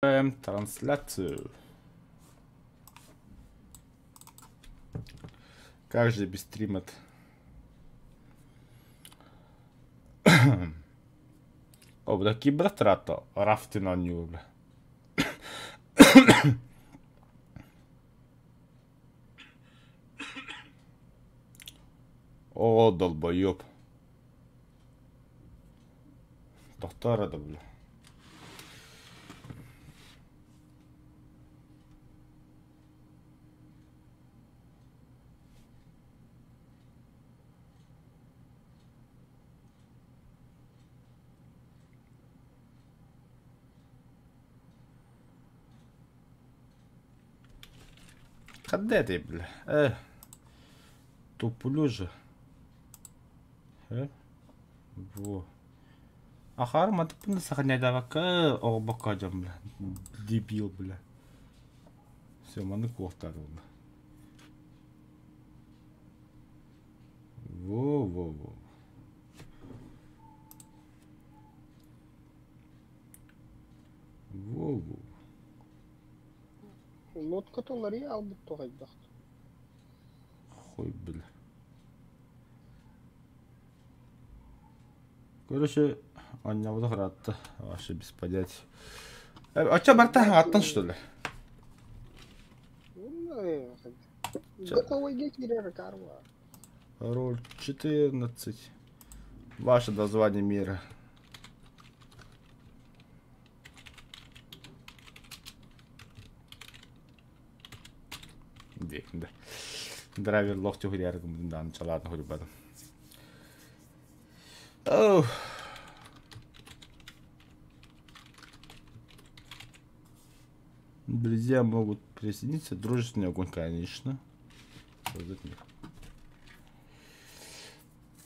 Трансляцию. Как же без стрима О, бля, кибертрата рафтина бля. О, долбоеб. Тохтоор да, бля. Хадде бля. Туплю же. Во. Ахар матыпны сохраняй оҕбокко дьон, бля. Дебил, бля. Все, маны куохтар бля. Во-во-во. Во-во. Лодка толари албыт тоҕайдах. Хуй, бля. Короче, Аня хратта. Вообще без понятия. А чё, Марта, аттан что ли? Роль 14. Ваше название мира. Да. Драйвер лохтю хуряргым дан чаладны хурибадым. Оу. Друзья могут присоединиться. Дружественный огонь, конечно. Создать мир.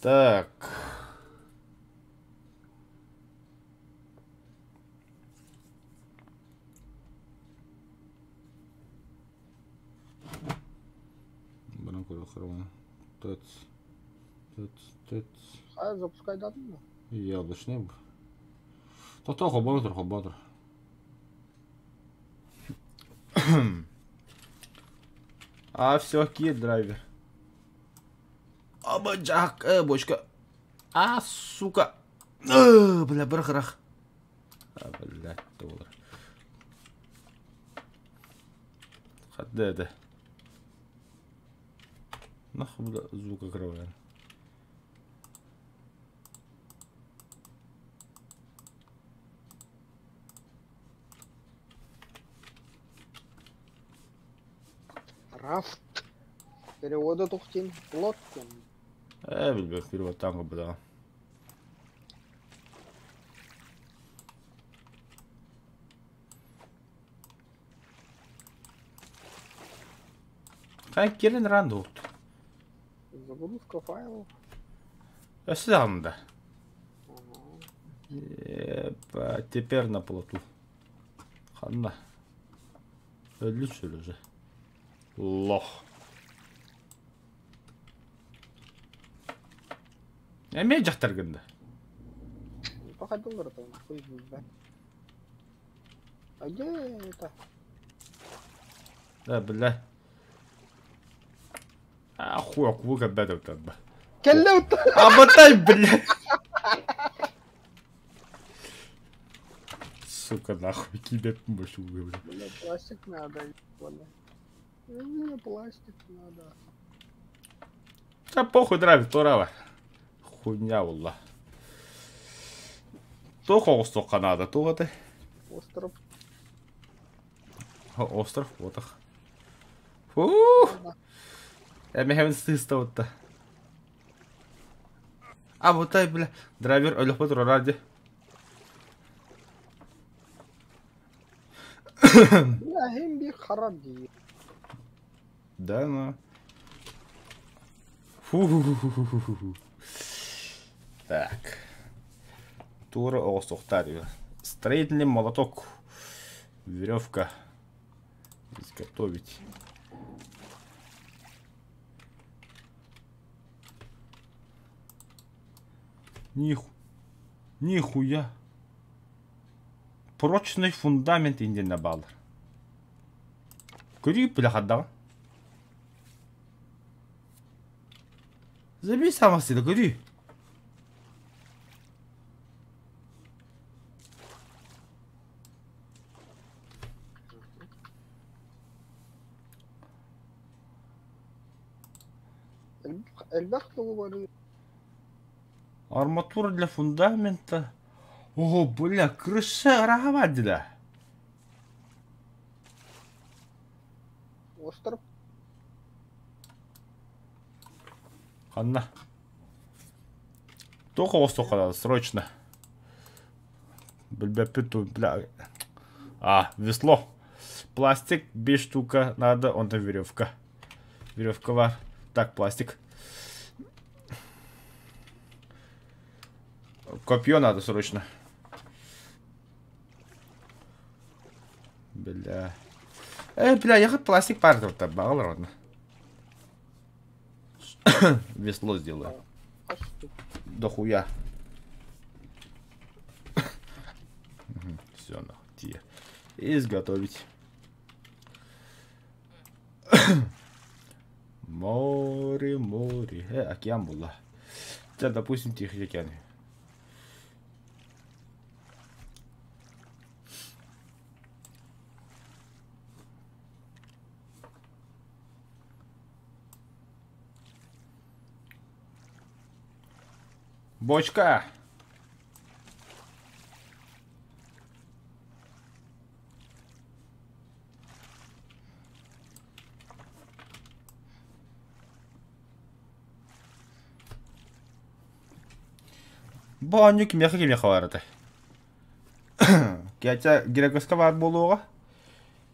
Так. Тэц. Тэц, тэц. А запускай дату. Яблочный. Тото хоботр, хоботр. А, все, кит драйвер. Абаджак, бочка. А, сука. Бля, брах-рах. А, блядь, доллар. Хадде, Нахуй, бля, звук игровая. Рафт. Перевода тухтин. Лодкин. Бля, перевод танго, бля. Хай кирин рандут. Загрузка файлов. Сюда. Теперь на плоту. Ханна. Өлү уже. Лох. Эме жактар гында. Походил ротом, хуй да. А где это? Да, бля. А хуй, акулка бәдәү табба. Кэллэут. Аботай, бля. Сука, нахуй, кибет больше бля. Бля, пластик надо, бля. Мне пластик надо. Да похуй драйв, турава. Хуйня, wallah. Тух оғыстоққа надо, туға ты. Остров. Остров, вот их. Фу! Эме сыста вот А вот ай, бля. Драйвер өліп ради. Бля, хим харап ди. Да, ну. Фу. Так. Тура оғыстоқтар. Строительный молоток. Веревка. Изготовить. Нихуя. Прочный фундамент индиэннэ бааллар. Көрүү бile хаддаҕын. Забей самостийно, көрүү. Элбэх тугу бары. Арматура для фундамента. О, бля, крыша ыраха Остров. Ханна. Только остров надо, срочно. Бля, бля. А, весло. Пластик, без штука надо, он там веревка. Веревка var. Так, пластик. Копье надо срочно. Бля. Бля, я хоть пластик пар ладно. Весло сделаю. До хуя. Все, нахуй. Изготовить. Море, море. Океан была. Хотя, допустим, Тихий океан. Бочка! Бу кимиэхэ кимиэхэ бар этэй? Кэтя грекоска бар буолуоҕа.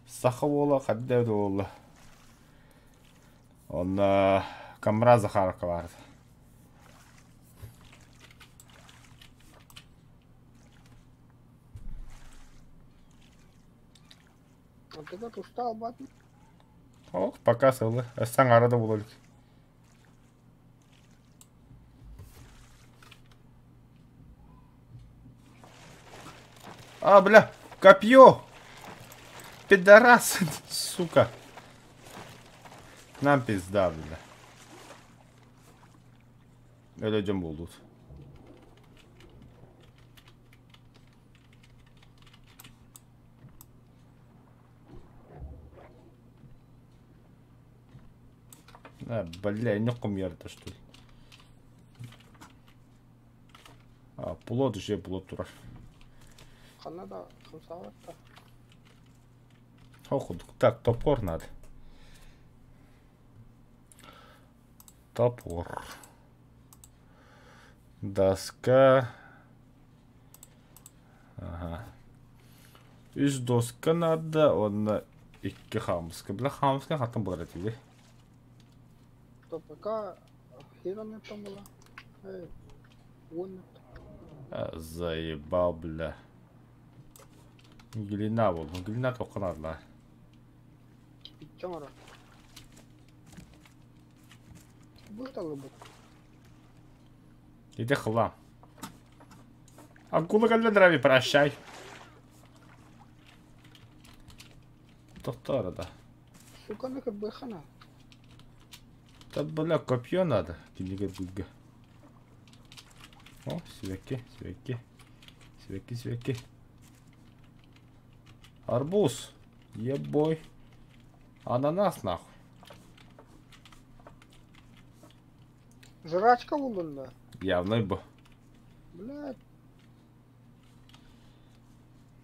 Саха уола хадда буолла. Онно Камра Захаровка бар. А ты как устал, бат? Ох, пока сылы. Эссан арада буолар. А, бля, копье! Пидорас, сука. Нам пизда, бля. Өлөдөн болдут. А, бля, не кум ярда, что ли? А, плод же плод турар. Ханна да хамсаабатта. Ох, так, топор надо. Топор. Доска. Ага. Үс доска надо, онно икки хаамыска. Бля, хаамыска хаттан булар этиби. То пока хераны там была. Эй, вон. Заебал, бля. Глина был. Глина только надо. Чоңоро. Быстро бы. Иди хлам. Акула калле прощай. Тоқтар да. Сука, на как бы хана. Да, бля, копье надо. Кинеге бүлге. О, сибэкки, сибэкки. Сибэкки, сибэкки. Арбуз. Ебой. Ананас, нахуй. Жрачка булдун да. Явно бу. Блядь.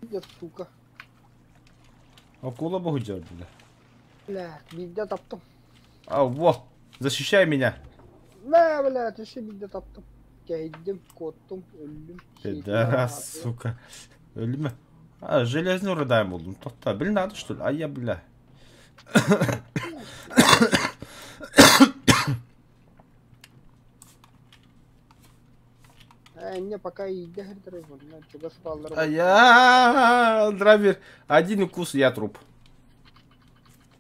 Пиздец, сука. Акула бухуджар, бля. Блядь, бизде таптым. А, во! Защищай меня! Бля, блядь, еще бизде таптым. Кейдим, коттум, өлдүм. Пидорас, сука. Өлүмө. А, железный рыдаем болдум. Тохта, блин, надо что ли? А я, бля. Не пока иди. А я драйвер. Один укус, я труп.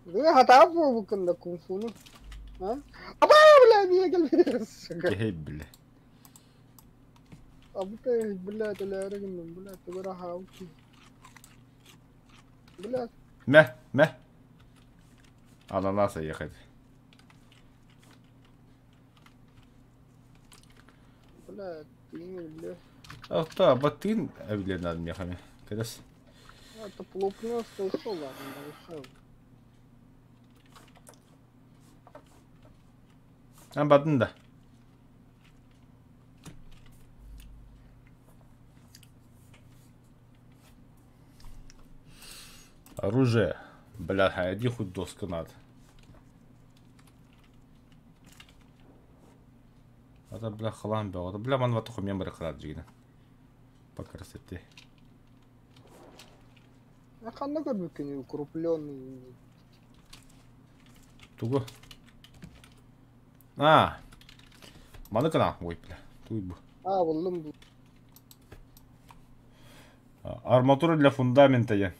Вы хатап букында кунг-фуну. А? Аба, бля, не гел. Сука. Эй, бля. Абыта, блядь, өләрегин, блядь, тугара хауки. Блядь. Мэ, мэ. Ананаса ехать. Блядь, ты, бля. Ах та, батын эвленар мехами. Кэдэс. Это плупнёс ушел, ладно, ушел. Эн бардын да. Оружие. Бля, иди хоть доска надо. Это, бля, халам бля. Это, бля, ман ватуху мембры храд жигина. По красоте. А ханна көрбүккүн укрупленный. Тугу? А! Маны кына. Ой, бля. Туй бу. А, буллум бу. Арматура для фундамента диэн.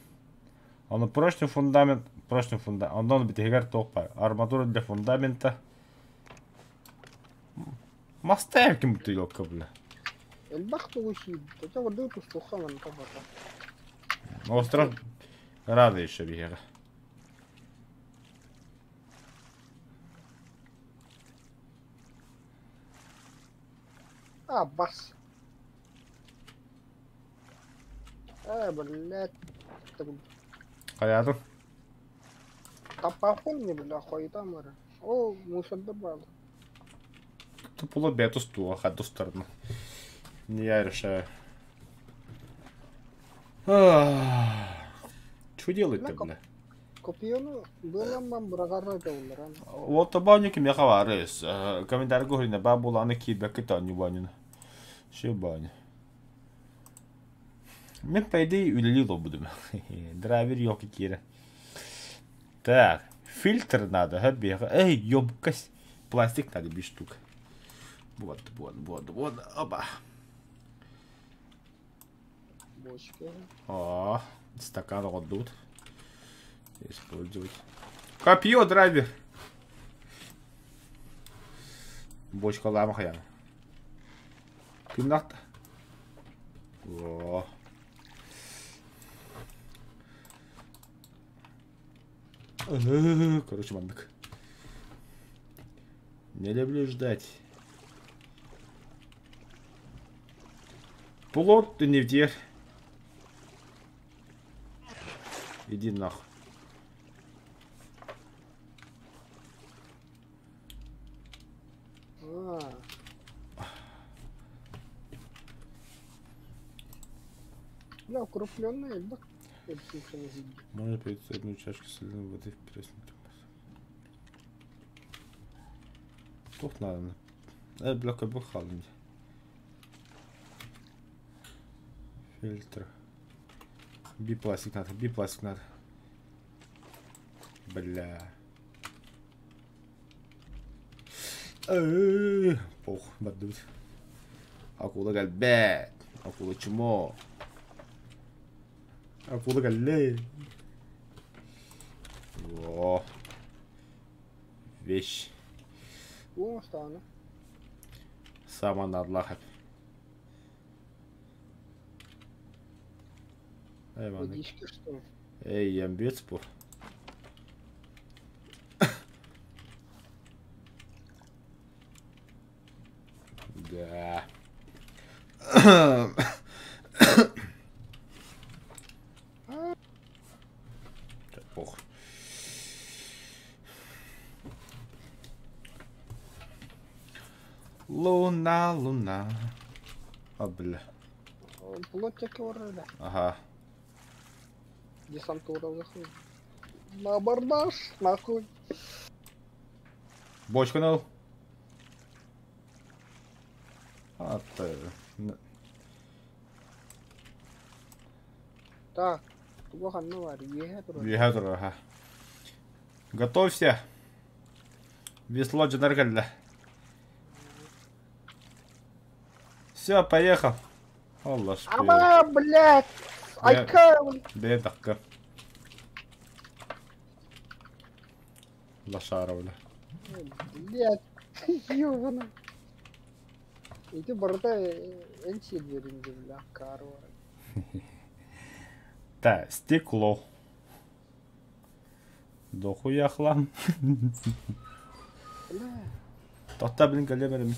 Ону прочный фундамент, прочный фундамент. Онон битигэр туох баар. Арматура для фундамента. Мастер ким бутылка, бля. Элбэх тугу сиир. Хотя ордук тустуохха манна бата. Остров рада еще биһиэхэ. А, бас. Э, блядь. Хайаатын? Таппаахпын не бля, хойутаан барар. Оо, мусордар бааллар. Тупулу бэйэ тустууга хадустарына. Не я решаю. Что делать-то, бля? Копьену быламман быраҕарра дьоллорон. Вот табаанньа кимиэхэ баарыс. Комментарийга уһуйна баа буолааны киирбэккэ таанньу баанньына. Все баанньа. Мен по идее үлэлии олорбутум. Драйвер ёлки киирэ. Так, фильтр надо, ха, биэхэ. Эй, емкость. Пластик надо, 5 штук. Вот, вот, вот, вот, оба. Бочка. О, стакан отдут. Использовать. Копье, драйвер. Бочкалаама хайаан. Кимнахта? О. Короче, маннык. Не люблю ждать. Плот ты не в Иди нахуй. Бля, укрупненный элбэх. Можно прийти одну чашку соленой воды в пресную. Туох нааданы? Э, бля, көбүк хаалын дии. Фильтр. Би-пластик надо, би-пластик надо. Бля. Пох, бардыбыт. Акула кэлбэт. Акула чмо. Акула кэллэ. О. Вещь. Уоҥостаҕына. Сааман наадалаах эбит. Эй, маннык. Водичка что ли? Эй, ямбец бу. Да. Пох. Луна, луна. А, бля. Плотик да. Ага. Десантура заходит. На абордаж, нахуй. Бочку ыл. А, ты. Так, туга ханна бар, үөһэ турар. Үөһэ турар, аха. Готовься. Весло дьонор кэллэ. Все, поехал. Алла Аба, блядь! Айка! Бэйэн такка. Лошара, бля. Блядь, ёбана. Ити барыта эн сиэрдэрин бля, карва. Так, стекло. Дохуя хлам. Бля. Тоқта, блин, кэлиэм.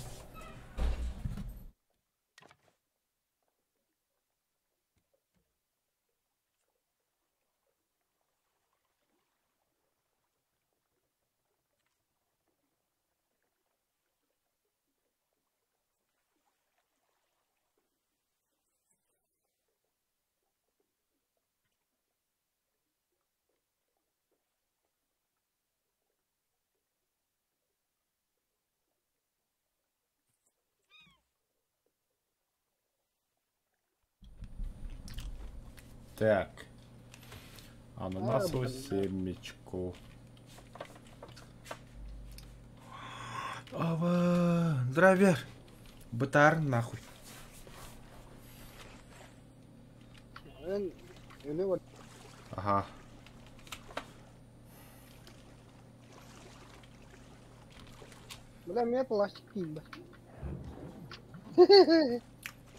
Так. Ананасовую А, блин. семечку. Ава, драйвер. Бытар нахуй. Эн өлө бар. Ага. Бля, мне пластик тиийбэт.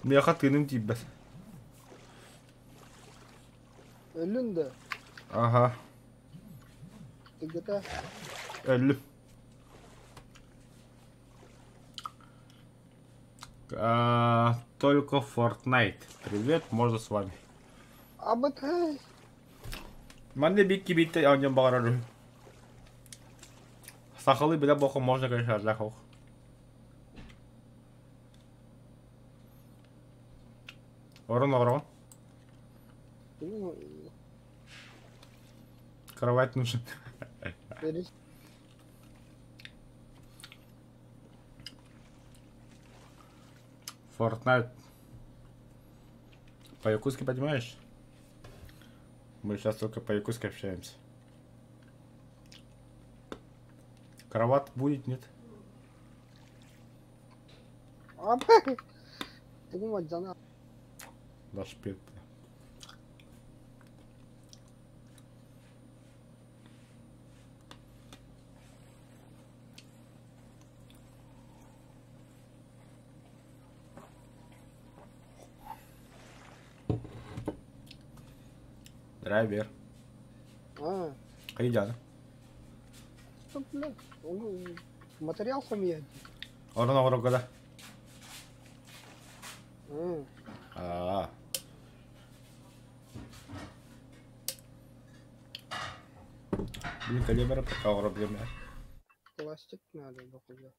Миэхэ тыыным тиийбэт. Өллүҥ да. Ага. Тыгыта. Өллүм. А, только Fortnite. Привет, можно с вами. Абытай. Манна бикки битте оонньоон баҕарар. Сахалыы билэ боха можно, конечно, для хох. Орон орон. Ну, Кровать нужен. перес- Fortnite. По-якутски понимаешь? Мы сейчас только по-якутски общаемся. Кровать будет, нет? Абай. Тугум дьана. Наш пет. Драйвер. А, Хайдяна. что, бля, он материал хомия. Орон оҕорго да. А, Аа. Блин, калибра пока оҕоро пластик надо дохуя.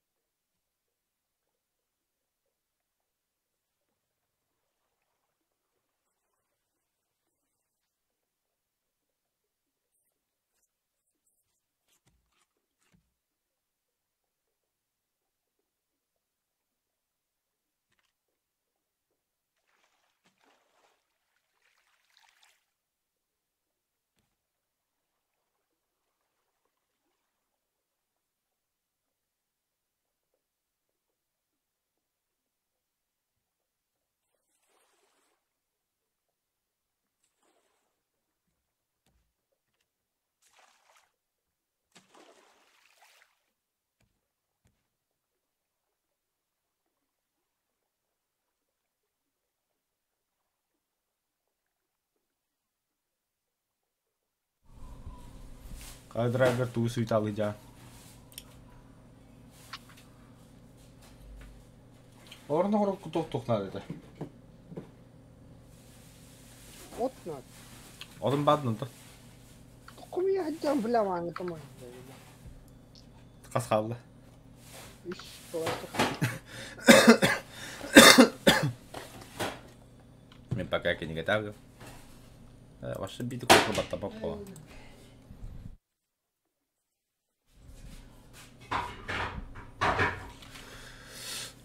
Хай драйвер туу суйталы дьа. Орон оҕоро туох туох надо это. От надо. Одun баднын то. Тохомия хадьян, бля, мааны тамай. Хас хаалла. Үс пластик. Мен пока не готовлю. Ваша биты кухня батта попала.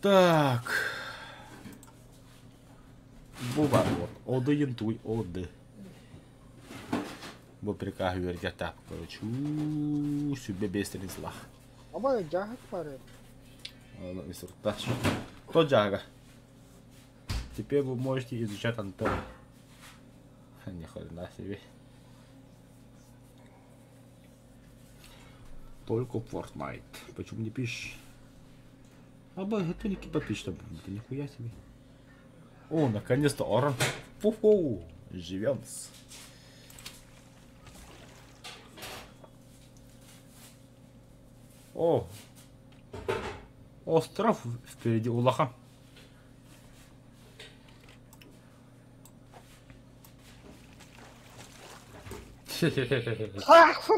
Так. Бу бар вот. Оды янтуй, оды. Бу приказ үөрдэ короче. Сүбэ бестерин слах. Абай дьааһык баар. Инструктаж. То джага. Теперь вы можете изучать антенны. Ни хрена себе. Только Fortnite. Почему не пишешь? Аба, это не подпишешь, да нихуя себе. О, наконец-то Орон. Фу-фу. Живем. О, остров впереди улахан. Ах, фу!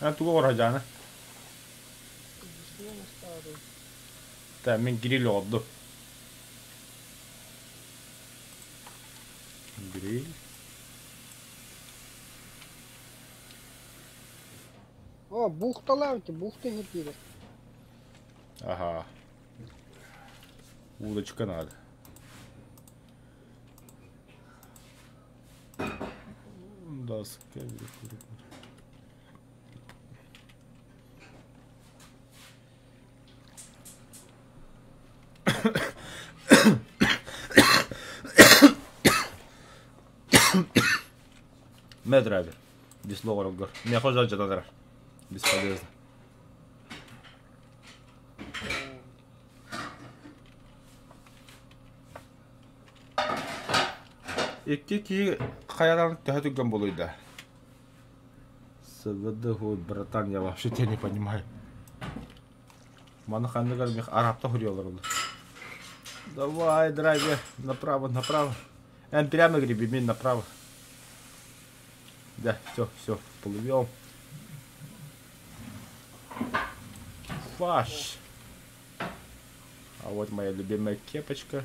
Эн тугу оҥоро Так, мин гриль оҕордум. Гриль. О, бухталаабыт, бухта иһирдиирэ. Ага. Удочка надо. Доска. Мэ драйвер. Весло оҕороргор. Миэхэ дьадалар. Бесполезно. Икки киһи хайаларын төһө түргэн буолуй да? СВД, ой, братан, я вообще тебя не понимаю. Маны ханныгар мех арабта хуриялар олар. Давай, драйвер, направо, направо. Эм, прямо греби, мин направо. Да, все, все, плывем. Фаш. А вот моя любимая кепочка.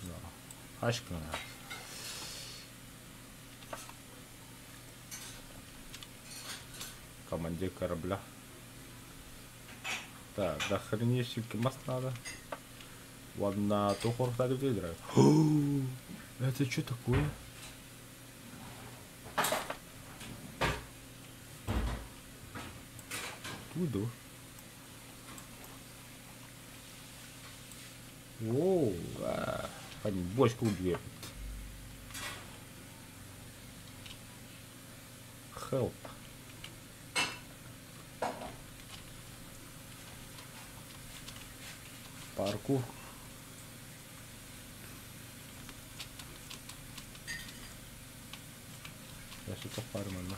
Да. Ачка надо. Командир корабля. Так, до хренищики мост надо. Ладно, то хорхтады выиграю. Это что такое? Туду. Воу, бочку убьет. Help. Паркур. Я что-то фармана.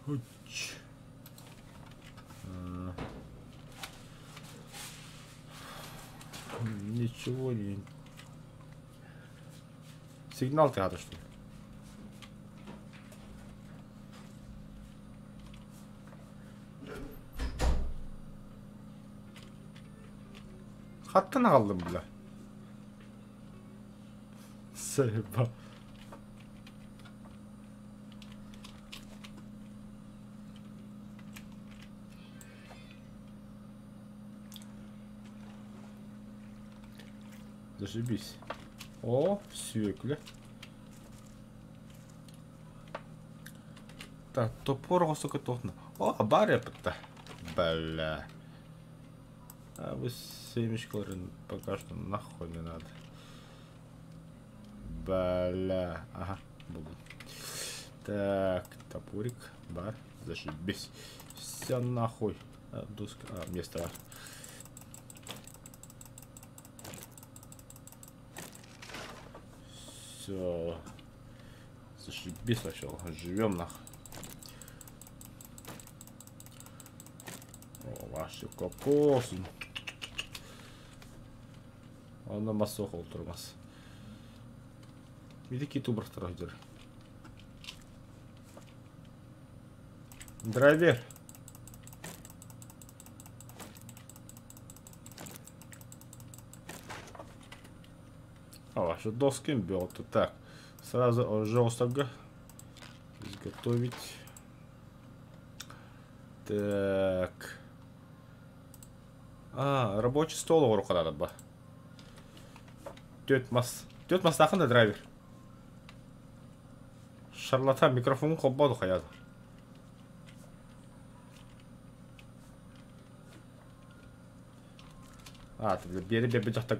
Уч. А. Ничего не... Сигнал ты что ли? Хаттан аҕаллым бля. Сайба. Зашибись. О, сүөкүлэ. Так, топор оҕосука туохна. О, бар эппитта. Бля. А вы семечкаларын пока что нахуй не надо. Бля. Ага, буду. Так, топорик, бар, зашибись. Все нахуй. А, доска, а, место. Все. Зашибись вообще. Живем нахуй. О, ваши кокосы. Онно мас суох олтурмас. Види китубрахтар сылдьар. Драйвер. А, ваши доски бьет. Так, сразу жестко изготовить. Так. А, рабочий стол оҥоруохха ба. Түөрт мас. Түөрт мастаахын да драйвер. Шарлатан микрофон холбоду хайаады. А, ты бери бери дьахтар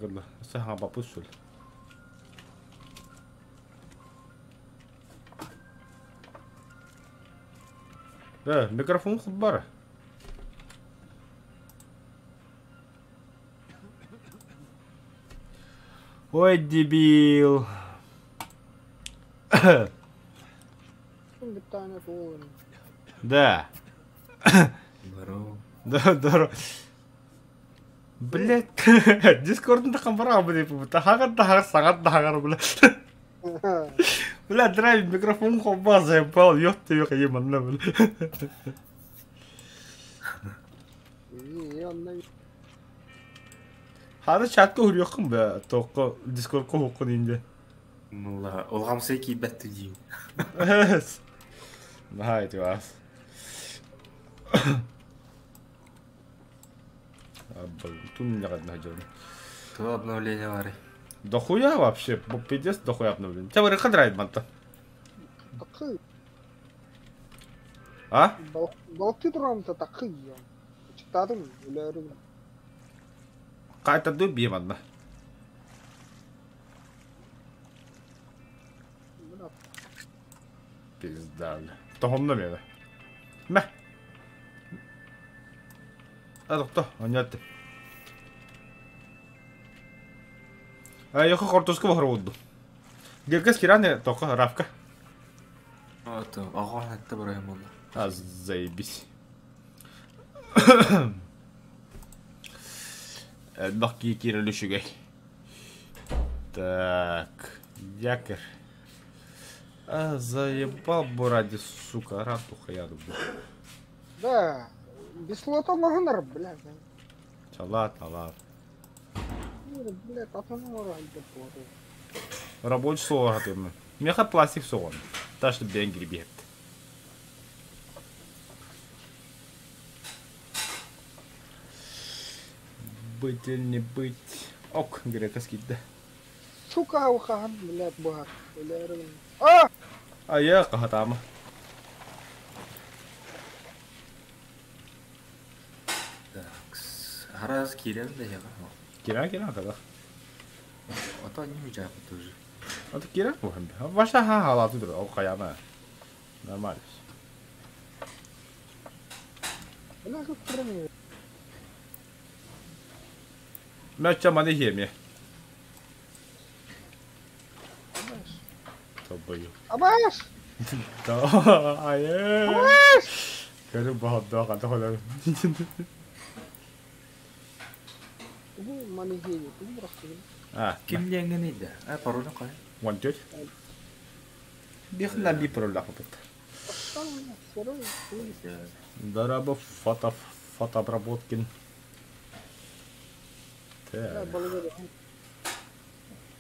Саха бапус шул. Да, микрофон хуббара. Ой, дебил. Да. Здорово. Да, здорово. Блять, Дискордын да камбара блядь, тахагар тахагар сагар тахагар, блядь. Бля, драйв микрофон хобба заебал, ёб тебе манна, бля. Хары чатка хурьёккун бе, тоққа Дискордка хуккун инде. Мулла, улгамсай кийбэт дии. Нахай ты вас. То обновление бары. Дохуя вообще, пиздец, дохуя обновление. Тебя вырыха драйв манта. Такы. А? Балты турамта такы. Читадым, үләрім. Қайта ду бие манна. Пизда. Тохомно мені. Мә. А, тохто, онятты. А, я картошка бахар Геркес киране тока равка. Ото, ага, это барайым болду. А, заебись. Бак кирелүшүгэй. Так, якорь. А, заебал буради, сука, ратуха я люблю. Да, без слота могу блядь. Ладно, ладно. Блядь, а то Рабочий слово ты. Меха пластик соғын. Та что бен грибет. Быть или не быть. Ок, грека скидда. Сука, ухан, блядь, бах. А! А я кахатама. Так, хараз кирен да я. Кира, кира, когда. А то не меча тоже. А то кира, Ваша ха халаты друг, о хаяма. Нормально. Бля, как прям. Мяча маны хеме. Тобою. Абаш! Да, ае. Абаш! Көрү баһадда ката холар. Бу маны хеме, бу бирок. А, Ким деңген иде? А, пароль кай? One two. Бихна би пароль лахпыт. Дараба фото фотообработкин. Так.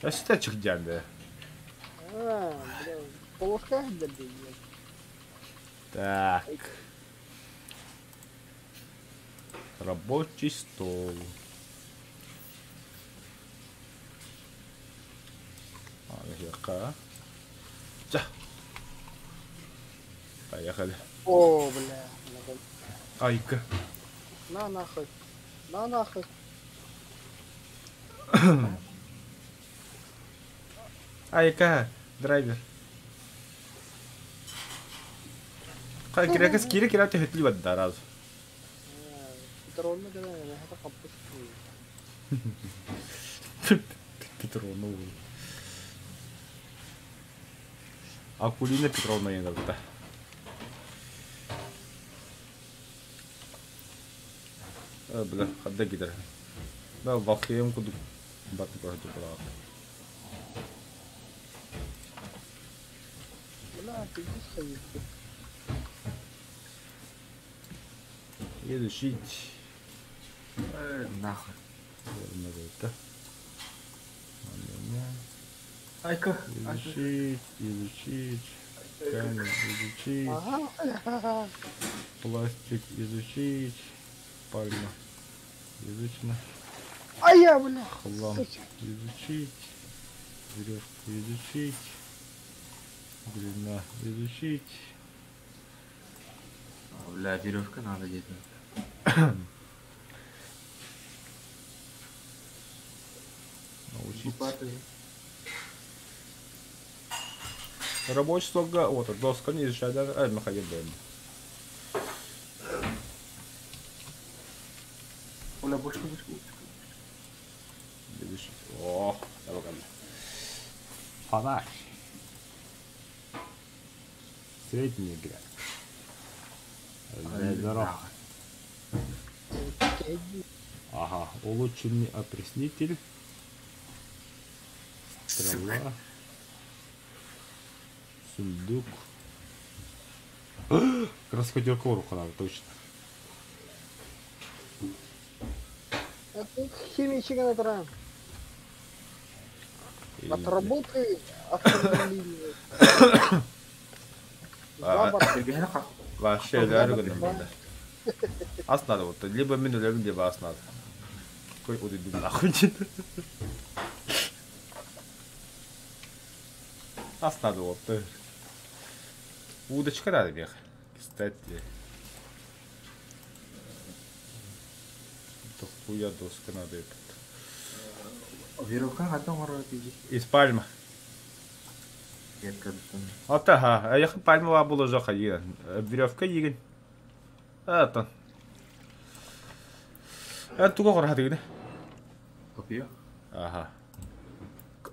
А что чыгдянды? А, бля, полоска Так. Рабочий стол. А, Ча. Поехали. О, бля. Айка. На нахуй. На нахуй. Айка, драйвер. Кай кирекес кире кире төһөтлү бадда разу. Петровна да, это капус. Петровна. Акулина Петровна енді. Бля, хадда кидер. Да, вахем куду бат көрдү була. Бля, ты здесь Изучить. Нахуй. Это. Айка. Изучить, изучить. Камень изучить. Ага. Пластик изучить. Пальма изучена. А я, бля. Хлам изучить. Веревку изучить. Длина изучить. Бля, веревка надо где-то. Улучшить. Рабочий столга, вот, доска не изучай даже, а, махайын бэм. Оля, бочка, бочка, бочка. О, давай Фонарь. Средний грядка. Ага, улучшенный опреснитель. Стрела. Сундук. Красходерка рука надо, точно. Это химичка на Отработай автомобиль. Вообще, да, Ас надо вот, либо мину, либо ас надо. Какой вот иду нахуй. Ас надо вот. Удочка надо мех. Кстати. Это хуя доска надо этот. Веревка хата тиги. Из пальмы. Ата ха, я пальмова була жоха еген. Веревка еген. Ата. А туга кора дигне. Копия. Ага.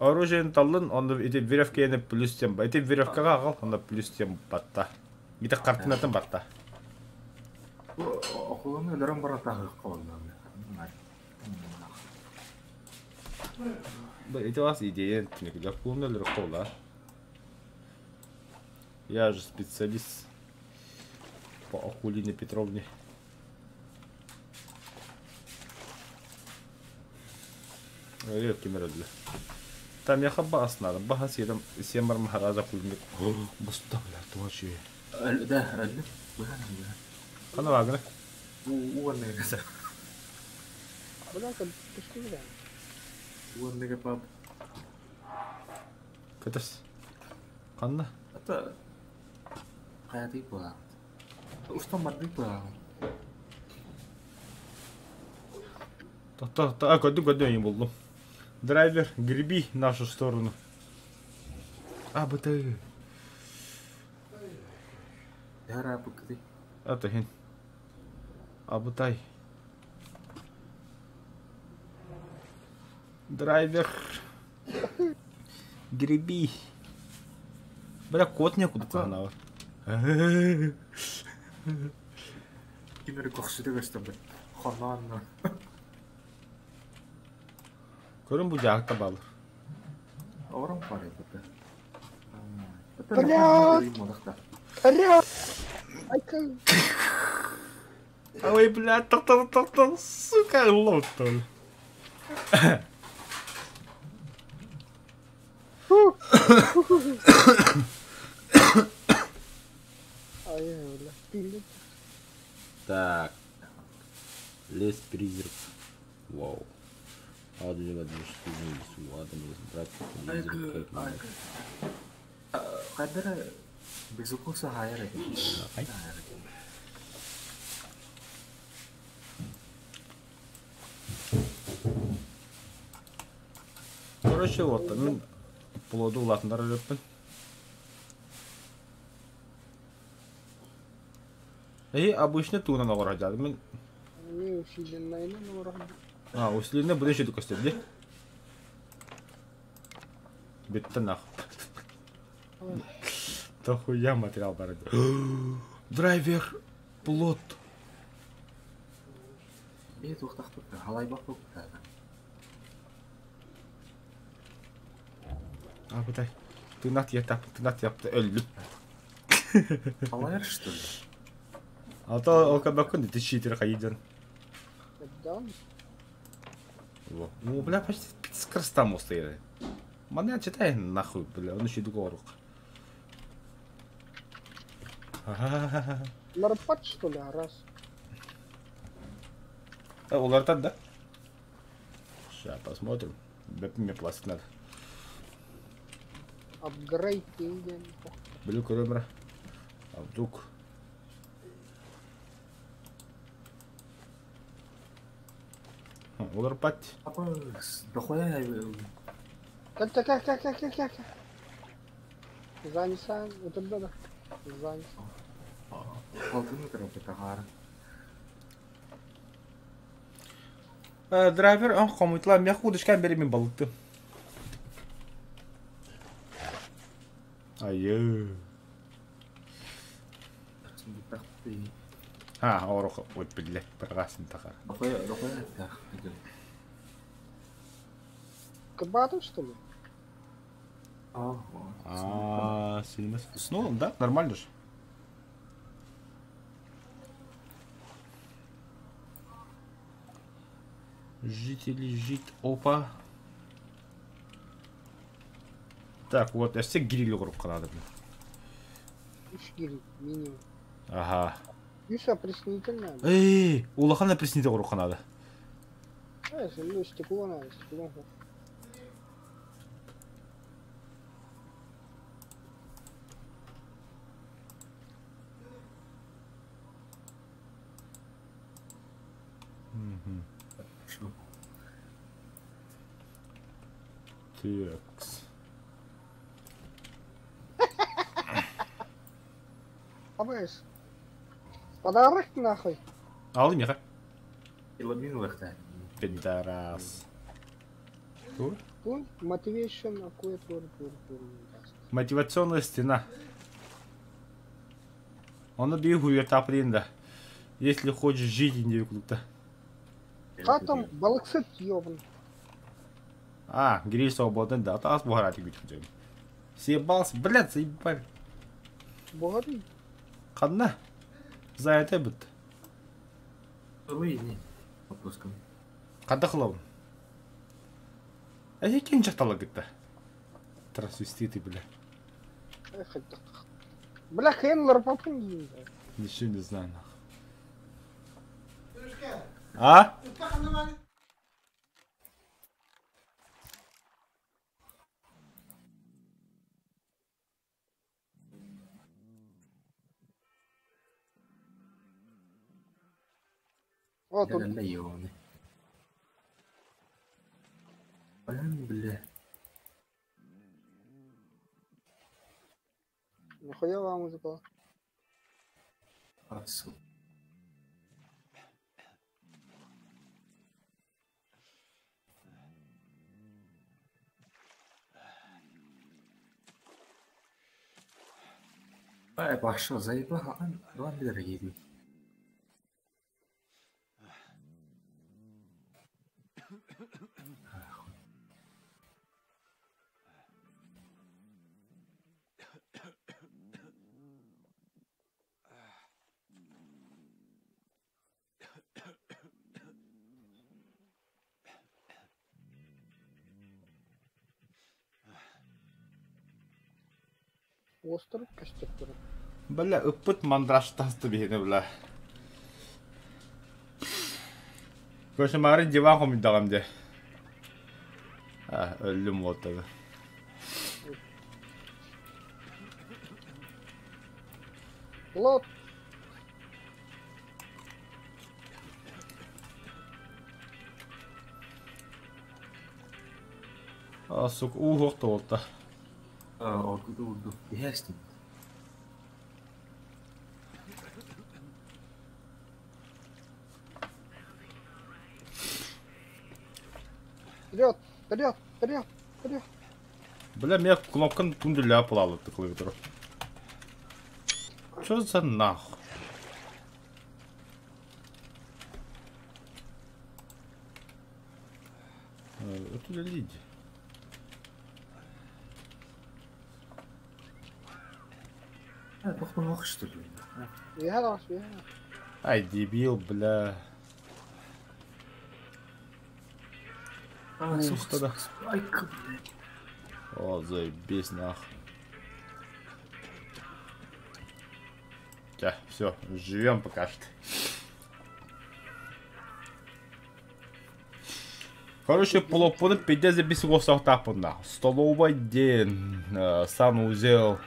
Оружие таллын, онда эти веревка ене плюс тем. Эти веревкага агал, онда плюс тем батта. Гите картинатын батта. Окулуну өлөрөн барата колдон. Эти вас идея, для кола. Я же специалист по Акулине Петровне. Там я хаба надо, баха съедам, семар махараза кульник. Баста, бля, тоже. Да, Кана вагна. Уоннега. Бля, как пошли, Уоннега пап. Катас. Канна. Это Каяты була. Устан барды була. Та та та, көдү не булдум. Драйвер, греби нашу сторону. А, бт. Яра букты. Это хин. Абытай. Драйвер. Греби. Бля, кот некуда погнал. Кимер кохсуды көстөбүт. Хонон. Көрүн бу жакта бал. Орон пары бу. Блядь! Ой, блядь, ток-ток-ток-ток, сука, лотон. Так. Лес призрак. Вау. Кадр безукуса хайр. Короче, вот, мен плоду улатындар өлөппүн. И обычно туунан оҕор мен. Не усиленная, но А, усиленная буде еще көстөрдү. Битті нахуй. Дохуя материал бар. Драйвер, плот. Бе тоқтақтық, халай бақ А, будай. Тынат ятап, тынат япты, өллү. Халайыр, что ли? А то окабакун ты читер хайден. Да. Во. Ну, бля, почти скоростам стоит. Мана читай нахуй, бля, он еще дугорук. Ларпат, что ли, раз? А, улартат, да? Сейчас посмотрим. Мне пластик надо. Апгрейд. Блю көрөмрө. А вдруг? Уларпат. Апа, дохуя. Кэл, кэл, кэл, кэл, кэл, кэл, кэл. Занесан, утурда да. Занесан. Алтын утарбыта хаара. Драйвер он хомутла мех удочка бери мен балыкты. Айы. А, орох, ой, блядь, прогасин тахар. Кабатов, что ли? А, ну, да, нормально же. Жители жить, опа. Так, вот, я все гриль уруп надо, блин. Үс гирь минимум. Ага. Үс опреснитель надо. Эй, улахан опреснитель уруп надо. А, если, ну, стекло надо, стекло. Угу. Такс. Абайс. Подарок нахуй. Ал меха. Иламин лахта. Пидорас. Тут motivation акует тур тур тур. Мотивационная стена. Он бегу да. Если хочешь жить, не куда-то. А там балыксыт ёбан. А, гриль свободный, да, тас бугаратик бит хотел. Съебался, блядь, заебали. Бугарын. Ханна. За это бит. Ой, не. Вопроском. Қанда қылабын? Ә екен жақтала кетті. Трансвеститы, бля. Эх, это. Бля, хенлер папын деймін. Ничего не знаю, нахуй. А? О, тут Да, Блин, бля. нихуя вам музыка. А, сука. Ай, пошел, заебал. Ладно, дорогие. Остров костер. Бля, ыппыт мандраж тасты бихини, бля. Короче, марын диван хомидагам де. А, өлүм вот тогда. Лот. А, сука, ух, толта. А, откуда уйду? Ясно. Вперед, вперед, вперед, вперед. Бля, меня кнопка тунделя плала клавиатуру. Чё за нахуй? Это люди. А, похуй, что ли? Я раз, я. Ай, дебил, бля. А, Ну, сука, что да. сука, ай, как, блядь. О, заебись, нахуй. Да, все, живем пока что. Короче, полопуны пиздец забись нахуй. Столовая день, санузел.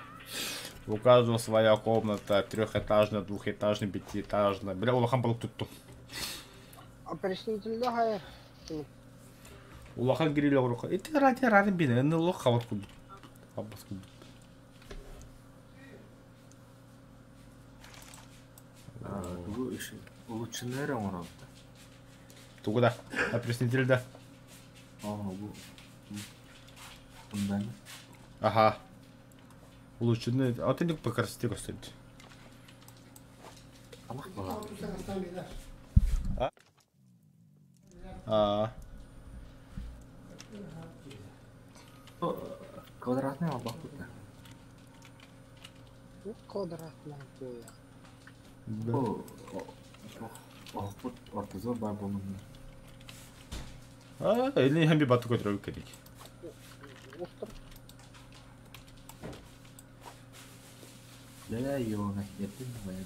У каждого своя комната, трехэтажная, двухэтажная, пятиэтажная. Бля, улахан балык тутту. Опреснитель да, хай. Улахан гриль оҕурука. Ити ради рарын бин ыныллы хабат курдук. Хабас курдук. Тугу улучшенный эрэ оҥоробут да? Тугу да? Опреснитель да? Оо, бу фундамент. Аха. Улучшенный. А ты не по красоте көстөбүт. Алах балаҕан. А. Квадратный албахпыт да. Квадратный буолла. Бу оһохпут ортозор баар буоллун. А, или хэмби бату көтөрөбүт кэлик. Устар. Бля, ёна, ертин баян.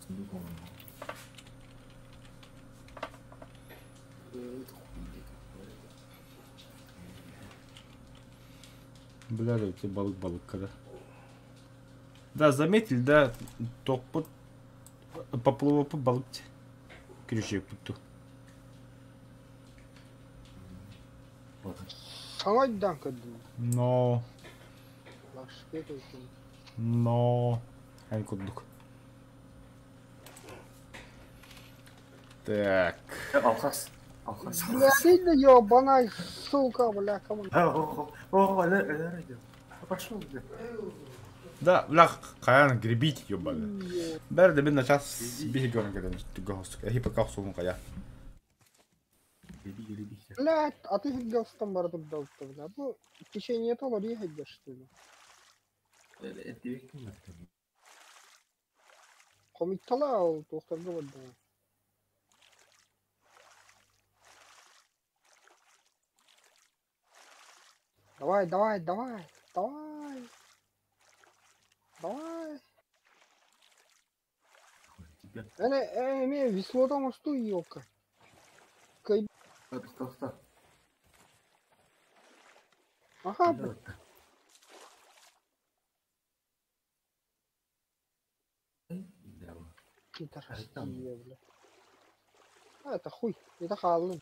Сундук оҥорон. Бля, эти балык балыкка да. Да, заметили, да, тохпут поплывопут балык күрүчүөкпүт Саҥа өйдөөн көрдүм. Но, Лашпе көрдүм. но, эн курдук. Так. Алхас. Алхас. Бля, ты да ёбаная, сука, бля, кому. О, өлөр өлөр. Пошел, бля. Да, бля, хайан гребить, ёбаный. Бэр да мен час биһи көрөн кэлэн түгө хосук. Эһи пока хосугун кая. Греби, греби. Блядь, а ты фигостом бара турда бля. Бу течение толор ехать что ли? Этибеккин Комиттала ол туохтарга барда. Давай, давай, давай, давай. Давай. Тебя. Эне, эме веслодан усту ёлка. Кай... Тоқта. Ага, блядь. Пидорастия, бля. А, это хуй. Это халын.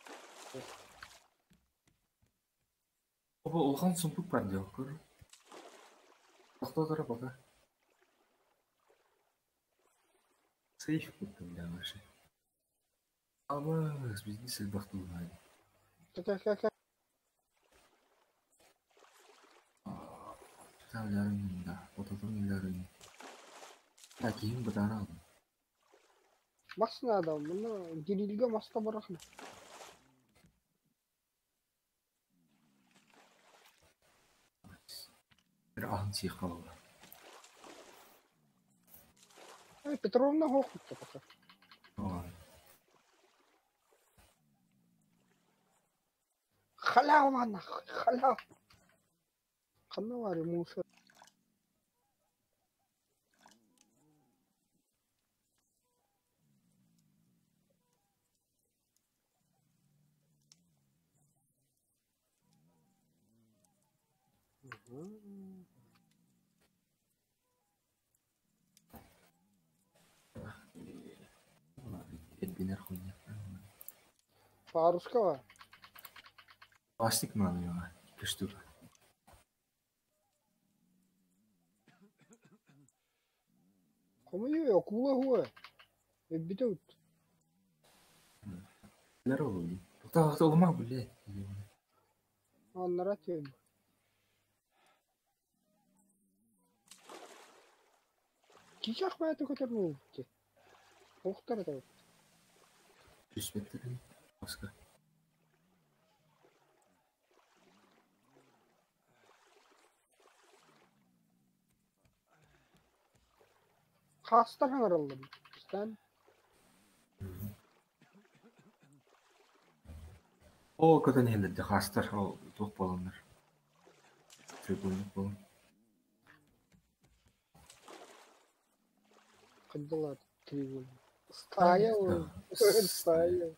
Оба улахан сундук бар диye көр. Тоқта тұра пока. Сейф кеттім бля вообще. Алмаз бизнес элбэх. Как, как, как. Там да, ототон лярын. Так, кийин бытара алдым. Мас надо, мына гирилге маста барахна. Bir ahın сиэх қалды. Эй, Петровна хохутта пока. Халява нахуй, халява. Ханна вари мусор. Эдбинер хуйня. Фарускова. Пластик надо его. Екі штука. Кому акула хуа. Эббитут. Лер олу. Тоқта олма бля. Аннара тем. Кичах бәті көтер болыпты. Оқтар да. Түспеттер. Басқа. Хастар хаңараллым. Стан. О, көтөн хеллерде хастар, ол туох болоннор. Треугольник болон. Қыддылар треугольник. Стая ол. Стая.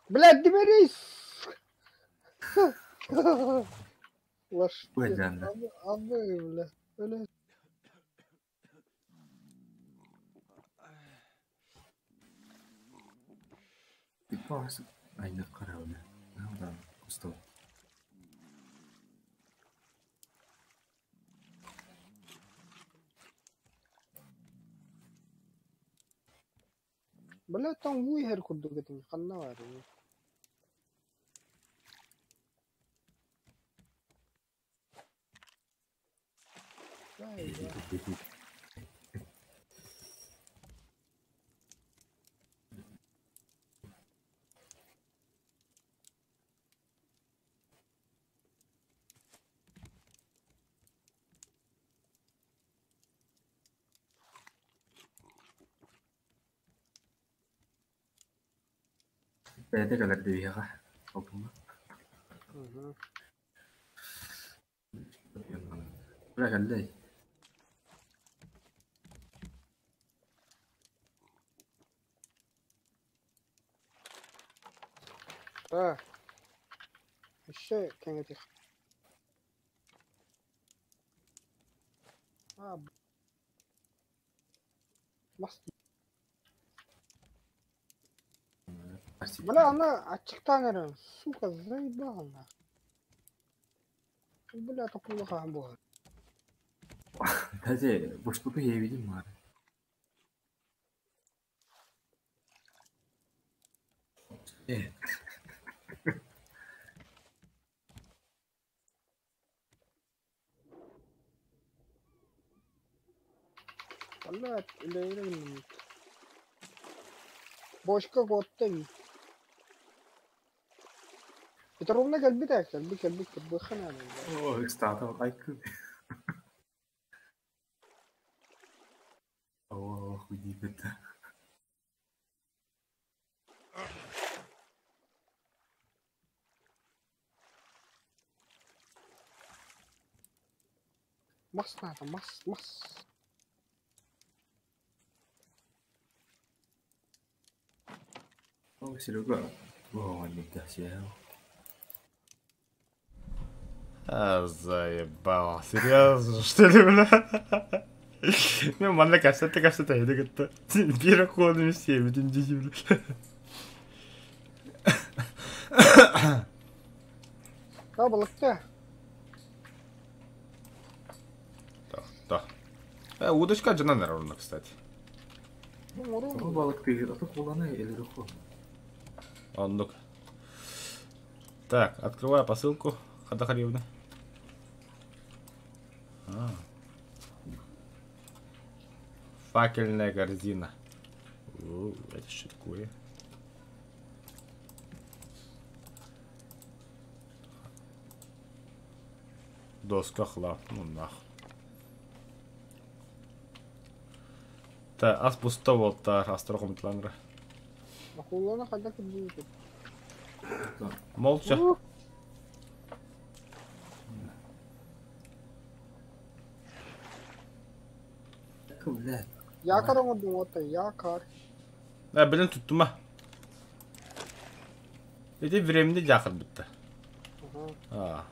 Блядь, не берись! Лошадь. Бу А вы, бля. Бля. Айна қарауды. Устал. Бля, там уйгер курдук этим, ханна бар. Бэйэтэ кэлэр диэхэ. Опума. Бля кэллэй. А. Еще кеңетих. А. Мас. Бля, она ачыктан эрэ, сука, заебал нах. Бля, такого буолар. Даже буспуту иэбитим баар. Э. Бля, үлэйрин. Бочка куотта эбит. Петровна кэлбит ээ, кэлбит, кэлбит, кырбыахха наада. О, ыкстаата айкы. О, хуйдибит. Мас наада, мас, мас. О, Серега. О, не да, сел. А, заебал. Серьезно, что ли, бля? Мен манна кэпсэтэ кэпсэтэ эһиги кытта биир окуону сиэбитим дии бля. Да, балыкта. Да, да. Э, удочка дьонон эрэ онно, кстати. Тоҕо балыктыыр, ото кууланы элэруху. Оннук. Так, открываю посылку. Хадахаревна. А. Факельная корзина. О, это что такое? Доска хлам. Ну нах. Та ас пусто болтар, астро комтланра. Акуланы хайда кырдыбыт. Молча. Бля. Якар оҥордум уотта, якар. Э, блин, туттума. Эти времени дьаахар бытта. Ага. А.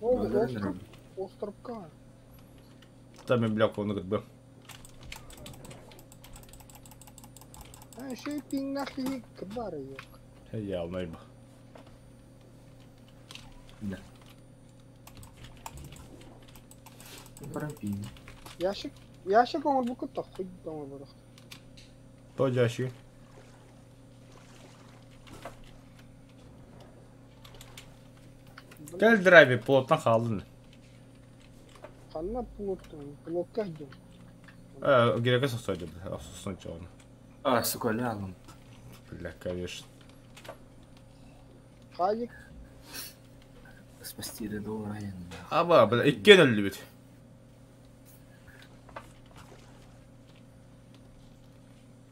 Ол остров, островка. Там мен бля кону кытбы. А, еще и пиңнах кыбар yok. Я алмайбы. Да. Парампин. Ящик, ящик оҥорбуккут да хуй оҥорборох. То ящик. Кэл драйви плотно хаалын. Ханна плот, плотка идем. Э, герека сосойду, сосун чоғын. А, сука, лялым. Бля, конечно. Хайык. Спасти рядового Райана. Аба, бля, иккен өллүбүт.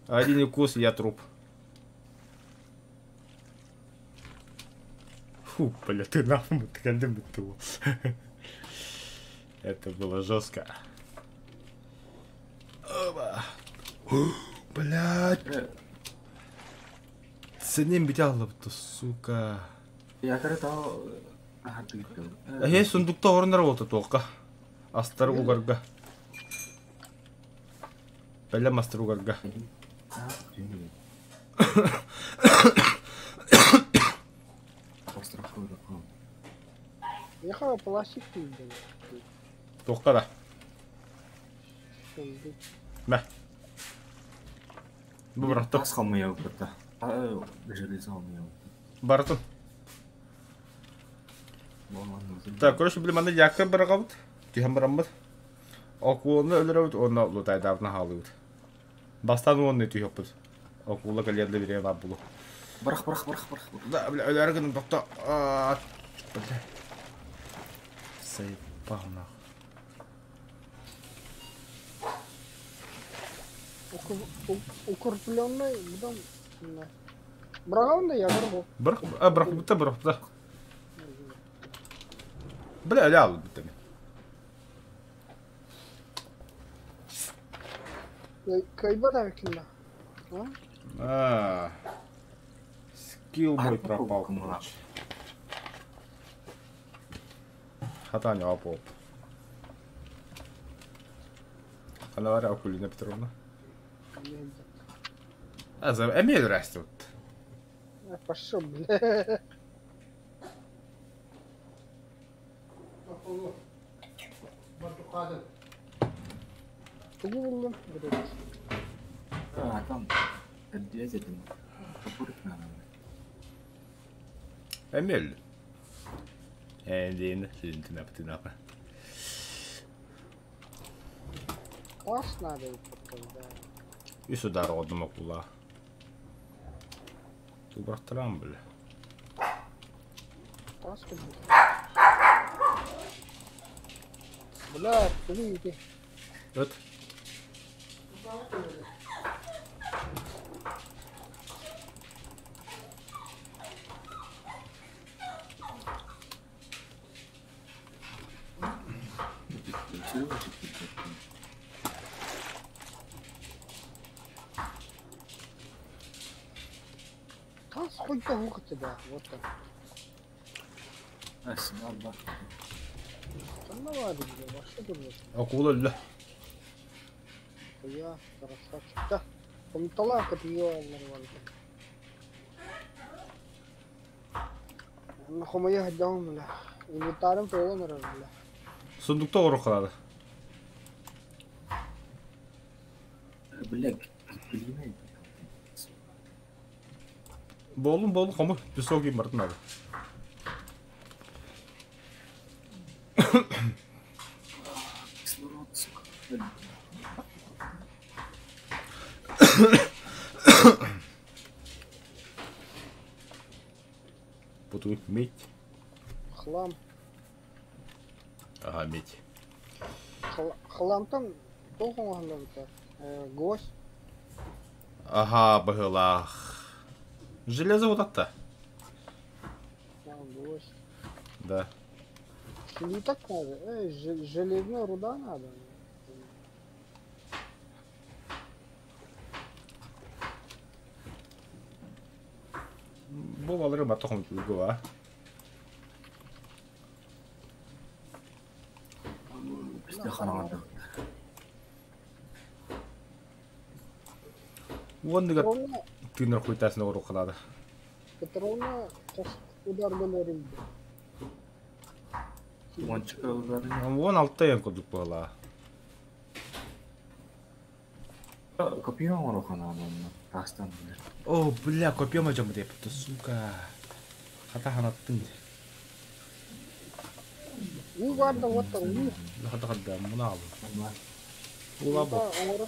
Один укус, я труп. Фу, бля, ты нахуй, ты кэлдим бүттү. Это было жестко. Оба. Блядь. Ценим битяллабыт, сука. Я каратал. Эһээ сундукта оруннар буолта туохха. Астары угарга. Бэлэм астары угарга. Миэхэ пластик тиийдэ. Туохха да. Сундук. Мэ. Бу бырахтым. Тас хомуйабыт железо хомуйабыт. Барытын. Так, короче, били манна якка быраҕабыт, түһэн бараммыт. Окуоланы өлөрөбүт уонна лутайдаабытын хаалыыбыт. Бастаан уонна түһүөхпүт. Окуула кэлиэр да бириэмэ баар булу. Бырах, бырах, бырах, бырах. Да, бля, өлөөрү гынным, тохто. Бля. Заебал нахуй. Укрепленный, потом... Быраҕабын да ягар бу. Бырах, а, бырахпыта, бырахпыта. Бля, өлө албыт эми. Кыайбат эбиккин да. А, скилл мой пропал, короче. Хатаня оп. Она Акулина Петровна. А, за Эмиль растет. Пошел, бля. Тугу буллум? А, там этим. Эмиль. Эндин, синтинап-тинапа. Тас надо да. Үс удар одум окула. Тубрахтарам, бля. Тас Бля, тугу ити. Ыт. Тас хойда хугата да. Вот так. Асмалла. Ханна баар бile, башка көрбөт. Окула өллө. Я, красавчик. Да. Комтала копье нормально. Хомойа хаддаум бля. Инвентарым толон эрэр бля. Сундукта орук калады. Блядь, билимей. Болун болун хому песок им бартын надо. Кислород, сука. Буту медь. Хлам. Ага, медь. Хламтан туох оҥоһуллубута? Гвоздь. Ага, быһылаах. Железо вот это. Гвоздь. Да. Слиток надо. Эй, железная руда надо. Бу балары батохом чугуа. Бизде ханаҕа Уонныгар тыынар хуйтасына орук калады. Петровна удардан өрүлдү. Уонча удары. Уон алта ян курдук буола. Копье оҥоро ханаҕа таастан билэр. О, бля, копье мажам деп, сука. Хата ханаттың. Уу бар да вот уу. Хата хата муна алым. Ула бу. Оҥоро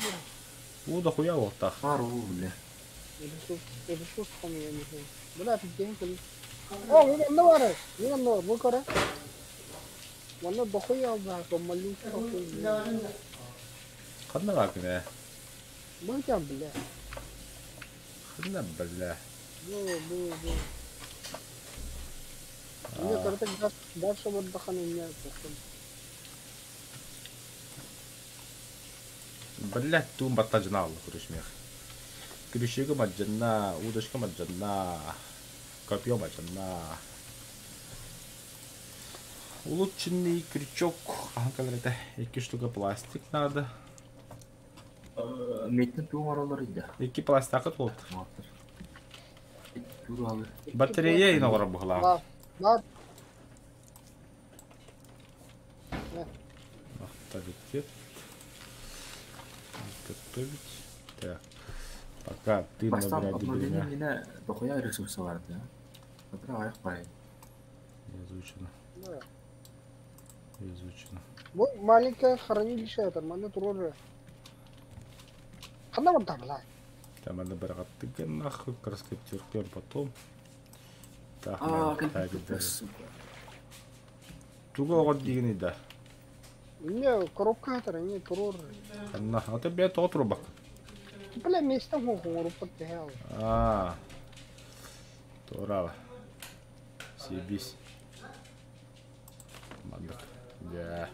Уу да хуя уоттах. Бар уу бля. Ресурс хомуйан Бля, пизден кэл. О, манна бар. Манна бу көрө. Манна дохуя албаа, малюка дохуя. Ханна бар күнэ? Бу бля. Ханна бля. Бу, бу, бу. Мне картак дальше вот дахан у Блядь, туун батта жына алды күрүшмех. Күрүшүгү мажжынна, удочка мажжынна, копье мажжынна. Улучшенный крючок. Хаһан кэлэр этэ? Икки штука пластик надо. Миттен тугу оҥороллор да? Икки пластикы туолт. Тууралы. Батарея ин оҕоро быһылаах. Бар. Бар. Авторитет. Готовить. Так. Пока ты Бастаан набирай обновление дебильня. иннинэ дохуя ресурса бар да. Батыра аҕыйах баай. Изучено. Да. Изучено. Бу маленькое хранилище это, манна турар. Ханна барда бла. Там надо барахаттыга нахуй, раскриптируем потом. Так, Аа, надо так, кэлбит да. сука. Туга оҕот дигини да. Не, коробка это, не турар. Ханна, а ты бе то трубак. Бля, место хоҥоруппат тэһэ. А. Турала. Съебись. Мандык. Да.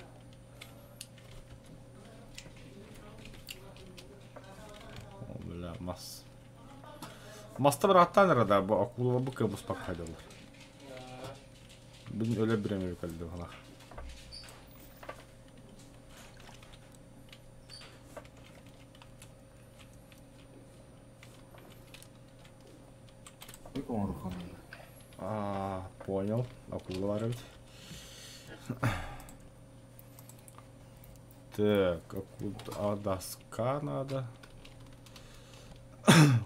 О, бля, мас. Маста быраттан эрэ бу акула бу кыбыс паккадылар. Бүгүн өлө биреме кэлди бала. Тугу оҥоруоххун А, понял. Акула бар ведь. Так, акул... а доска надо.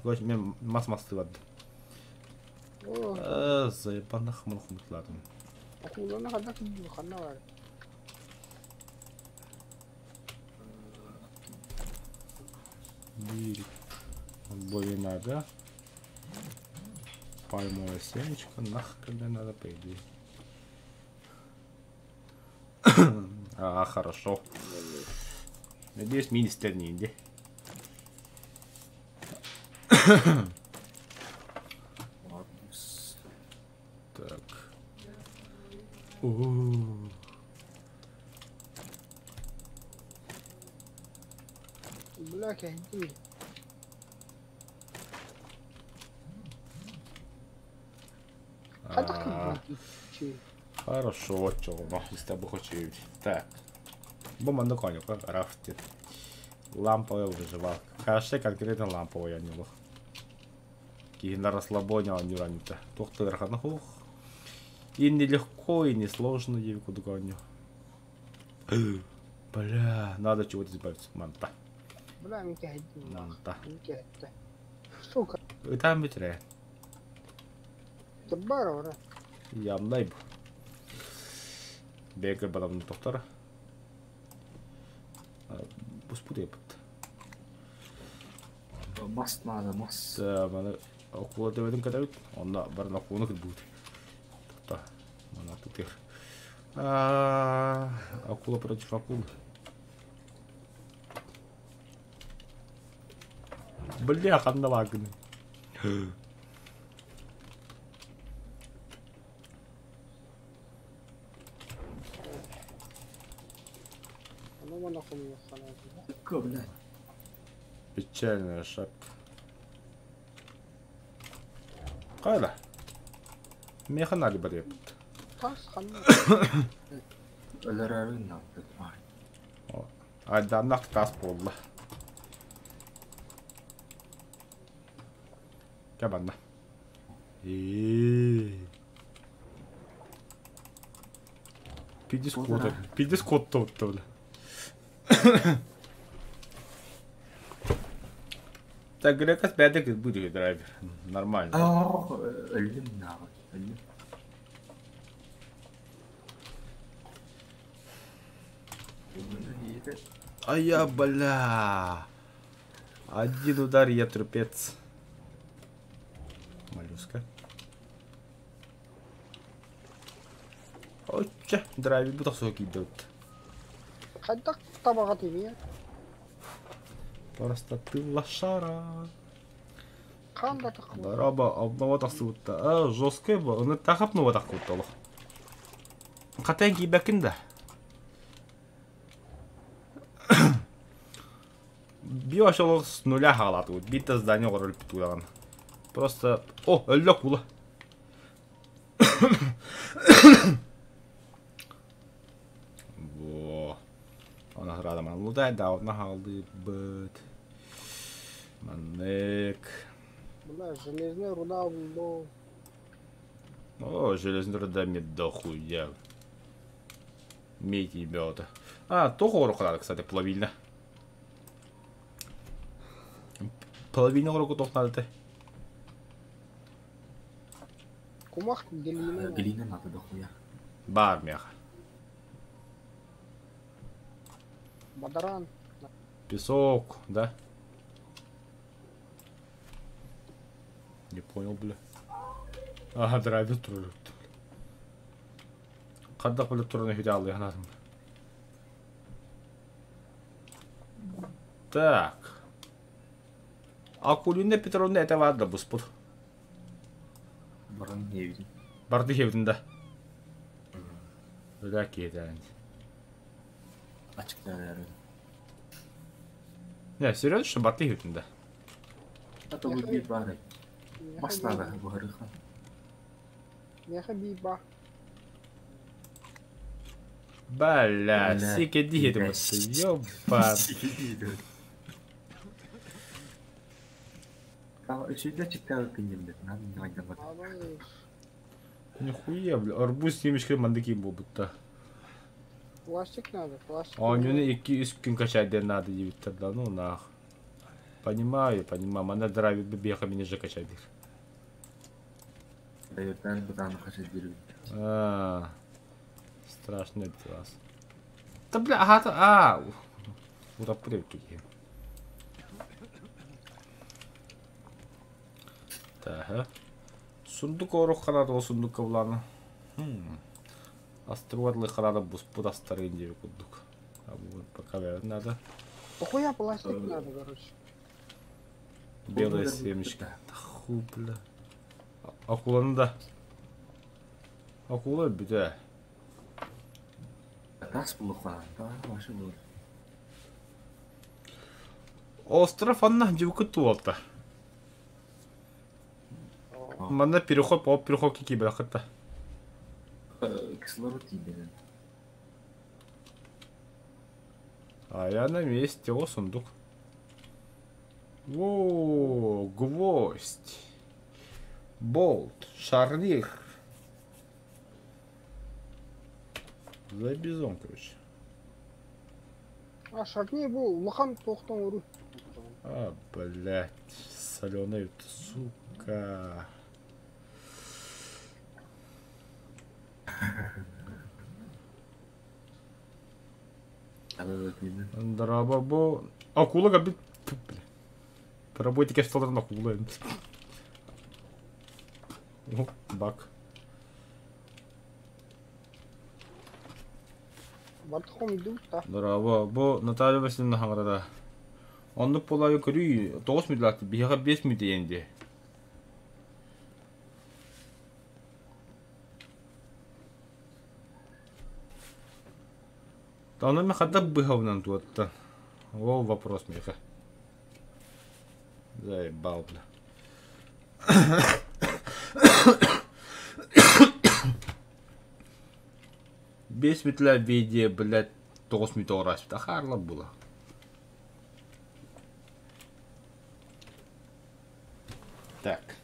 Короче, мен мас масты барды. Оо, Заебанных хмыл хмытладым. акуланы ханна кырдыы, ханна бар. Бир. Отбой надо. Пальмовое семечко. Нахрен надо, по идее. А, хорошо. Надеюсь, министр не инди. Арбуз. Так. У. Бля, кэһдии. Хайдах А, кырдыы? Хорошо, вот чего, с тобой хочу. Так. Бу манна конюка, рафтит. Ламповая выживалка. Хорошо, конкретно ламповая не лох. Киһи на расслабоне оонньуур Туох да хух. И нелегко, и несложно диэбит курдук оонньуу. Бля, надо чего-то избавиться. Манта. Бля, мин кэһдии. Манта. Мин кэһтэ. Сука, Ытаан бүтүрэ. бар ора. Ямнай бу. Бэкер баламны тохтор. Буспут еппит. Мас надо, мас. Маны акула төбөтүн кэтабит. Онно баран акуланы кырбыт. Тохто. Мана тутыр. Акула против акулы. Бля, ханна лагны. Аны манна хомуйуохха наада. Сука, блядь. Печальная шапка. Кайла. Меха надо барепт. Тас ханна. Өлөрөрүн надо. Айданнах тас буолла. Кабанна. Э. Пиздец кот. Пиздец кот то бля. Так, Грекас бэдик будет драйвер. Нормально. Өллүм нахуй. Өллүм. А я, бля. Один удар, я трупец. Моллюска. Оча, драйвер бу тахсуга киирдэ. Хайдах табаҕа тимиэ. Просто ты лошара. Хаан да таххыбыт. Дороба, обнова тахсыбытта. А, жесткий бу. Оны тахап нова тахсыбытта олох. Хатан киибэккин да. Би вообще олох с нуля хаалаатыбыт. Биир здание оҥорор өлбүт Просто... О, өллө акула. Оны радаман лудай даутна хаалдыбыт. Маннык. Бля, железная руда булду. О, железная руда мне дохуя. Медь ребята. А, того рука, кстати, половина. Половина руку тох надо. Кумах глина. Глина надо дохуя. Бар меха. Бадаран. Песок, да? Не понял, бля. Ага, драйвер туру. Қадақ біліп тұрын өйде алды, анадым. Так. Акулина Петровна это варда бұспұр. Баран не видим. Барды хевдінде. Öyle ki Açık değerler. Не, серьезно, что барды хевдінде? А то bu bir bari. Бас надо bu harika. Меха биба. Бля, Бля, сике дихет бля. Ёбан. Tamam üçüncü çıktı kıyım dedim. Hadi ne Абай. Нихуя, бля, арбуз семечки мандыки будто. Пластик надо, пластик. А у него 2-3 күн качать надо девять тогда, ну нах. Понимаю, понимаю, мана драйвер беха меня же качать. Дайырдан бұдан қаша беру. А, страшно это вас. Да бля, ага, та- а, Куда какие. Так. Сундук орух канады ол сундук буланы. Астырварлы канады бус будастарын деп кудук. А вот пока надо. Дохуя пластик надо, короче. Белая семечка. Да ху, бля. Акуланы да. Акула бля. Тас бұлыққа. Башы бұл. Остров анна жібі туалта. Манна переход по переход кики бля хатта. Кислород дейді. А я на месте, о, сундук. Во, гвоздь. Болт, шарнир. За бизон, короче. А шарнир был, улахан тоқтан ұру. А, блядь, соленый, сука. Дорабабо. Акула габит. Бля. Поработики что-то акула. О, бак. Бартхом идут, да. Браво. Бу Наталья Васильевна хаңарада. Оннук буолаайы көрүй 9 мүділақты, биһиэхэ 5 мүдэ дии. Оны мен хата быһабынан туаттан. Ол вопрос меха. Заебал, бля. Бес мүтля видео, блядь, 9 мүтэ ораспыт. Ахарла было. Так.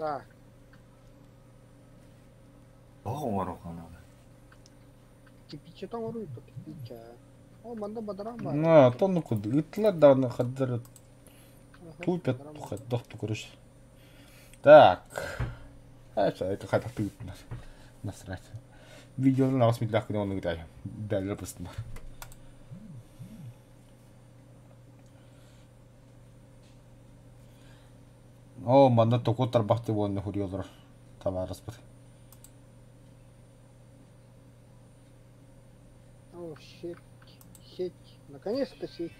Так. Оҕоҥор надо. Кипичетон ұру, кипича. О, манда бадаран бар. На, тонну куды. Ытлар да оны хаддыр тупят, дохту, короче. Так. А, это хата тупит нас. Насрать. Видео на вас медлях, когда он играет. Далее просто. О, манна току тарбахты вонны хуриолор. Товарыс бір. О, сеть. Сеть. Наконец-то сеть.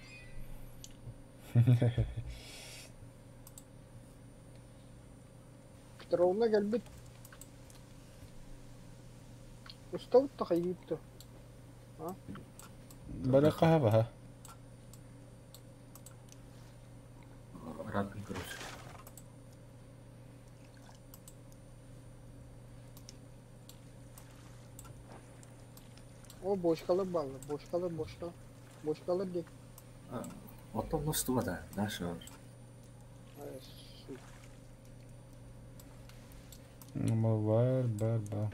Петровна gelбит. Устав тахайыпты. Бара каха баха. бочкалар бааллар, бочкалар, бочкалар. Бочкалар диэн. Оттон устубата, Даша. Ай, сука. Бар, бар, бар.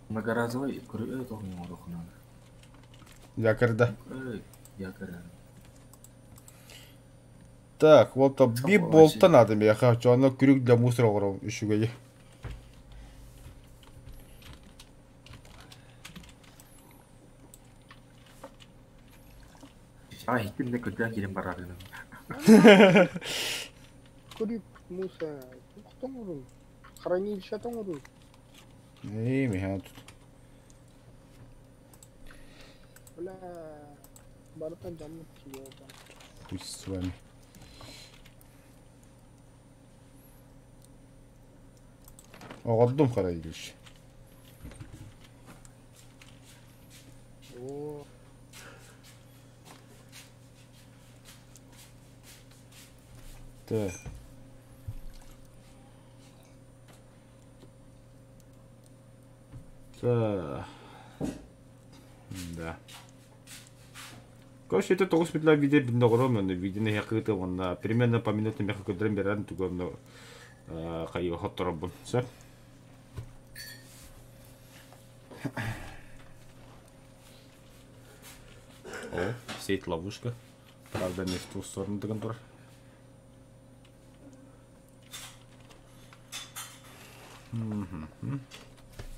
Многоразовый көрө тоҕун оҥоруоххун Якорь, да. Якорь. Так, вот би болта надо мне, хочу, оно крюк для мусора еще. А, иттим де көтөн кирен барарыным. Крюк мусора. Тоҥорун. Хранилище тоҥорун. Эй, меня тут. Бля, барыта дьаммыт киһи. Пусть с вами. Оҕордум хранилище. О, Так. Так. Да. Короче, это тоҕус мүнүүтэ видео бинне оҕором, онно видеоны хакыты онна примерно по минутам меха көдөрөн берен тугонно хайы хотторобун. Сөп. О, сеть ловушка. Правда, не в ту сторону дыган.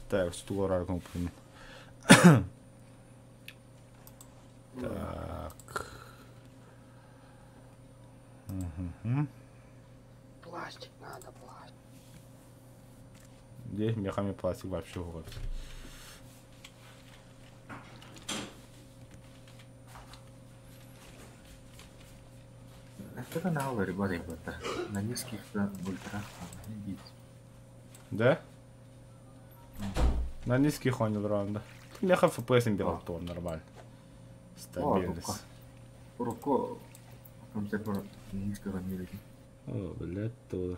Так, стул рарком. Так. Угу. Пластик надо, пластик. Где мехами пластик вообще вот. Это на ребята, на низких ультрах не. Да? На низких он раунда. Меха FPS им то нормально. Стабильность. Руко, там низкого не. О, блядь, то.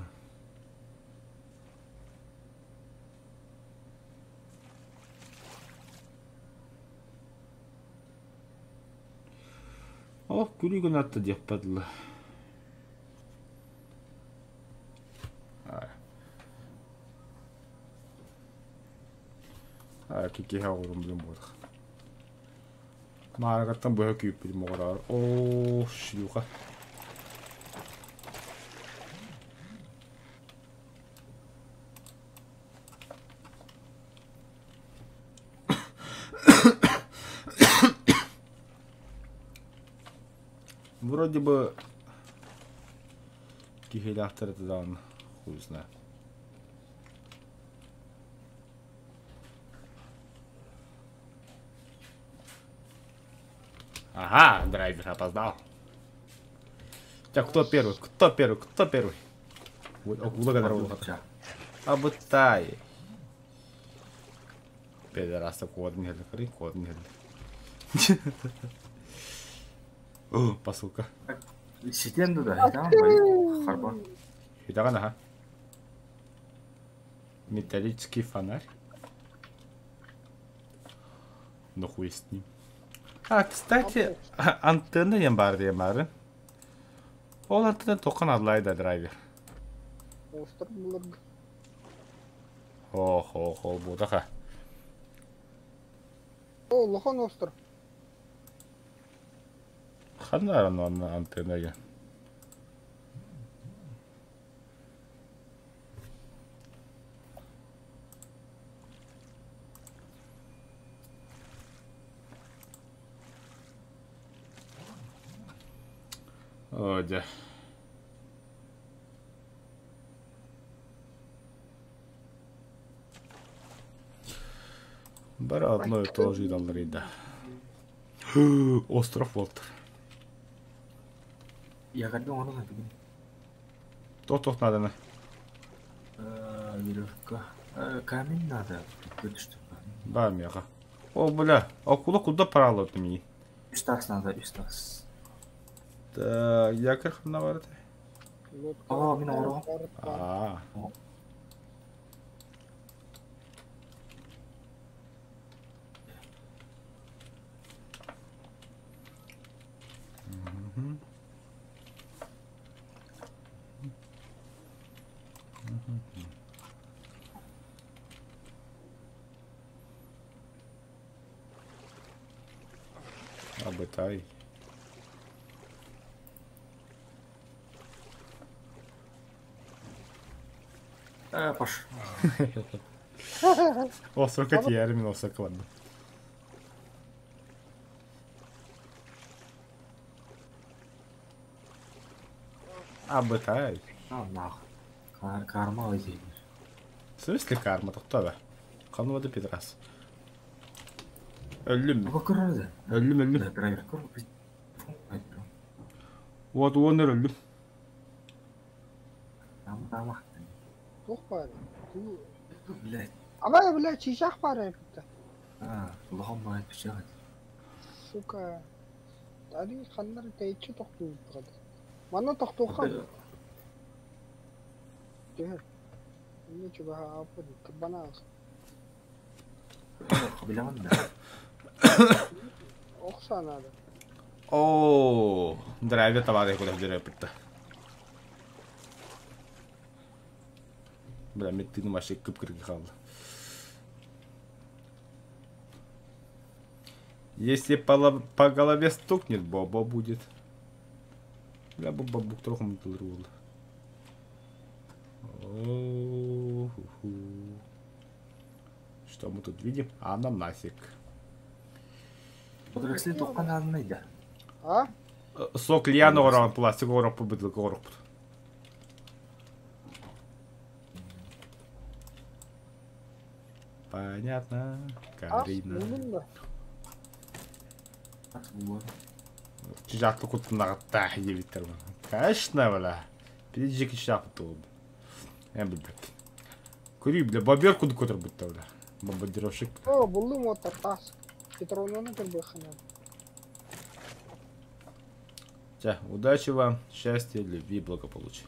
О, күлүгүн атты деп падла. А, кики хаурум билим бодах. Мааргаттан быһа күйүп билим оҕораар. О, шлюха. Вроде бы кихеляхтар это дан хуй знает. Ага, драйвер опоздал. Так, кто первый? Кто первый? Кто первый? Абытай. Педераса кодын хелли, кырый кодын хелли. О, посылка. Ситен да, там харба. Хитаган, ага. Металлический фонарь. Ну хуй с ним. А, кстати, антенна ем бар диye. Ол антенна тоқан адлайда драйвер. Остров булыр. Ох, ох, ол будаха. О, лохон остров. Ханнар антенна я. О, да. Бар одно и то же да. Остров Волтер. Я когда он на тебе. Тот надо на. Веревка. Камень надо. Да, меха. О, бля. А куда куда парало ты мне? Үстас надо, үстас. Так, якорь ханна бар. О, мин оро. А. Абытай. Э, пош. Осока тиийэр мин осока бардым. Абытай. Аллах. Карма диир. В смысле карма? Тохтоо Хануода пидорас. Өллүм. Бу көрөр да. Өллүм өллүм. Драйвер көр. Вот уоннар өллүм. Там там. Туох баар? Блядь. Абай, блядь, чыычаах баар эбит. Аа, улахан баай пичэҕит. Сука. Арый ханна эрэ тэйиччи тохтуубут. Манна тохтуохха. Түһэр. Инньэ чугаһаабыт кырбанаах. Билэҕин да. Ох саа наада. Оо, драйвер табаары куда дьөрөпүттэ. Бля, меттин вообще кып-кыргы хаалла. Если по голове стукнет, бобо будет. Бля, бобо бук трохом буолла. Что мы тут видим? Ананасик. Подросли тоққан алынайды. А? Сок лиана оран пластик ороп быдылка ороп. Понятно, Ас, Карина. буллум да. Чижатлы кутунагытта диэбиттэр. Конечно, бля. Пиджик чижатлы Эм билбэт. Көрүй, бля, бобер куду көтөр бутта, бля. Бомбардировщик. О, буллум вот тас. Петровнаны кырбыхына. Ча, удачи вам, счастья, любви, благополучия.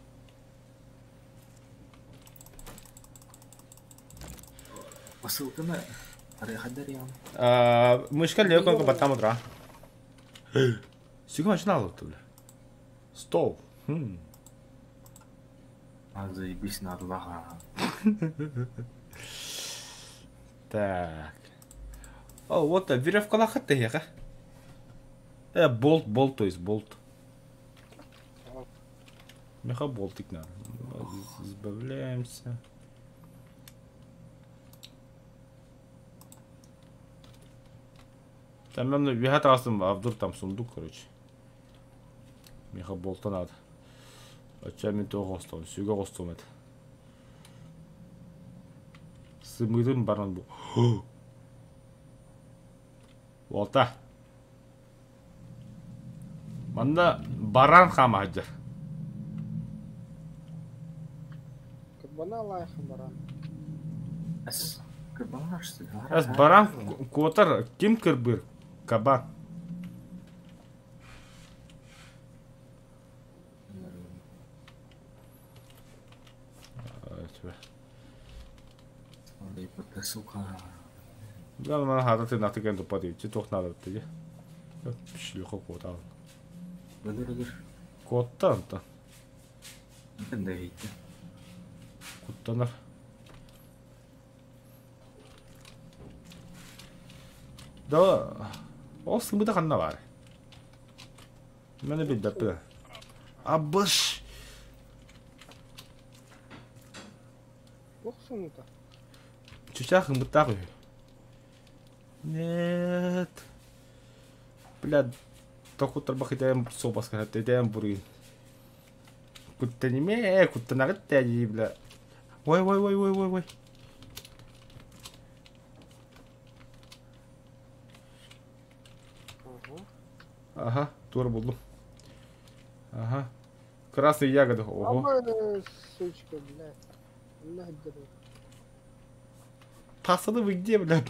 Посылканы арыйхадар ян. Мышка легко батам утра. Сигма начинал бля. Стол. Хм. А заебись на Аллаха. Так. О, вот веревка лахат я. Болт, болт, то есть болт. Меха болтик надо. Избавляемся. Там мен виха тағыстым, а вдруг там сундук, короче. Меха болта надо. Оча мен тоғы қостым, сүйге қостым это. Сымырым баран бу. Болта. Манда баран хама хаджар. Кырбана лайхын баран. Әс кырбанашты. Әс баран котар ким кырбыр? Кабан. Сука. Да, мана хата ты наты кен тупа ти тох надо ты. Шлюха кота. Өлөр өлөр. Котта анта. Бенде хейті. Куттанар. Да, ол сымыда ханна бар. Мені билбеппин. Абыш. Туох сымыта? Чучах ымыттаах үһү. Нет. Бля, токутар бахитаем собаска, тетем бурин. Куттаниме, куттанагыт тәди, бля. Ой, ой, ой, ой, ой, ой. Ага. Ага, тур булдум. Ага. Красные ягоды, ого. Абы, сучка, блядь. Аллах дыры. Пацаны, вы где, бля?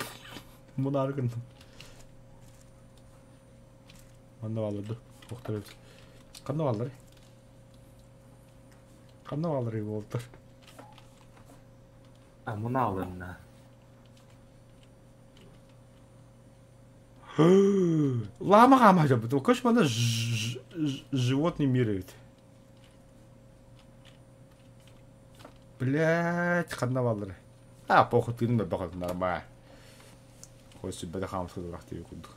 Мунаргын. Манна балырды. Охтар өт. Қанна балыр? Қанна балыр болтыр. А, мына алырна. Лама қама жап. Көш мана животный мир ведь. Блять, қанна балыр. А, похуй, тыным да бақат нормально. Қой сүббәді қамысқы дұрақ деп күндік.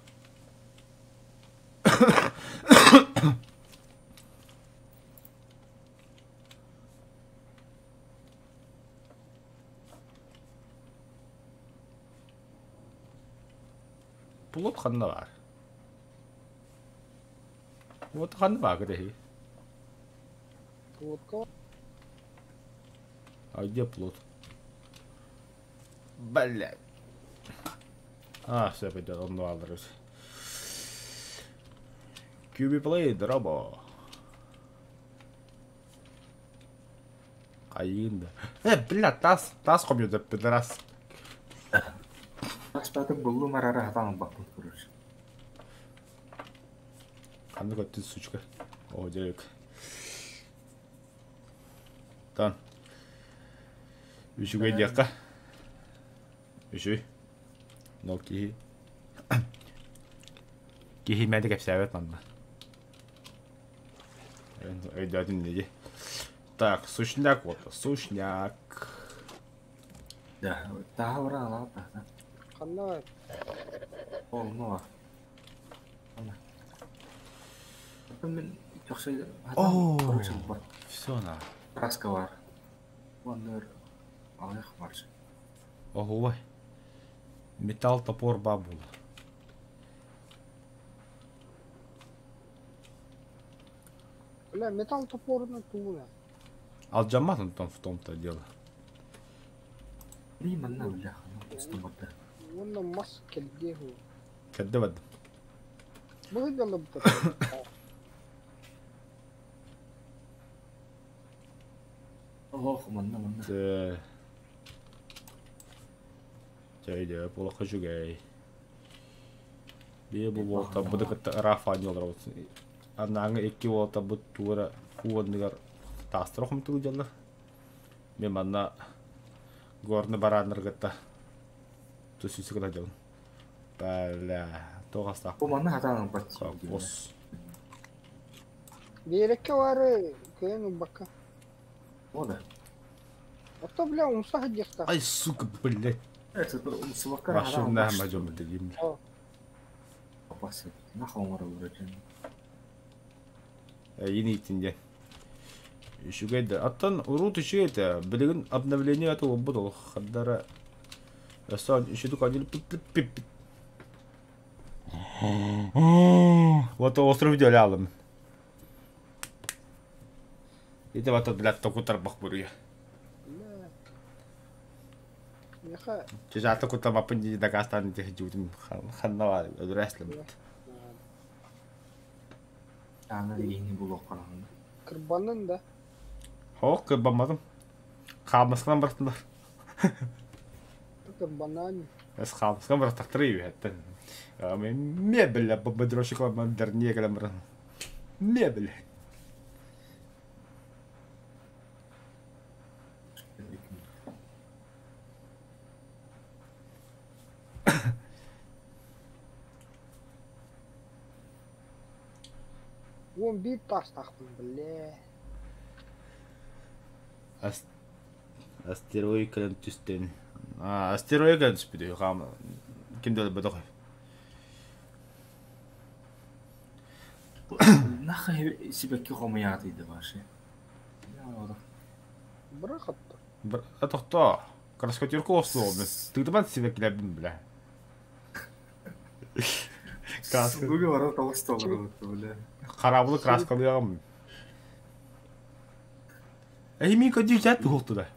Плот ханна баар? Вот ханна баар кэтэһи? Плотка. А где плот? Блядь. А, все, пойдет, он алырыз. QB Play, дроба. Хайын да. Э, бля, тас, тас хомьёдо, пидорас. Тас батын буллум арара хатан баппыт короче. Ханнык өттүн сучка. О, дерек. Тан. Үчүгэй диэххэ. Үчүй. Но киһи киһи мээнэ кэпсээбэт манна. Өйдөөтүн дии. Так, сушняк вот, сушняк. Да, тааһа бара алаат да. Ханна бар? Ол ну. Ана. Мен чохсой О, все на. Краска бар. Оннор алых бар. Ого, металл топор бабул. Бля, металл топорuna тууна. Алдьаммат онтон в том-то дело. Ли манна бля, устубарда. Уонна мас кэлдиэ үһү. Кэрдэ бардым. Быһый да Ох, манна манна. Тэ. Чэйдэ, олоххо үчүгэй. Биэ бу уолтарбыты кытта ыраах фанньалар Анааҥы икки уолтарбыт туора уу анныгар таастара хомтуу дьаллар. Мен манна горный барааннары кытта тус гына дьон. Бля, туох астаах Бу манна хатаан ылбат. Кокос. Биэрэккэ баары кыайан ылбакка. О да. Ото бля умса сылдьыахтаах. Ай, сука, блядь. Это умсубакка Вообще хатаан на ылбат. мадем дегим. Опасы. Нах оҥоро уратын. Эйин иитин диэн. Үчүгэй да. Оттон урут үчүгэй этэ. Билигин обновление аты буолбут ол хардара өссө үчүдүк один пип Вот остров видео алым. Ити бата блядь токутар бах буруя. Бля. Миэхэ Чижата кутамаппын дии дакаастаан ити жуутум ханна бар өдүрээслем. Аны дегенни булуохханаһын. кырбаннын да. Хоох кырбамматым. Хаамысканан бараттылар. Кырбаннаан. Эс хаамыскан бараттахтары үһэттэн. Мебель бободрощикла мандерне кэлэн баран. Мебель. Уон биир таастаахпын бля. Астероид кэлэн түстэн. А, астероид кэлэн түспүтэ. Хаам ким да бөдөх. Нах сибэкки хомуйаатыйды башы. Бырахатта. Тохто. Краскотюрку ослуобун. Тыытыман сибэккилэрбин бля. Краска. Сугуга бара тоҕус толору бля. Хараабылы краскалыаҕым. Эһи мин көдүү туһултуда.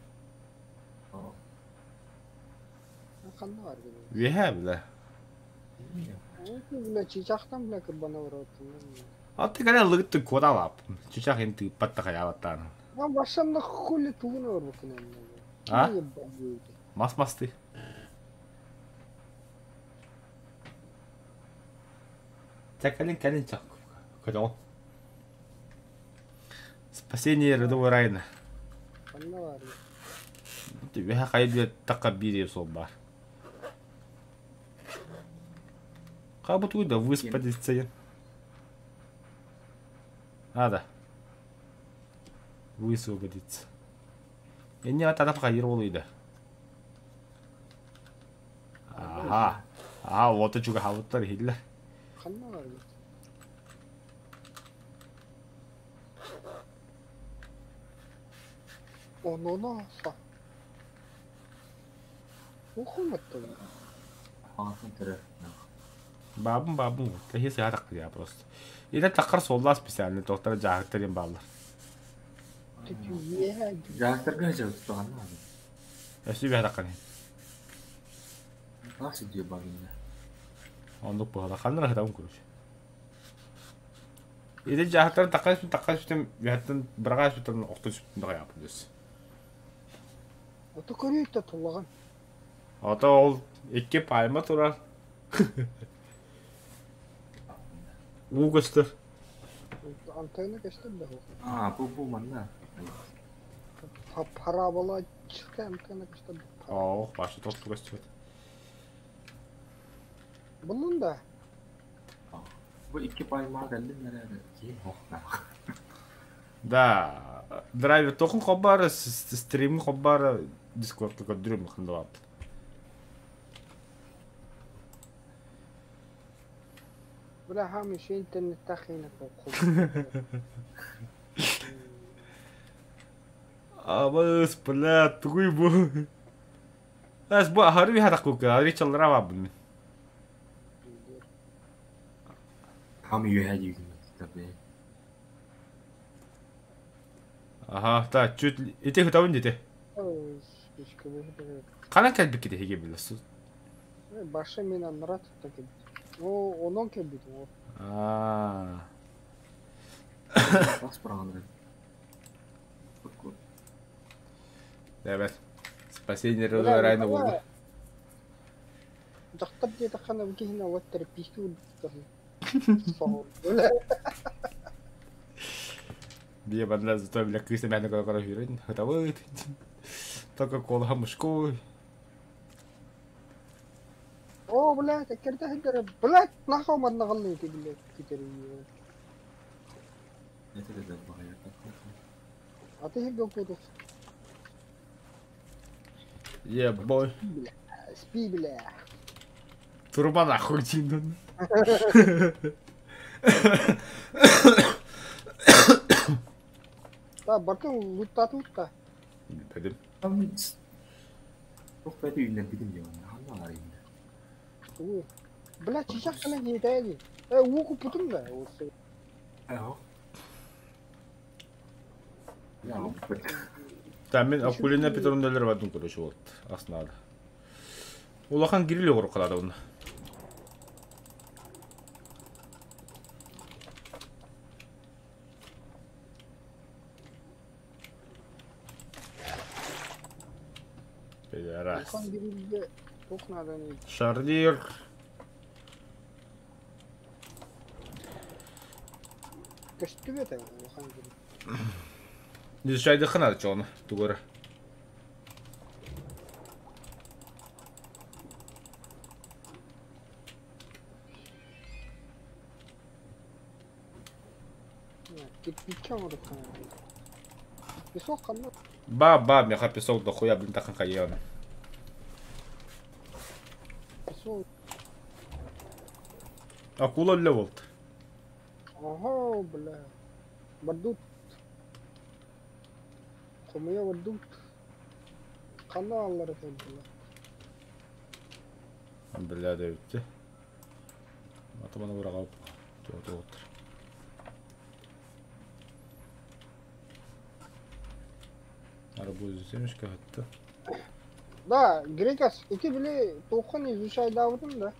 Ханна бар гына. Үөһэ бля. Бля чычахтан бля кырбана бараттым. Аты кэлэ лыгыттын куоталаап. Чычах ин тыыппат тахайаабаттаан. Ман башамда хули тугуна бар букун. А? Мас масты. Чэ кэлин кэлин чак. Көтөҕүн. Спасение рядового Райана. Ханна бар. Үөһэ хайа такка биир суол баар. Хабытуй да выспадиться. А, да. Высвободиться. Энни атата хайыр болуйда. Ага. А, вот чуга хабыттар хиллер. Ханна бар. Ононоса. Ухуматтан. Ағатын түрі. Бабым бабым. Тахи сыһа я просто. Или таққар солла специально доктор жаһыктар баллар. Жаһыктарга жабыт туғанна. Өсү бэһэ таққар. Nasıl diyor bagında? Оннук буһала ханнара хытабын короче. Или жаһыктар таққар таққар сүтем бэһэттен бырага сүтем охтон сүтем дага япын. Ото көрүйті тулаған. Ата ол икки пальма турар. Уу көстөр. Антенна көстөр да. А, бу бу манна. Парабола чыкты антенна көстөр. Ох, башы тотту көстөр. Bunun da Бу икки пальма geldi nerede? Ki hokna. Да, драйвер тохун хобар, стрим хобар, дискордка көдүрүм хандалап. Бля, хамиш интернет тахина Абыс, бля, тугуй бу. Әс бу ахары би хатак кука, ари чаллара бабын. Хам юһә дигән tabi. Ага, та чуть ити хытабын дете. Канан кәлбик ките хеге билес. Башы мен аннара tuttu кебит. О, онон кебит. А. Бас бараган. Evet. Спасение райна болды. Жақтап деді қана бікесіне оттар писки Бие банда зато бля кыса мяны кара хүрен. Хытабыт. Только кола мушку. О, бля, текерде хидер. Бля, нахау манна галны ти бля китери. Это да багая. Аты хи гокуду. Yeah, boy. Бля, спи, бля. Труба нахуй тиндан. Та бартын луттат лутта. Дедим. Там Çok bedi ünlü bilim diyor. Hangi var ünlü? Бля, чичак кана кетеди. Э, уку путун да. Осы. Ага. Я Та мен Акулина Петровналар бардым короче вот. Аснада. Улахан гирили огур калады оны. Пидорас. Улахан гирилге токнадан. Шарнир. Көстү бет улахан гирил. Изучайды ханады чоны, тугары. Кирпича орукан. Песок канна. Ба, ба, меха песок дохуя, блин, тахан хаеон. Песок. Акула для волт. Ага, бля. Бардут. Хомыя бардут. Канна аллар экен, бля. Бля, да өтті. Атаманы бұра қалып. Туа, Арбуз семечка хатта. Да, Грекас, ити били тоқын изучайдабытым да.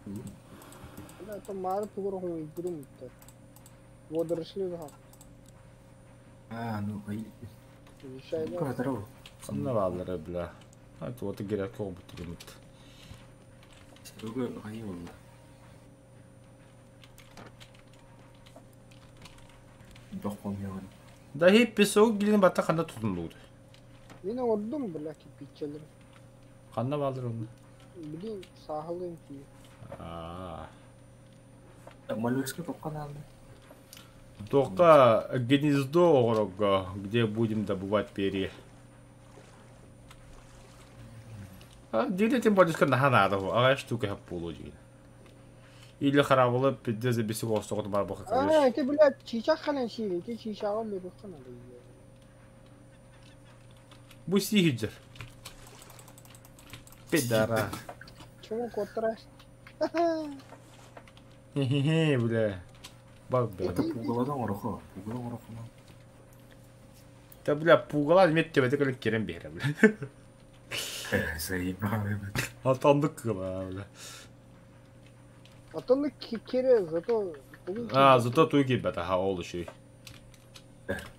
Бля, это мары тугур хум игрум то. Водоросли да. А, ну, ай. Изучайда. Кадро. Ханна баллары, бля. Это вот грек обут дегенмит. Серега ай oldu. Дох комьян. Да хи песок гилин бата ханда тутунду. Мен ордум, бля, кирпиччелер. Ханна баллары оны. Били сахалын ки. А. Моллюска токкан алды. Только гнездо огорога, где будем добывать перья. А, где тем более на надо, а штука полу Или харабылы пиздец за бесик осоғын бар боқа А, это, бля, чичак ханан сири, ити чичагы лөрүк ханан. Бу сиһиджер. Пидора. Чему кот Хе-хе-хе, бля. Бак, бля. Это пугаладан орохо. Пугалан орохо. Да, бля, пугалан мет тебе текеле керен бери, бля. Заебал. Атанdık кыла, бля. А то на кикере, зато... А, зато туй кибет, аха, ол еще.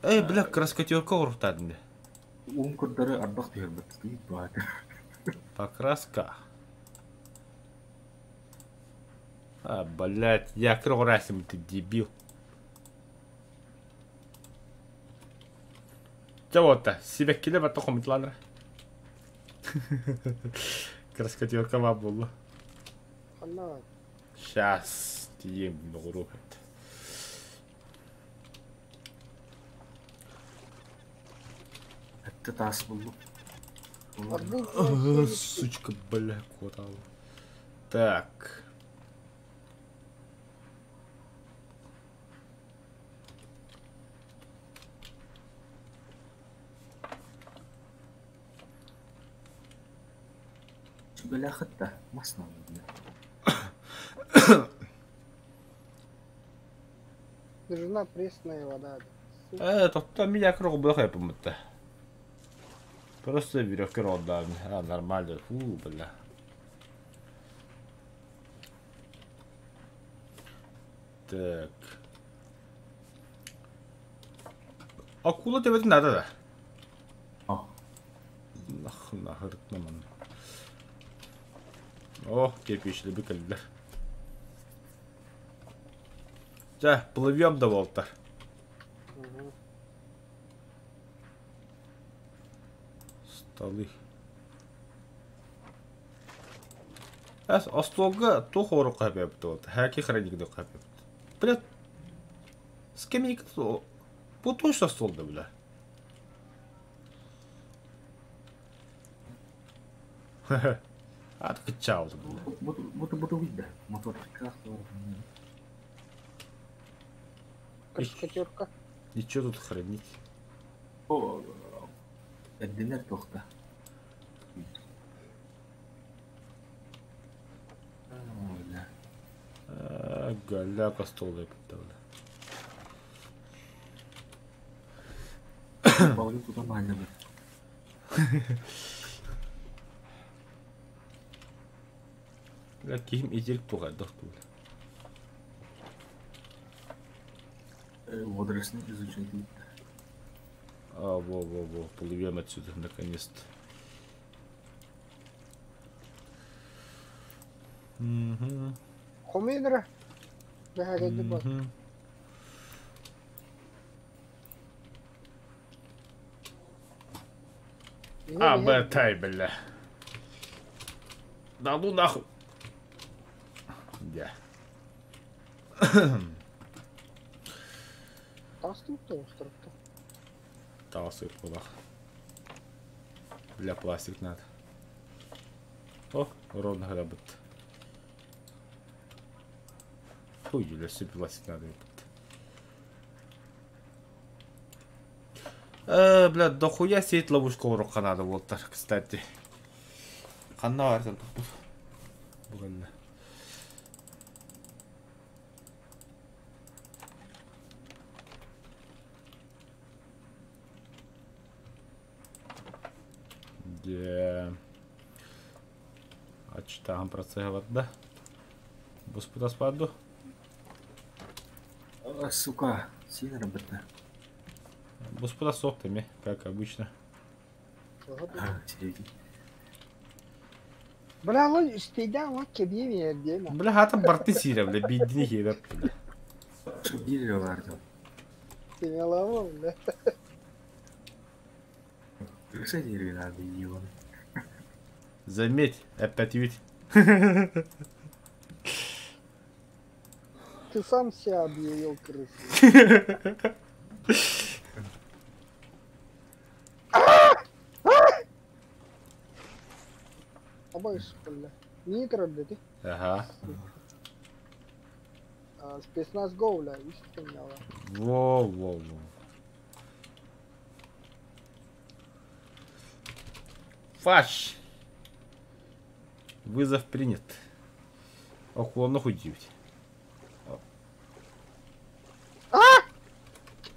Эй, бля, краскотерка урухтадын. Уун курдары арбах түһэрбэт. Баат. Покраска. А, блядь, я красим, ты дебил. Чего-то, себе киле бата комитланра. Краскотерка бабула. Сейчас, тием ногуру. Это тас был. Сучка, бля, котала. Так. Бля, хатта. Масно, бля. Нужна пресная вода. Тоқта меня круг был хэппи. Просто веревка рода. А, нормально. Фу, бля. Так. Акула тебе надо, да? А. Нах, нахер, наман. О, кирпичли быкаллар. Да, плывем до Волта. Угу. Столы. Әс, остолга тух ору капепт вот. Хаки храник до капепт. Бля, скамейка то. Бу точно столда, бля. А так чао, бля. Буту видно. Мотор. Краскотерка. И что тут хранить? О, Эддинер тохта. Голяка стол бля. Павлю туда нормально. Бля, ким идель туга дохтул. Водоросли изучать. А, во-во-во, плывем отсюда, наконец-то. Угу. Хомидра. Угу. А, бля, бля. Да ну нахуй. Да. Тасты куда? Бля, пластик надо. О, ровно грабит. Фу, Юля, все пластик надо. Бля, дохуя сеять ловушку в рука надо, вот так, кстати. Ханна варсан. Бугально. Где? А читаем процесс, да? Господа спаду. Сука, сильно работа. Господа соктами, как обычно. Бля, ну стыда, вот тебе Бля, а там борты сира, бля, бедни хера. Ты меня ловил, бля. Заметь, опять ведь. Ты сам себя объявил крысой. Обоишь, бля. Нитро, бля, ты. Ага. Спецназ го, бля, истинного. Во-во-во. Фаш! Вызов принят. Оклонно хуй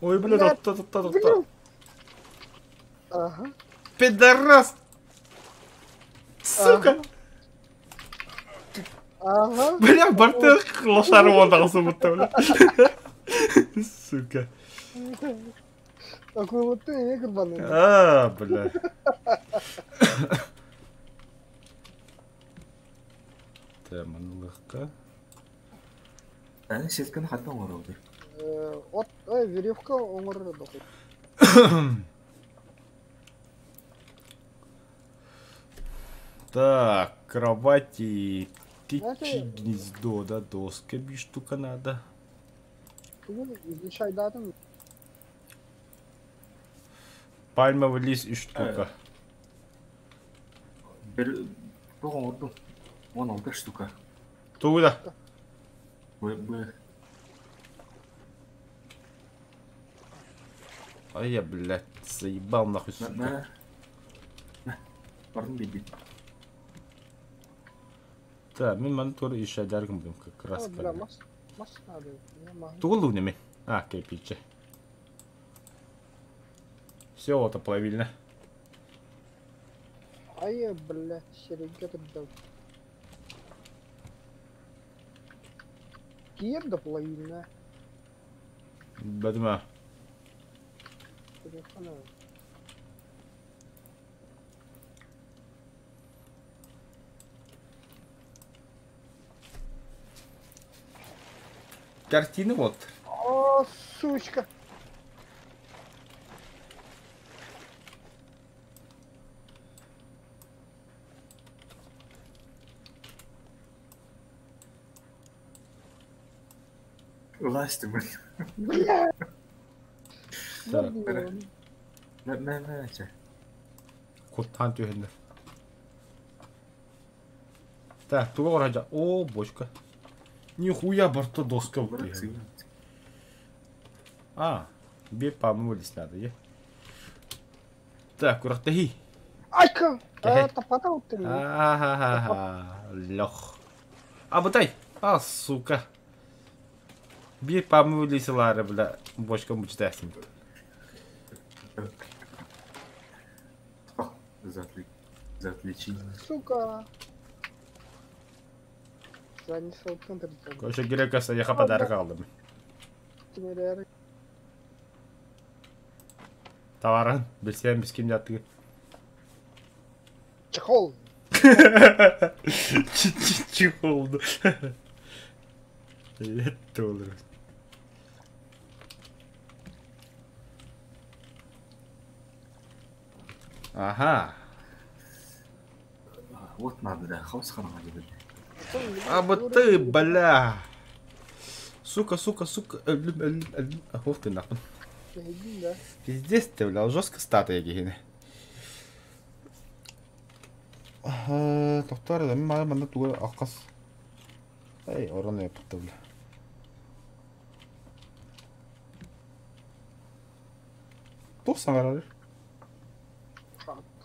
Ой, бля, Блядь, та та та та Блин. Ага. Пидорас! Сука! Ага. Бля, барты лошары ондағы будто, бля. Сука. Такой вот ты, не курбаны. А, бля. Теманлыққа. Аны сетканы хатта оҥоробут. От, ой, веревка оҥорор дохуй. Так, кровати, птичье Знаете- гнездо, да, доска би штука надо. Тугу изучайдатым. Пальмовый лист и штука. Бер туох оҥордум? 16 штука. Туда. Б Б А я, блядь, заебал нахуй, на сука. на на бардым биэрдим. Так, мен монитор еще дәргім будем как раз. Бля, мас, мас надо. Я могу. Тулу неме. А, кирпичи. Все, вот оплавильно. Ай, бля, серега тогда. Киев да половина. Бадма. Картины вот. О, сучка. Ылаастым. Бля. Так. Мэ мэ мэ чэ. Куттан түһэннэр. Так, туга ораja. О, бочка. Нихуя барта доска Бырак вот. сыйын. А, бе пальмовый лист надо, е. Так, курахтахи. Айка! Эхе. А, топата вот ты. Ха-ха-ха. Лех. А, бутай. А, сука. Бир пальмовый лист лары, бля. Бочка мучтасим. За отли... За отличение. Сука. Задница вот центр. Короче, грека я подарок алдым. Товарын, билсем, біз кимде аттығы. Чехол. Чехол. Это olur. Ага. Вот надо, да. Хаос хараҥа диэбит. А вот ты, бля. Сука, сука, сука. Өлүм, өлүм, өлүм. Ох ты нахуй. Да. Пиздец ты, бля, жестко статуя гигиены. Ага, доктор, да мен манна туга аккас. Эй, орон япты, бля. Туох саҥарар?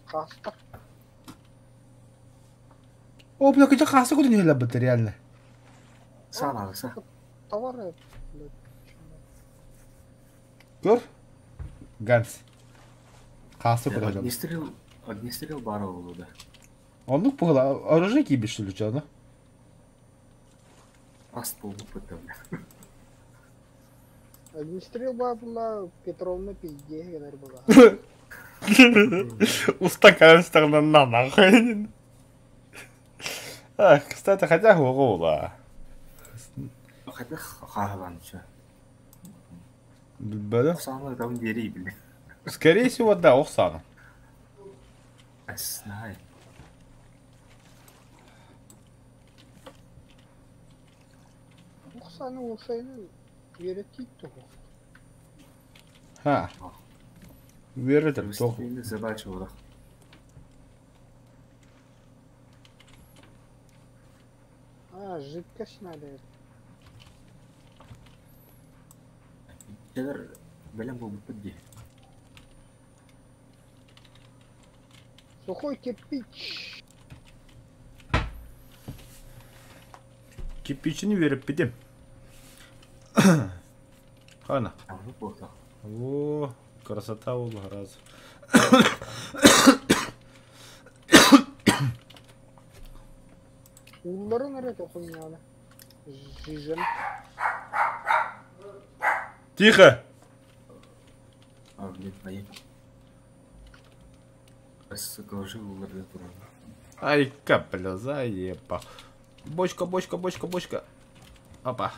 Хаста. О, бля, кыча хаса куда не бит реально. Саана са. Товары, блядь. Көр? Ганс. Хаса куда не. Огнестрел, огнестрел баар буолуо да. Оннук бугла оружие кийбит что ли, чё, Ас буолбут да, бля. Огнестрел была Петровна пизде, говорит, была. Устакан сторона на нахуй. Ах, кстати, хотя хула. Хотя хаалан чё. Бля. Саана там диэри били. Скорее всего, да, Оксана. Знаю. Оксана olsaydı ürettik de Ха. Үөрэтэр туох. Первостепенная задача буолар. А, жидкость надо. Кэлэр бэлэм буолбуппут дии. Сухой кирпич. Кирпичini үөрэппитим. Хана. О, красота буолла раз. Уулларын эрэ тохунньаана. Жижен. Тихо! А, блин, поехал. Ай, капля, заебал. Бочка, бочка, бочка, бочка. Опа.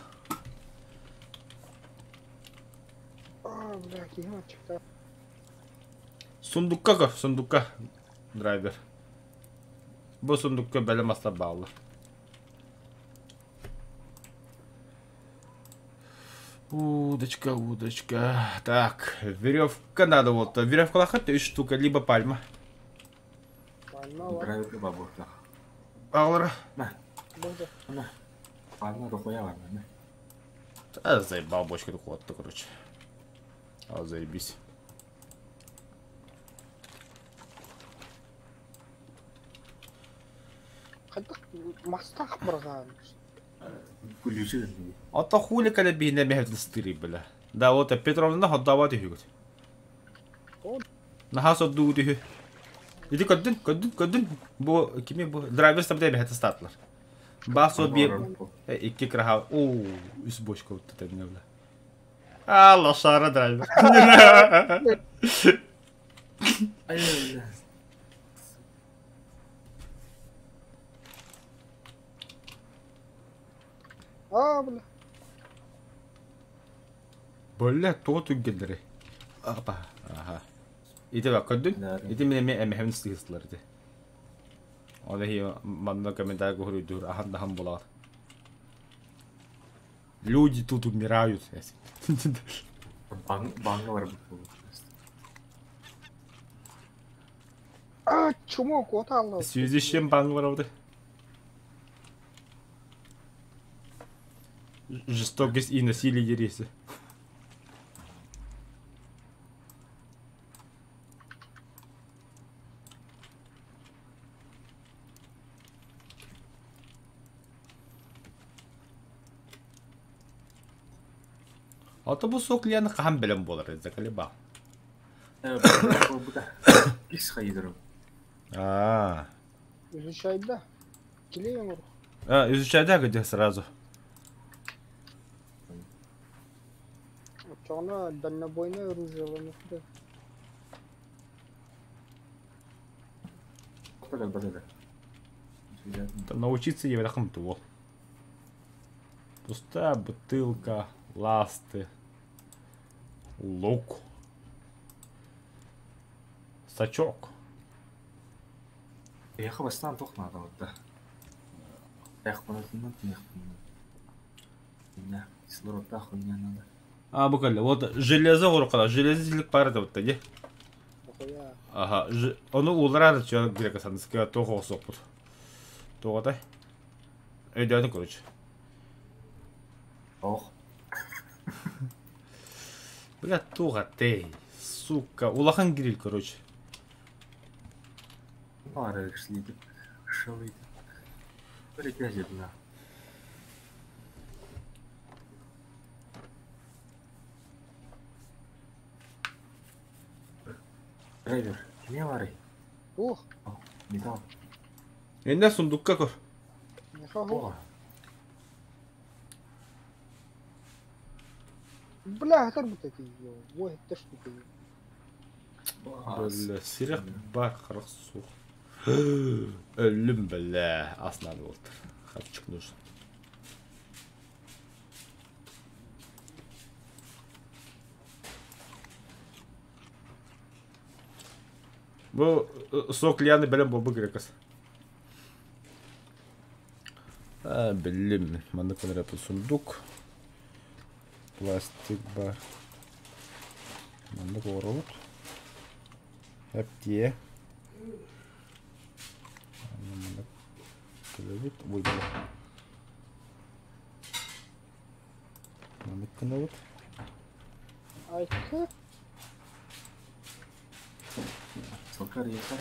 А, бля, киһи аччыктаах. Сундукка көр, сундукка. Драйвер. Бу сундукка бэлэм астар бааллар. Удочка, удочка. Так, веревка надо вот. Веревка лахат үс штука, либо пальма. Пальма бар. Драйвер бабуртах. Алра. На, Burada. на. Пальма дохуя бар, на. А, заебал бочка вот короче. А, заебись. Хайдах мастаах бырҕаан. Күлүүсү А то хули коли бихне мехтин стыри, бля. Да, вот Петровна ходдава түһүгүт. Ол Наһаа соддуу түһү. Ити көрдүн, көрдүн, көрдүн. Бу кими бу? Драйвер стабдай бэхэтэ статлар. Басо би икки краха. О, үс бочка вот это не бля. А, лошара драйвер. Ай, Аа, бля. Бля, тоҕо түггеллери. Апа, аха. Ити бак көрдүн? Ити мен эме эмэхэмин сыһыстылар ити. Ол иһи манна комментарий хоруйдуур ахан дахан булаар. Люди тут умирают. Банга бар бу. А, чмо куота алла. В связи с чем банк барабыты? Жестокость и насилие ереси. А то бу сок лияны хахан бэлэм буолар, заколебал. Ис хайдырым. А, Изучай да. Килей оҥор. а, изучай да, где сразу. Оччоҕуна дальнобойное оружие ылыныахтаах. Научиться еврахам туол. Пустая бутылка, ласты, лук, сачок. Яха бастан тоқ надо вот да. Эх, понатынан тинех. Кислород хуйня надо. А, буквально, вот железо урукала, железо пара вот тади. Охуя. Ага, ону уларар чё грека саныска тоқ сопут. Тоғатай. Өйдәні, короче. Ох. Бля, туғатай. Сука, улахан гриль, короче. Пара шлиди. Шалыйды. Притязедна. Драйвер, кime бар? Ух, Металл. Энде сундукка көр. нихуя. Бля, это ё. Ой, это штука. Бля, сирек бар қырық сух. Өлім, бля, аснады болтыр. Хапчик нужен. Бу сок лияны бэлэм болбу керек ас. А, блин, манна конрепу сундук. Пластик бар. Манна коробут. Әптие. Манна көлөбүт. Ой, бля. Манна кынабыт. Айка. Сокар якар.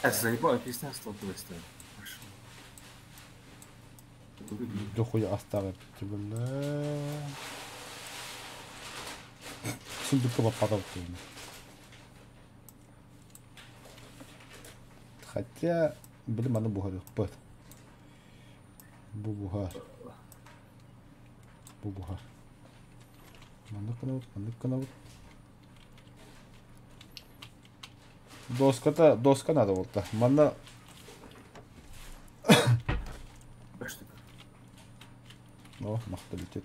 Заебал, я перестань столкнуть ставить. Пошел. Дохуя астаҕа бля. Сундукка баппатабыт Хотя, блин, маны буһарыахпыт. Бу буһар. Бу буһар. Маннык гынабыт, маннык гынабыт. Доската, доска надо буолта. Манна О, махталитет.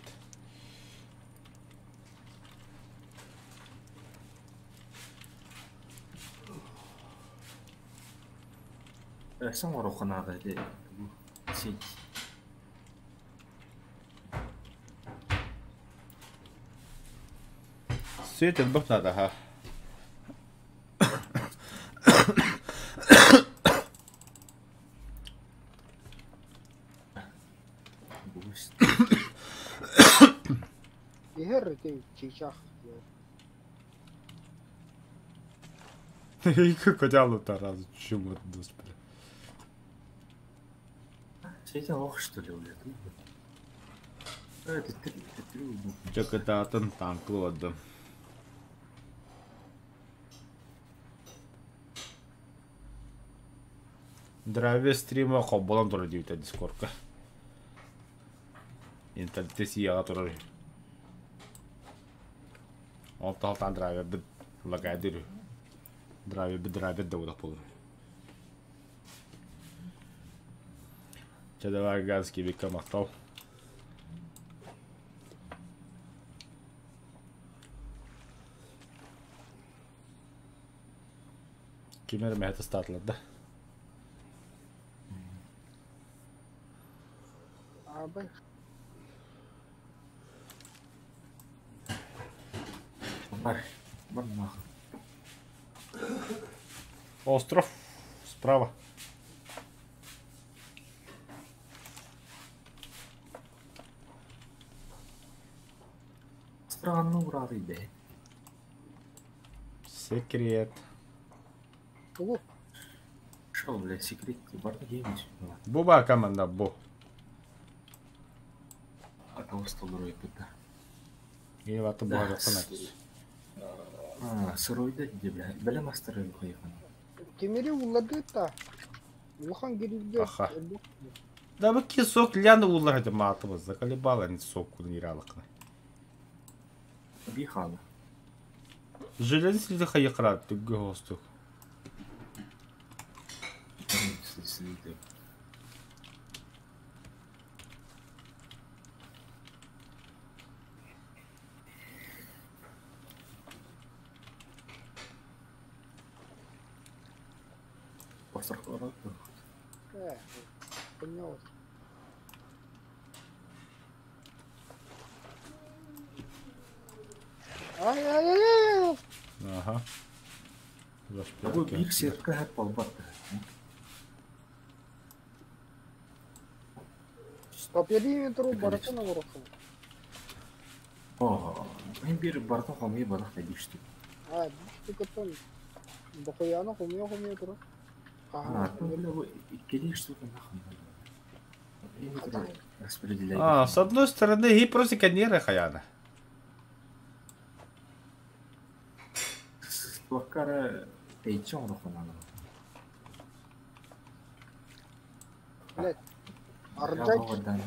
Өссө оҥоруохха наада ити сеть. Сеть элбэх надо, ха. Иһэр ити чыычаах. Котялу таразу, чему господи. Сеть ох, что ли, блядь? Это три, три. Чакытаатын танклы Драйвер стрима холболон турар диэбитэ дискордка. Интернетте сийэҕэ турар үһү. Ол таһалтаан драйвербит лагайдыр үһү. Драйвербит драйвер да буолар буолар. Чэ давай газ кибикка махтал. Ким эрэ мэһэ тастаатылар да. Абы. Бар, бар нахуй. Остров справа. Странно урары бэ. Секрет. Тугу? Шо, блядь, секрет, бар где-нибудь. Бу баар команда бу. А кого столдору да. Ева Да, буһарыаххын А, сырой да, где, бля, бля, мастер хайхан. Тимири улладыта. Улахан гирилде. Аха. Да бу кисок ляны уллар хати маатыбыз. Заколебала не сок кудun иралыкны. Би хана. Железный следы хайыкрат түггө хостук. Остров Э, понял. Ай, ай, ай, ай. Ага. Бу биир сетка хэп болбат. По периметру баратын олорохун. О, мен бир бартын хомуй барах да бир штук. А, штукатон. Бокояна хомуя хомуя тура. А, ну бля, бу иккили штука нахуй. Распределяй. А, с одной стороны, и просто канера хаяна. Туаккара тейчон рохонана. Блядь. Арджать.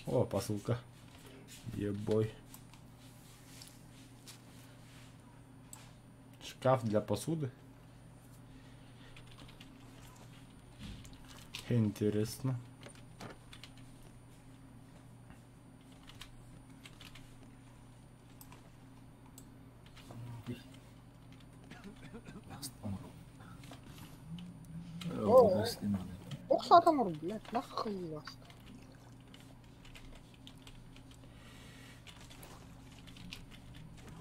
О, посылка. Ебой. Шкаф для посуды. Интересно. Ох, сатан, блядь, нахуй вас.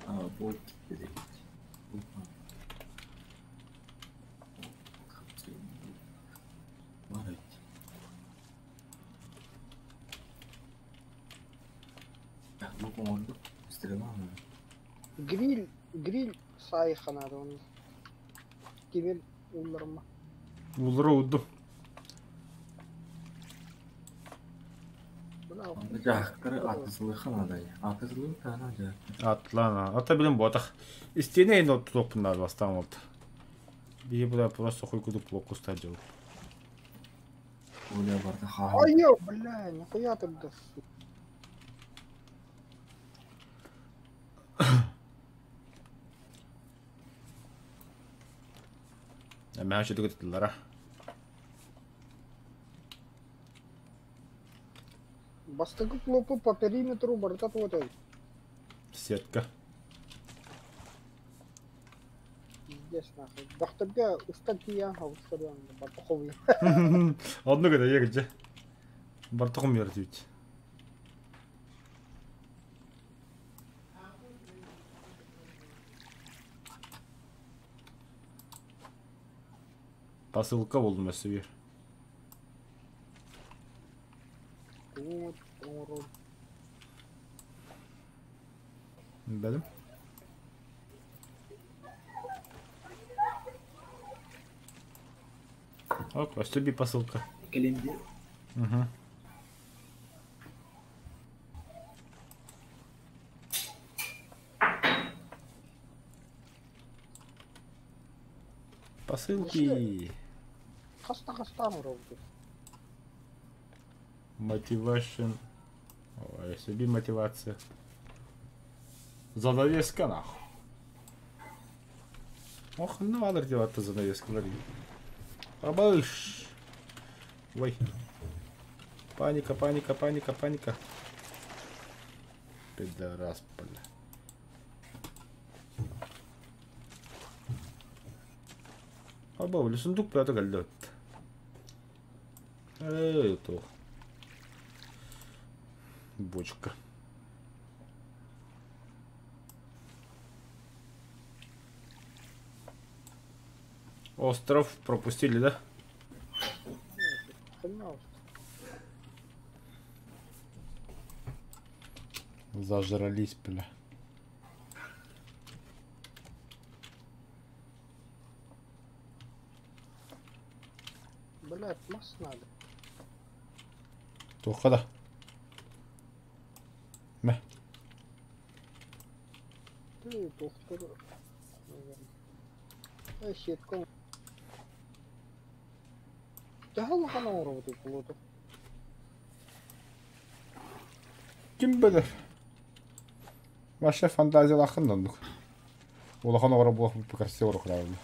А, вот Лук оҥордум. Стрела оҥордум. Гриль, гриль саайыхха наада онно. Тимир уулларыма. Ууллара уурдум. Онно дьаһахтары ааттасылыахха наада. Ааттасылыы таана дьаһахтар. Атлана. Ата билим буотах. Истиэнэ иһин тутуохпун наада бастаан олта. Биһи бля просто хуй кудук блоккустар дьыл. Оля барда хааһы. Ой, бля, нихуя ты да. Эмэһэ чөтүгү тутуллара. Бастакы клопу по периметру барыта туотай. Сетка. Пиздец нахуй. Бахтарга устан тиийэн хаҕыстарыан барта хобуйа. Оннук это егиче. Бартахым үөрэтибит. Посылка булдум өссө биир. Бэлэм. Оп, өссө биир посылка. Кэлин диэн. Угу. Посылки. Хаста хастаан оробут. Motivation. Ой, себе мотивация. Занавеска нахуй. Ох, ну надо делать занавеска, лови. Абыш. Ой. Паника, паника, паника, паника. Пидорас, бля. Аба, бля, сундук пятый кэллэ. Эй, туох. Бочка. Остров пропустили, да? Зажрались, бля. Блять, мас надо. Туохха да. Мэ. Ты доктор. Эй, сетка. Төһө улахан оҥоробутуй кулуоту? Ким билэр? Вообще фантазиялааххын да оннук. Улахан оҕоро буолуох красиво оруохлаабын.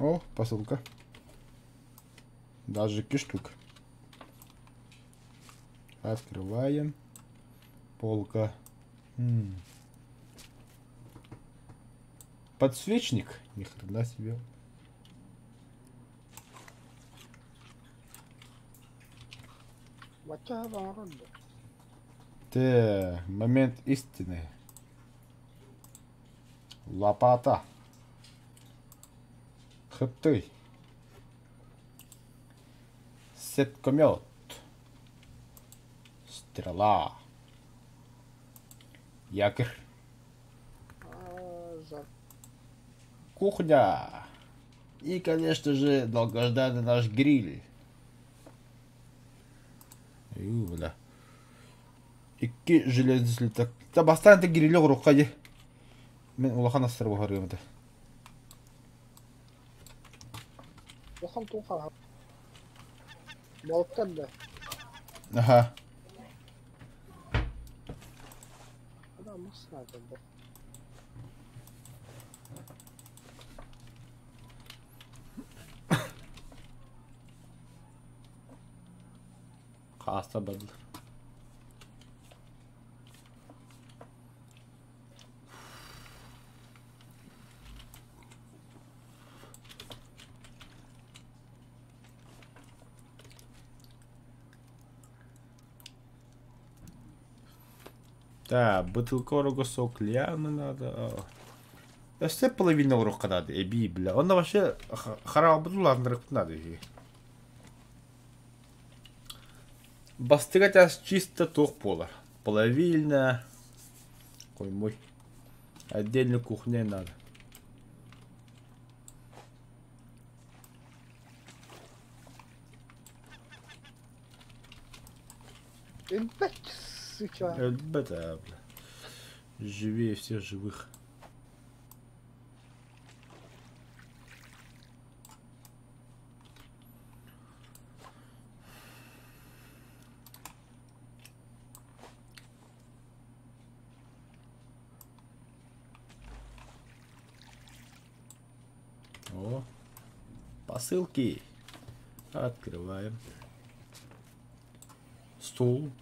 О, посылка. Даже икки штук. Открываем. Полка. М. Подсвечник. Ни хрена себе. Бачча оҥорор да. Так, момент истины. Лопата. Хыптый. Сеткомет. Стрела. Якорь. Кухня. И, конечно же, долгожданный наш гриль. Ю, бля. Икки железный слиток. Та бастаан ты грили оҥоруохха дии. Мин улахан астары буһарыам этэ. Улахан туох Балыктар да. Аха. Да, мас надо да. Хааста бардылар. Да, бытылка орого сок лианы надо. Өссө половина оруохха надо, эбии бля. Онно вообще хараабытын улаатыннарыахпыт надо үһү. Бастыга таас чисто туох буолар. Плавильня. Ой мой. Отдельно кухня надо. Өлбөт сыча. Өлбөт аа, бля. Живее всех живых. О, посылки. Открываем. Стул.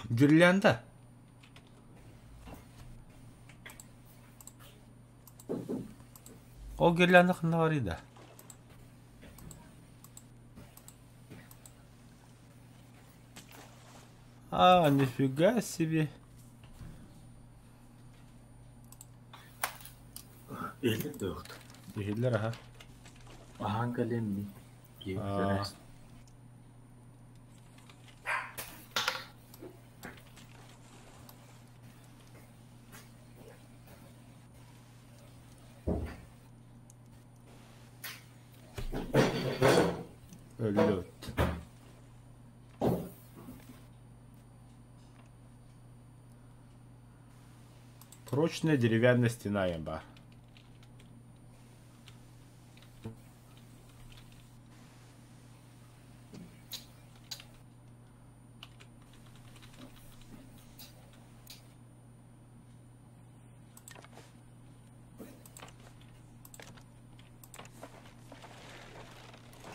Гирлянда. Ол гирлянда ханна барый да? А, нифига себе. Иһиллэр дуохт. Иһиллэр аха. Аһаан кэлиэм ини. Киһи Аа. Өллөт. Прочная деревянная стена ямба.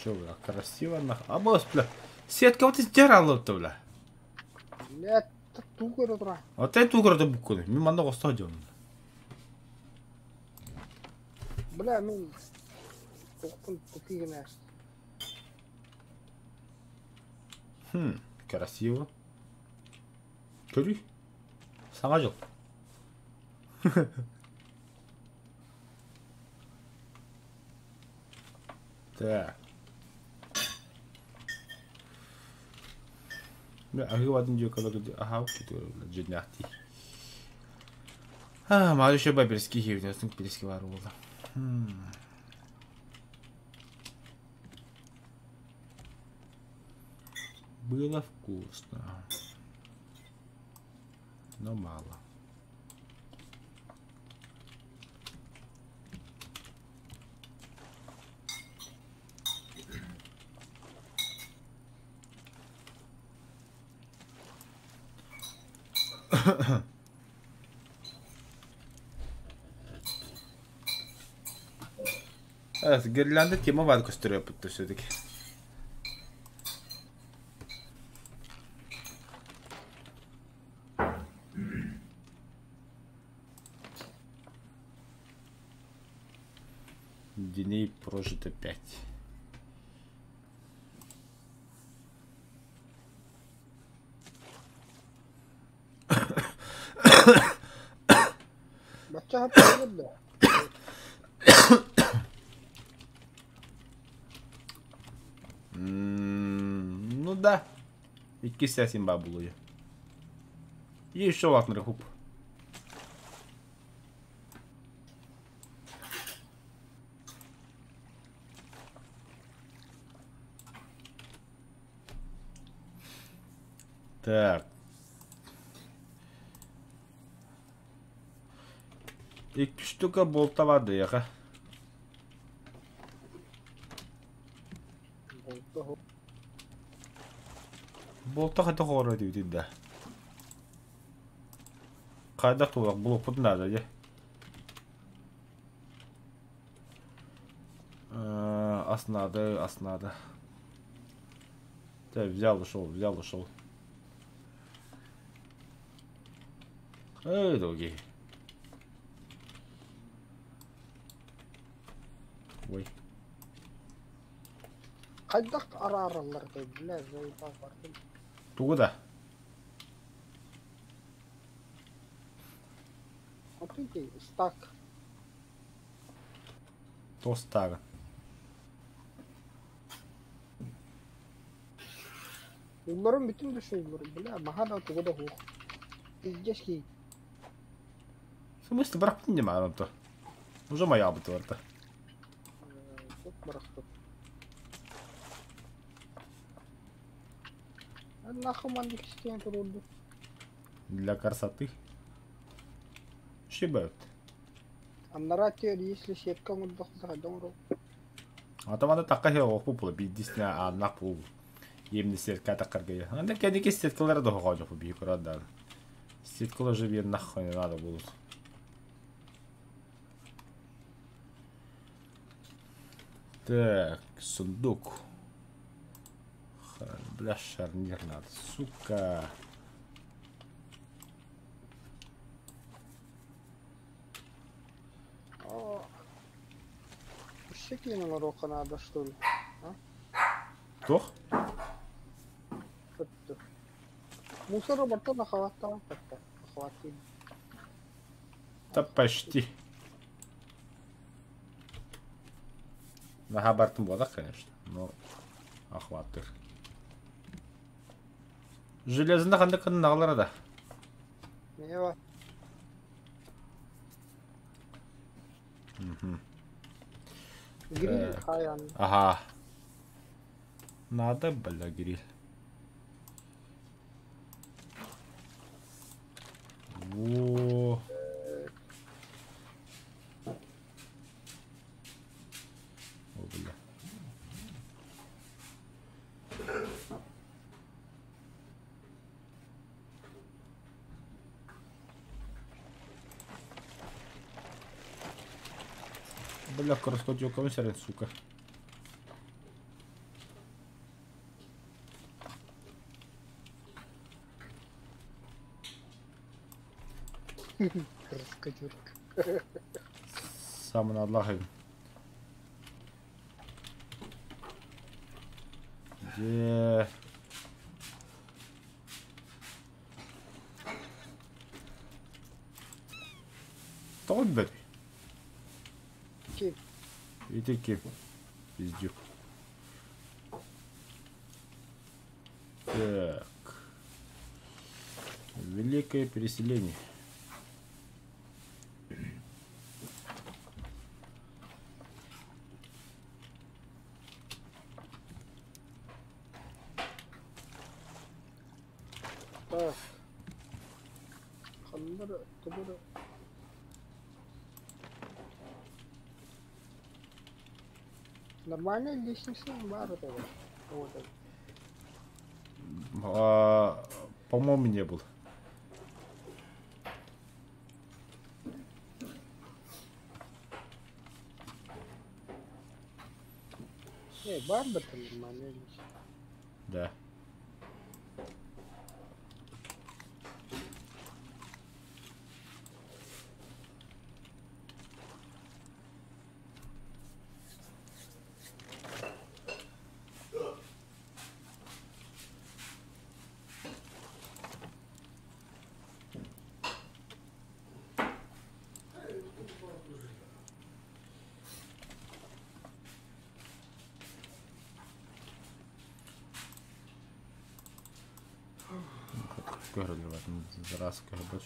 Че, бля, красиво нах. А бос, бля. Сетка вот издирала-то, бля. Блядь, тугура тура. А ты тугура да буккуны. Мен манна қосты жон. Бля, мен тоқтым тупигіне. Хм, красиво. Көрүй. Саңа жыл. Так. Бля, аһыы дьиэ аһаа дьиҥнээхтии. Аа, маа еще баберский хивнесин пириски бар буолла. Было вкусно. Но мало. Evet, гирлянда тема бар көстөрөпүттү все-таки. Дней прожито 5. Бачча хаппа Ну да. Иккис сәсин ба булуя. И еще латныры хуп. Так. Икки штука болта бар дыяха. Болта хата хоро дибитин да. Хайдах туох булуппут наада дьэ. Ас надо, ас надо. Так, взял, ушел, взял, ушел. Эй, долгий. Ой. Хайдах араараллар да, бля, заебал бардым. Тугу да? Смотрите, стак. Тостага. Улларым бүтүн да улларым, бля, маха да тугу да хуох. Пиздец кий. В смысле, бырахпытын дии маҕан онто. Уже майаабыт барда. Туох бырахпыт. Нахуй маннык истиэн туруорду. Для красоты. Шибет. Аннараа түөр если сетка оҥордоххо хайдах оҥоробут? А там аны такка хе оохпу була биирдиснэ ааннах бу емни сетка таккарга. Анда кэнники сеткалары да хоҕоодьоху биһи көрөр да. Сеткалар уже биир нахуй не надо будут. Так, сундук. Бля, шарнир надо, сука. О, Өссө киин оҥоруохха наада что ли? Туох? Сөптө. Мусора бартан ахаваттаан хатта. Ахаваттыын. Да почти. Наһаа бартын буолар, конечно, но охваттыр. Железно ханнык наҕалара да. Нева. Гриль хайан. Ага. Надо, бля, гриль. Во. О, бля. Бля, красоту комиссар, сука. Раскадюрка. Самын Аллахым. Где? Тоҕо билбэтий? Ким? Ити ким? Пиздюк. Так. Великое переселение. Так. Ханна эрэ тугу эрэ Нормальная лестница баар этэ Вот А, по-моему, не был. Не, баар да нормальная лестница. Да. Зараз көрбөт.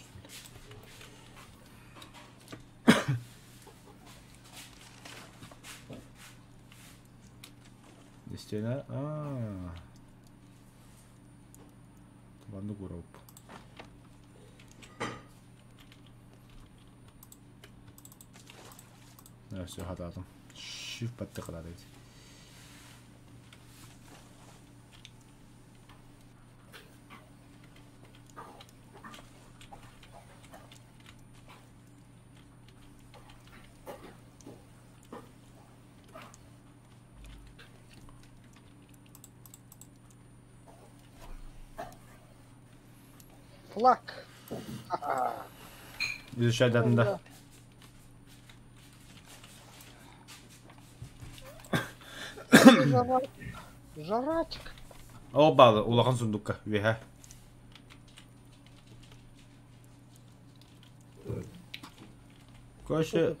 Стена. А. Маннык уроп. Все, хатаатым. Shift баттык хатаат. Флаг. Изучать да. Жарачка. О, балы, улахан сундукка, веха. Короче,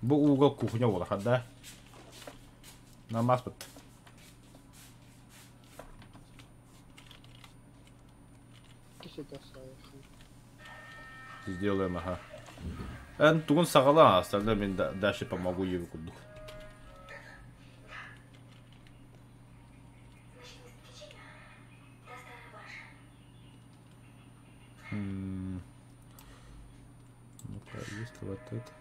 бу угол кухня буолар, да? Намаспыт. сейчас. Сделаем, ага. Эн тугун саҕалаа, остальное мин дальше помогу ей курдук. Ну-ка, есть вот это.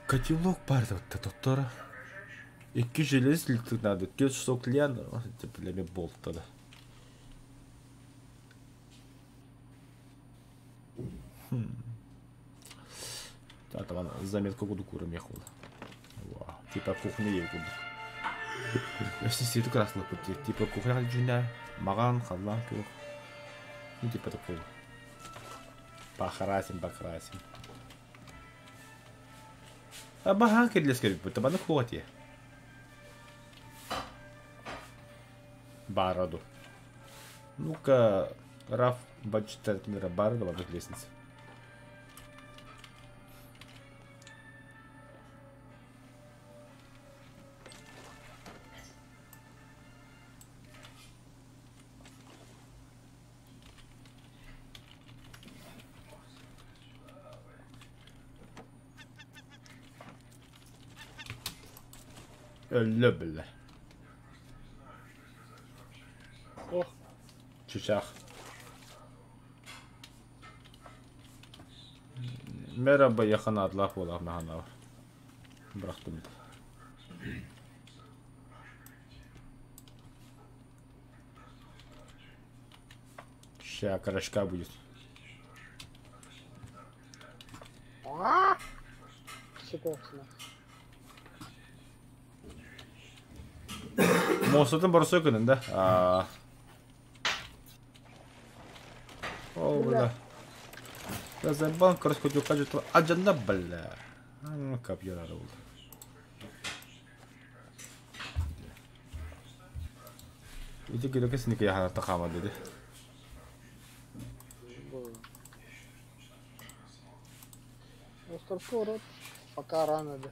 Котелок бар вот это тора. Икки желез надо, 4 часов клиент, типа для болт тогда. Хм. Да, там заметка куду курым ехала. Вау, типа кухня ей курдук. Если свету красный пути, типа кухня джуня, маган, халлан, кюх. Ну, типа такого. Покрасим, покрасим. А баха кирлес керіп бұтты, баны хуати. Бараду. Ну-ка, Раф бачтартнера бараду, баны лестница. Өллө биллэ. Ох. Чычах. Merhaba yakın adlah буолах маханава. Бырахтым. Ща окорочка будет. Ситуация. Мостатын борсой күнін да. О, бля. Да забан, короче, хоть укажет. А джанда, бля. Ну, копье надо было. Иди, говорю, kesinlikle yahanatта kalmadı dedi. Остров Корот. Пока рано, да.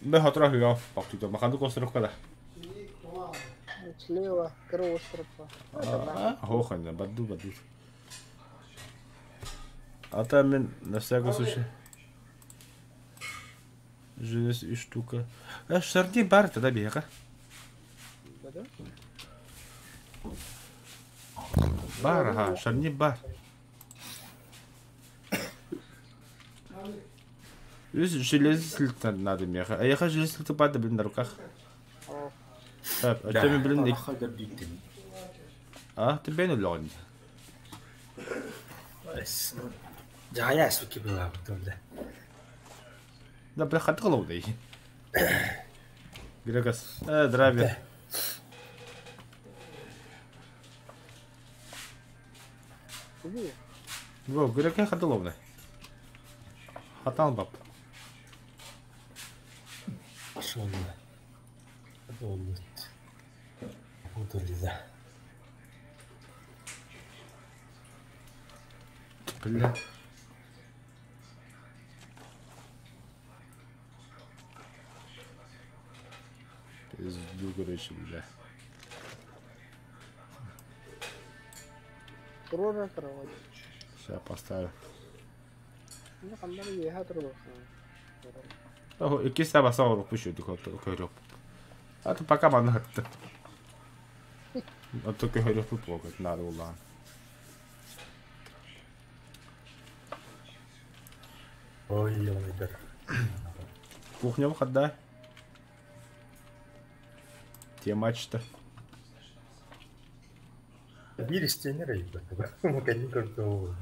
Ben hatırlıyorum. Bak tutuyorum. Bakalım остров kada. Слева, кыры остров. Хоханна, баду баду. А там мен на всякий случай. Желез и штука. А шарди бар тогда бега. Да? Бар, ага, шарни бар. Үс желез надо меха. А я хочу желез бар, блин, на руках. Так, а тебе, блин, а, ты бен улон. Жая суки была потом, да. Да, бля, хат голову Грегас. Здравия. Во, Грека хатыловна. Хатал баб. Пошел на. Удалила. Бля. Пизду, короче, бля. Турора кровать. Сейчас поставлю. Ну, хандар еха турор. Ого, икки саба саба пущу, көрөп. А то пока манна хатты. А то көрөп плохо, надо улан. Ой, он идет. Кухня выхода. Темачта. Били стены рыбы. Мы конечно как-то.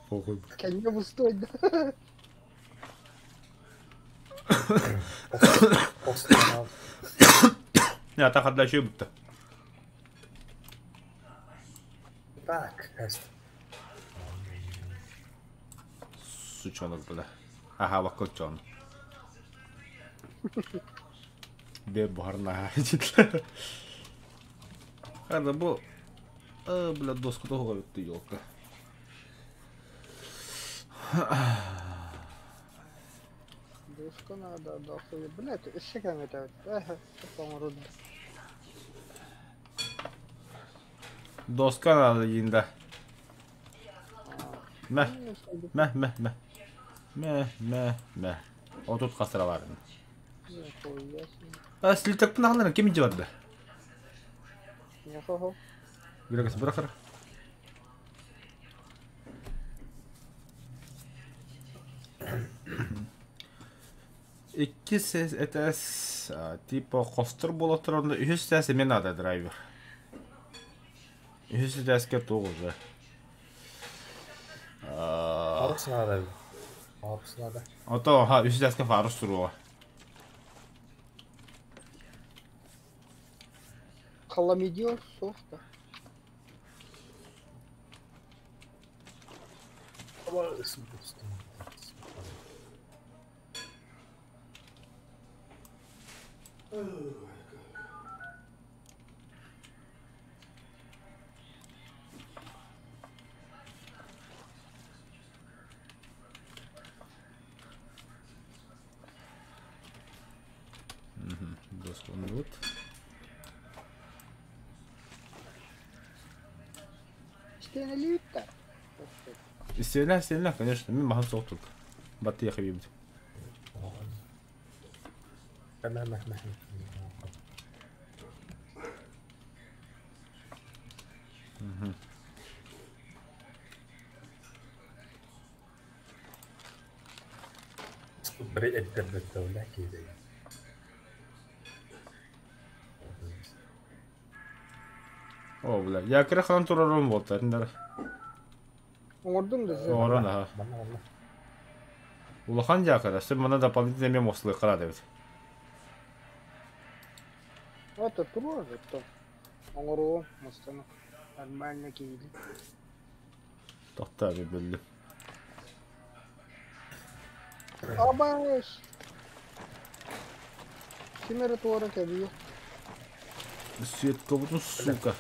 Похуй. Конечно, пустой, да. Не, а так отдача будто. Так, Сучонок, бля. Ага, вакочон. Бе буharна. Хада бу. Бля, доску того ты ёлка. Доску надо, дохуй. Блядь, еще кем это? Эх, помру. Доска надо да. Мэ, мэ, мэ, мэ. Мэ, мэ, мэ. Отут хастара баар. А, слитокпын аҕаллар ким илдьэ барда? Биракас бырахар. Иккис этээс типа хостор буола турар, үһүс этээс эмиэ наада драйвер. Үһүс этээскэ туох уже? Фарус надо. Фарус надо. Ото аха үһүс этээскэ фарус туруоҕа. Хламидио суох да. Досконнубут. Истиэнэлиибит да. Истиэнэ, истиэнэ, конечно, мин маһын суох турк. Баттыйа хабибит. О, бля, я кыра ханан турарым буолта. Оҥордуҥ да сен. Оҥорон аха. Улахан дьаакара, сен мана дополнительно эмиэ мостулуохха наада эбит. Это туруор это. Оҥоруом мастаны. Нормально киһили. Тохтоо би биллим. Абаш! Ким эрэ туора кэбиэ. Сеткабытын сука.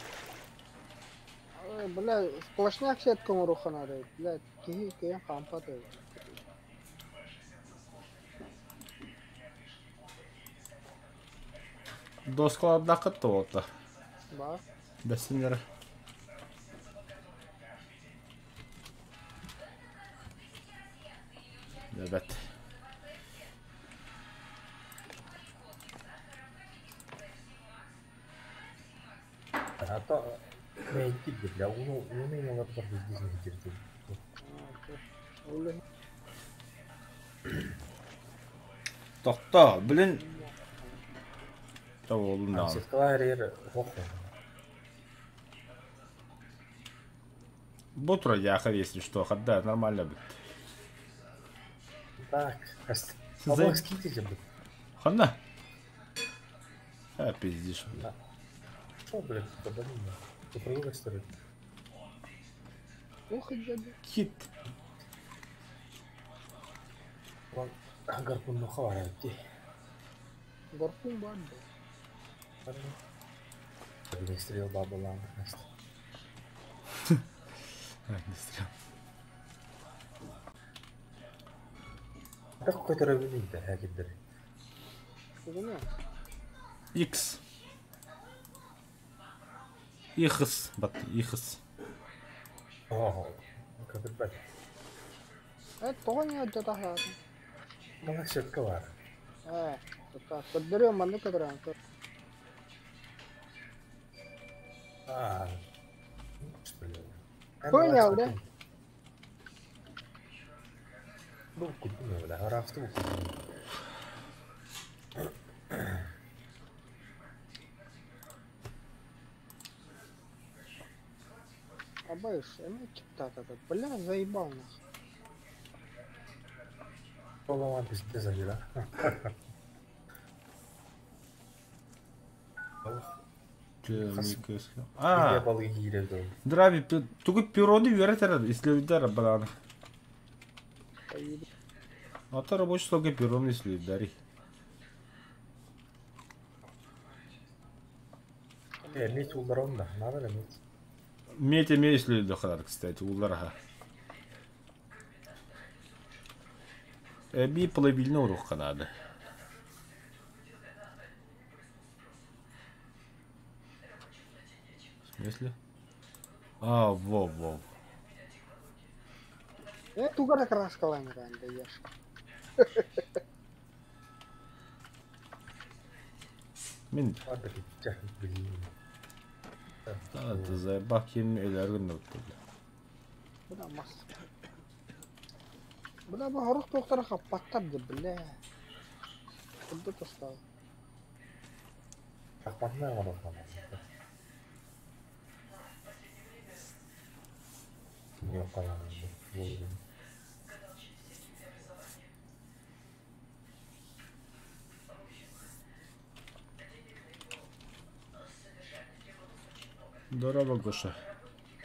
Бля, сплошняк сетка оҥоруохха наада эбит. Бля, киһи кыайан хаампат эбит. Доскалардааххыт да буолта. Баар. Бэссиннэр. Эбэт. А бля, уну олордор биздин кирди. Тохто, блин. Того да. Сеткалар хох. Бутра яхар, если что, да, нормально будет. Так, Абак скиньте же, Ханна. А, пиздишь, бля. Что, блядь, подумай. Цифровой история. Ох, дядя. Кит. Гарпун нухавара ти. Гарпун бар да. Огнестрел баба лама. Огнестрел. Так какой-то равнинда, хакендер. X. Ихс, бат, ихс. О, как это Тоҕо ньыадьатаһаатын? Мана сетка бар. Ээ, көрдөрүөм маннык көтөрөөн көр. А, что ли? Понял, да? Ну, купил, да, рафту купил. Абайш, эмиэ чиптаата бля, заебал нах. Поломан пиздец, да? А, Драви, тугу пироны үөрэтэр ислевдер бараны. Ата рабочий столга перрон ислевдери. Медь улларон да, надо ли медь? Медь эмиэ ислевдер ханар, кстати, уллараха. Эби плавильный урух надо. В смысле? А, во, во. Тугу эрэ кырааскалаан эрэн даешь. Мин заебал ким өлөр гынныбыт. Бля, мас. Бля, бу хорох туохтара хаппаттар да, бля. Курдук тастаах. Здорово, Гоша.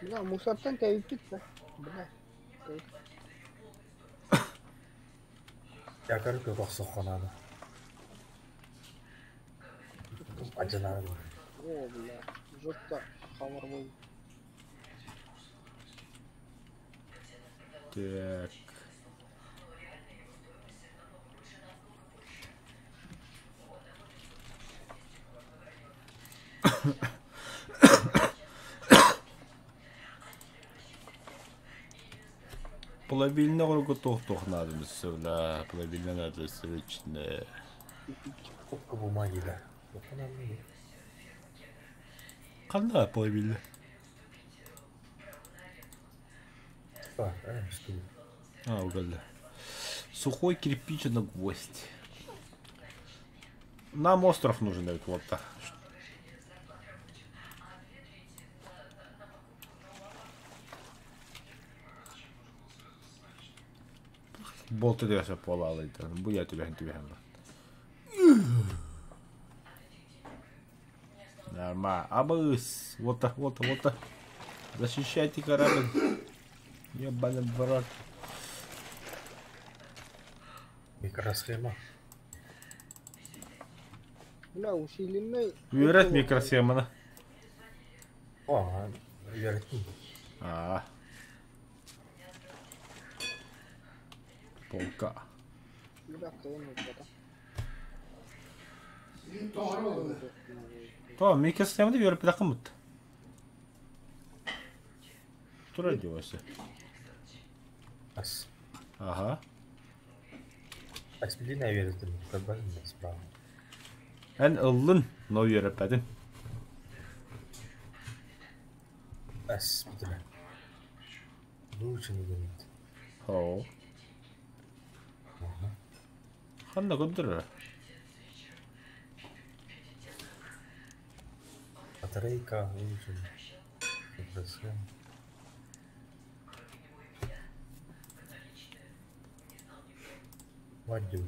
Бля, мусортан тэйиппит да. Бля. О, бля. Жопта хамар был. Так. Плавильня орго туох надо бля, плавильня надо срочно. Ханна плавильня? А, угадали. Сухой кирпич на гвоздь. Нам остров нужен, вот так. Болты дөсө полалыйды. Бу я түбәһин түбәһин бар. Норма. Абыс. Вот так, вот, вот так. Защищайте корабль. Ебаный брат. Микросхема. Бля, усиленный. Үөрет микросхеманы. О, үөрэттим. А. Полка. Бля, кыйын да. То, микросхеманы үөреп такымыт. Тура девасы. Ас. Ага. Ас билин үөрэттим. Көрбөтүм справа. Эн ыллын, но үөреппэтин. Ас бүтүрэ. Лучше не говорит. Хоу. Ханна көндөрөр. Батарейка лучше. Микросхема. Вадю.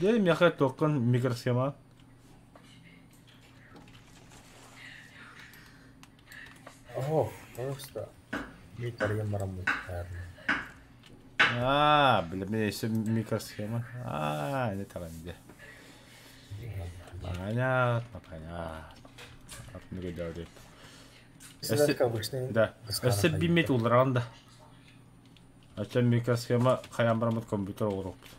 Дьэ, миэхэ туоххун микросхема? О, просто микроем бараммыт. Аа, бля, мин өссө микросхема. Аа, не таҕан дьэ. Понятно, понятно. Атын көрдөөр Өссө обычный. Да. Өссө биммит уларан да. Ача микросхема хайан бараммыт компьютер оҥоруохпут.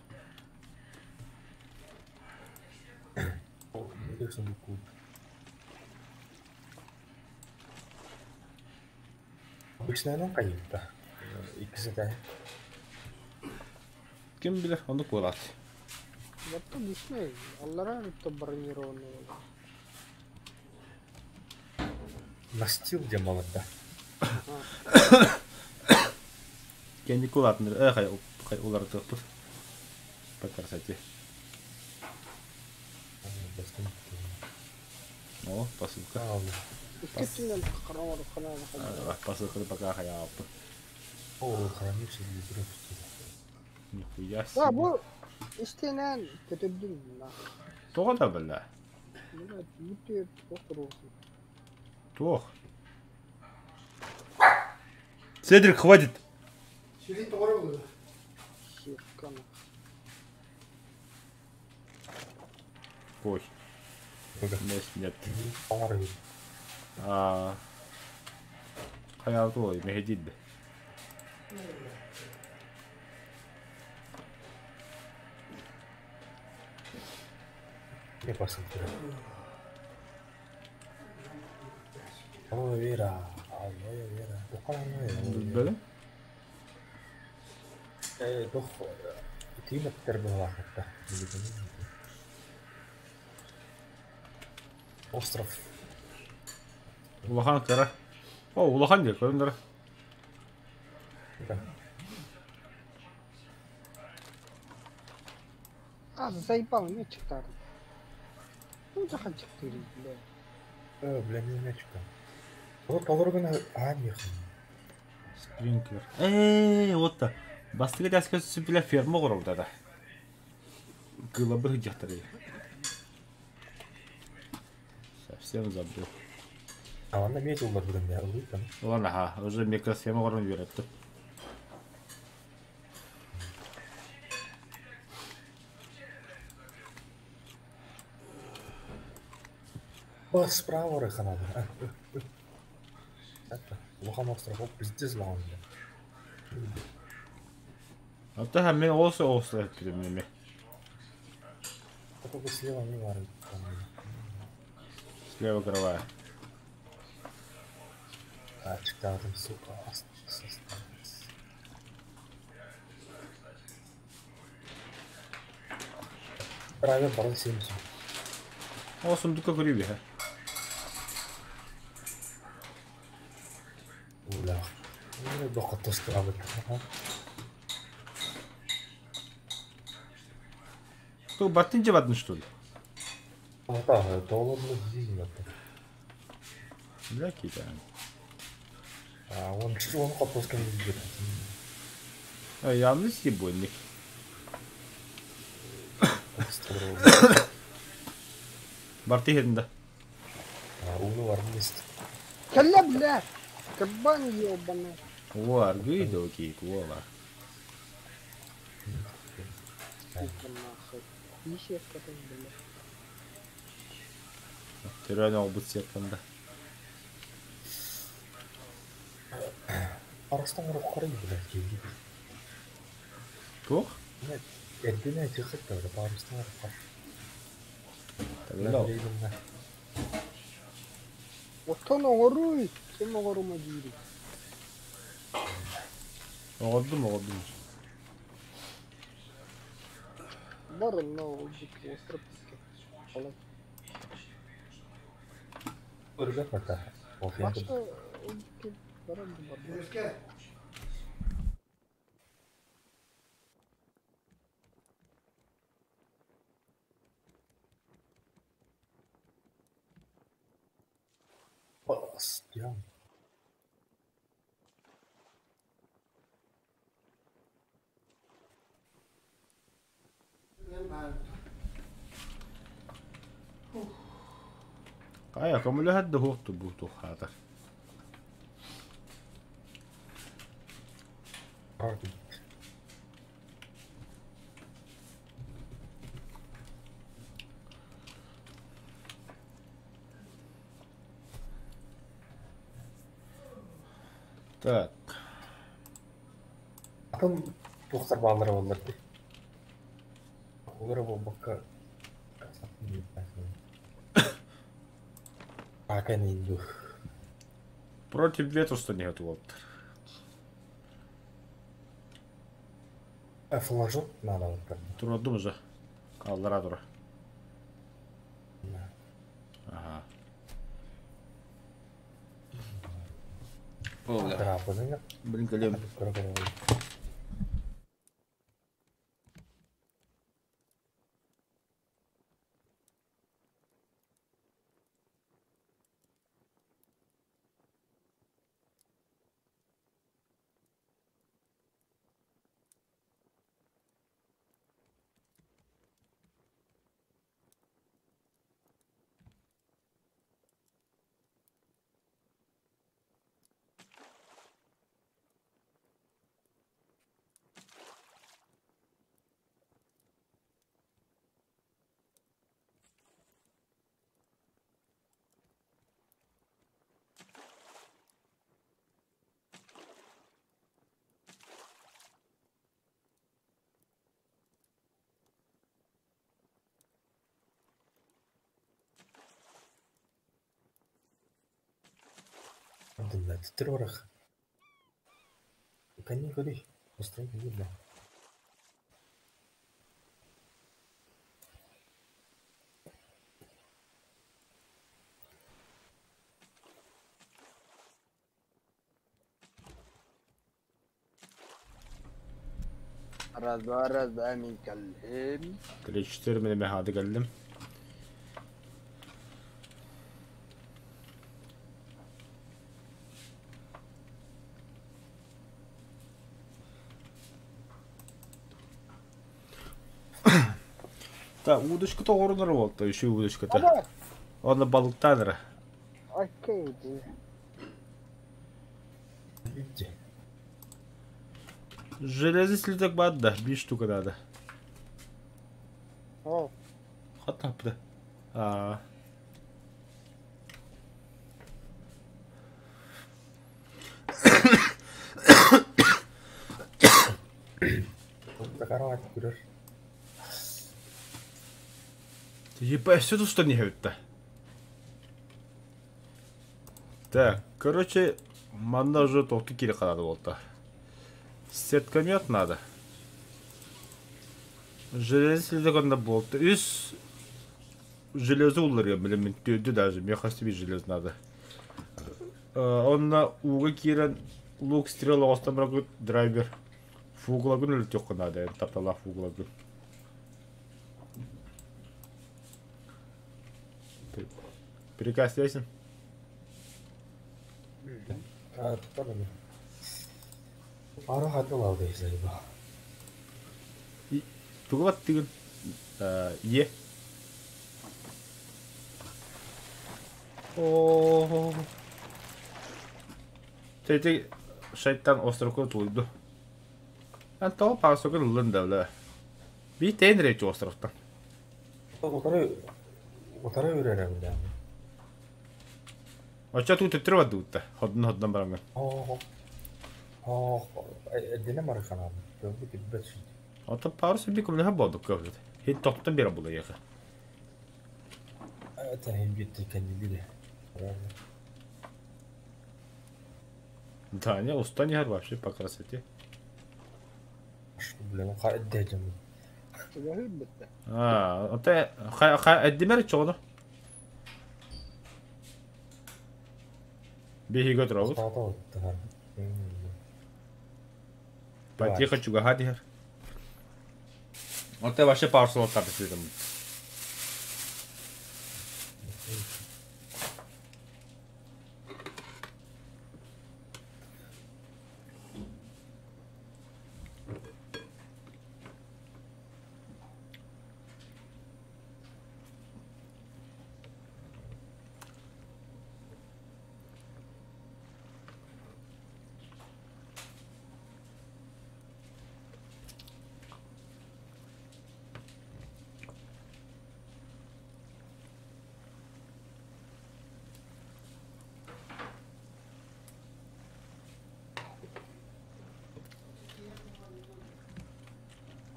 Обычная хайыта. Иккиси да. Ким билэр, оннук буолаат. Вот обычный. Аллара это бронированный. Настил где молода. Кэнники улаатыннар э хай хай уларытыахпыт. По красоте. О, посылка. Посылка пока хайааппыт. О, хранится для Нихуя Да, себе. бу истинен көтөрдүм на. Тоҕо да бля? Бля, бүтү тоқтырылсын. Туох. Седрик, хватит! Сикана. Ой. Нет, нет. А. Хайа туой, мэһэдиид. Не посылка. Алоэ вера, алоэ вера. Туохха алоэ вера? Билбэтим. Э, туох итии эттэр быһалаахтар. Остров. Улахан кыра. О, улахан диye көрүндөрө. А, заебал, не читаю. Ну, захочу ты, бля. Э, бля, не мячка. Вот толору гына аан ехал. Спринклер. Э, вот та. Бастыгы дәскә сүпүлә ферма горов да. Кылабы жактары. Совсем забыл. А онна мет улар бүгін я ылый там. Ладно, ага, уже микросхема горын үйрәтте. О, справа рыханады. Это, улахан остров, ол пиздец улахан, бля. Ата мен олса олса этtim неме. Только слева не бар. Слева кровая. А, читадым, сука. Правильно, барон 70. О, сундука көрүбү. Уля. Ну, доқоттостырабыт. Ту баттын жабатын что ли? Ата, долларлы дизель это. Бля, кита. А, он он қоттоскан видит. А явно сибойник. Барты хединде. А, уну бар мест. Кэллэ, бля! Кабан ебаный. О, аргы доки, куола. Сука, нахуй. Ищи, потом, бля. Төрөн олбут сетканда. Арыстан ұрып қарай, бля, келді. Тух? Нет, эрдене чыгып да, парыстан ұрып қар. Тогда. Отон оҕоруй, ким оҕорума диири. Оҕордум, оҕордум. Бар онно олбут остров бискэ. Олай. Өргөт мата. Башта олбут баран бар. Бастиан. Кая, көмөлө хадды хукту бу хатар. Так. Атын туохтар баалары боллар ди. Олар болбакка Акен инду. Против ветра что не готов. Флажок надо вот. Турадым уже. Аллара тура. Ага. Блин, колем. Тардылла төттөрү барах. Кэннин көрүй, остуол кэннин да. Раз, два, раз, два, мин кэллим. Три-четыре мин эмэ хаады кэллим. Так, удочка оҕорунар буолта, үчүгэй удочката. Aba! Онно балыктаан эрэ. Окей, дии. Видите? Железный слиток баар да, биир штука надо. О, Хаттапты. Аа. Такара көрөр. Ебать, все тут что не говорит-то. Так, короче, манна уже толку кири канады болта. Сеткомет надо. Железный слиток онно буолта. Үс железо улларыам билэммин түөрдү даже, миэхэ хас биир желез надо. Онно ууга киирэн лук стрел оҕостон барагыт драйвер фуглагын өлүтүөххэ наада эн тапталаах фуглагын. Приказ ясен? Ара хатылалды заеба. Тугу баттыгын? Е. О. Тети шайтан островка тулуйду. Эн тоҕо паасокун ыллын да бля. Би тэн речи островтан. Утары утары үрэрем да. Оччо туу төттөрү бардыбытта. Ходун-ходунан бараҥҥын. Оо, эрдэнэ марыханаабыт. Көрбүт билбэт сүт. Оттон парус би көмөлөһө буолдук көрбүт. Хин тоқтон биэрэ була иэхэ. Это хин битти кэннилире. Даня устан иһэр вообще по красоте. Блин, ха эддээдим. Чугаһыыр бытта. Аа, оте ха ха эддимер чоҕону. Биһиги отырабыт. Саата оттар. Потихо чугаһаат иһэр. Оте вообще пару слов тапысыдым.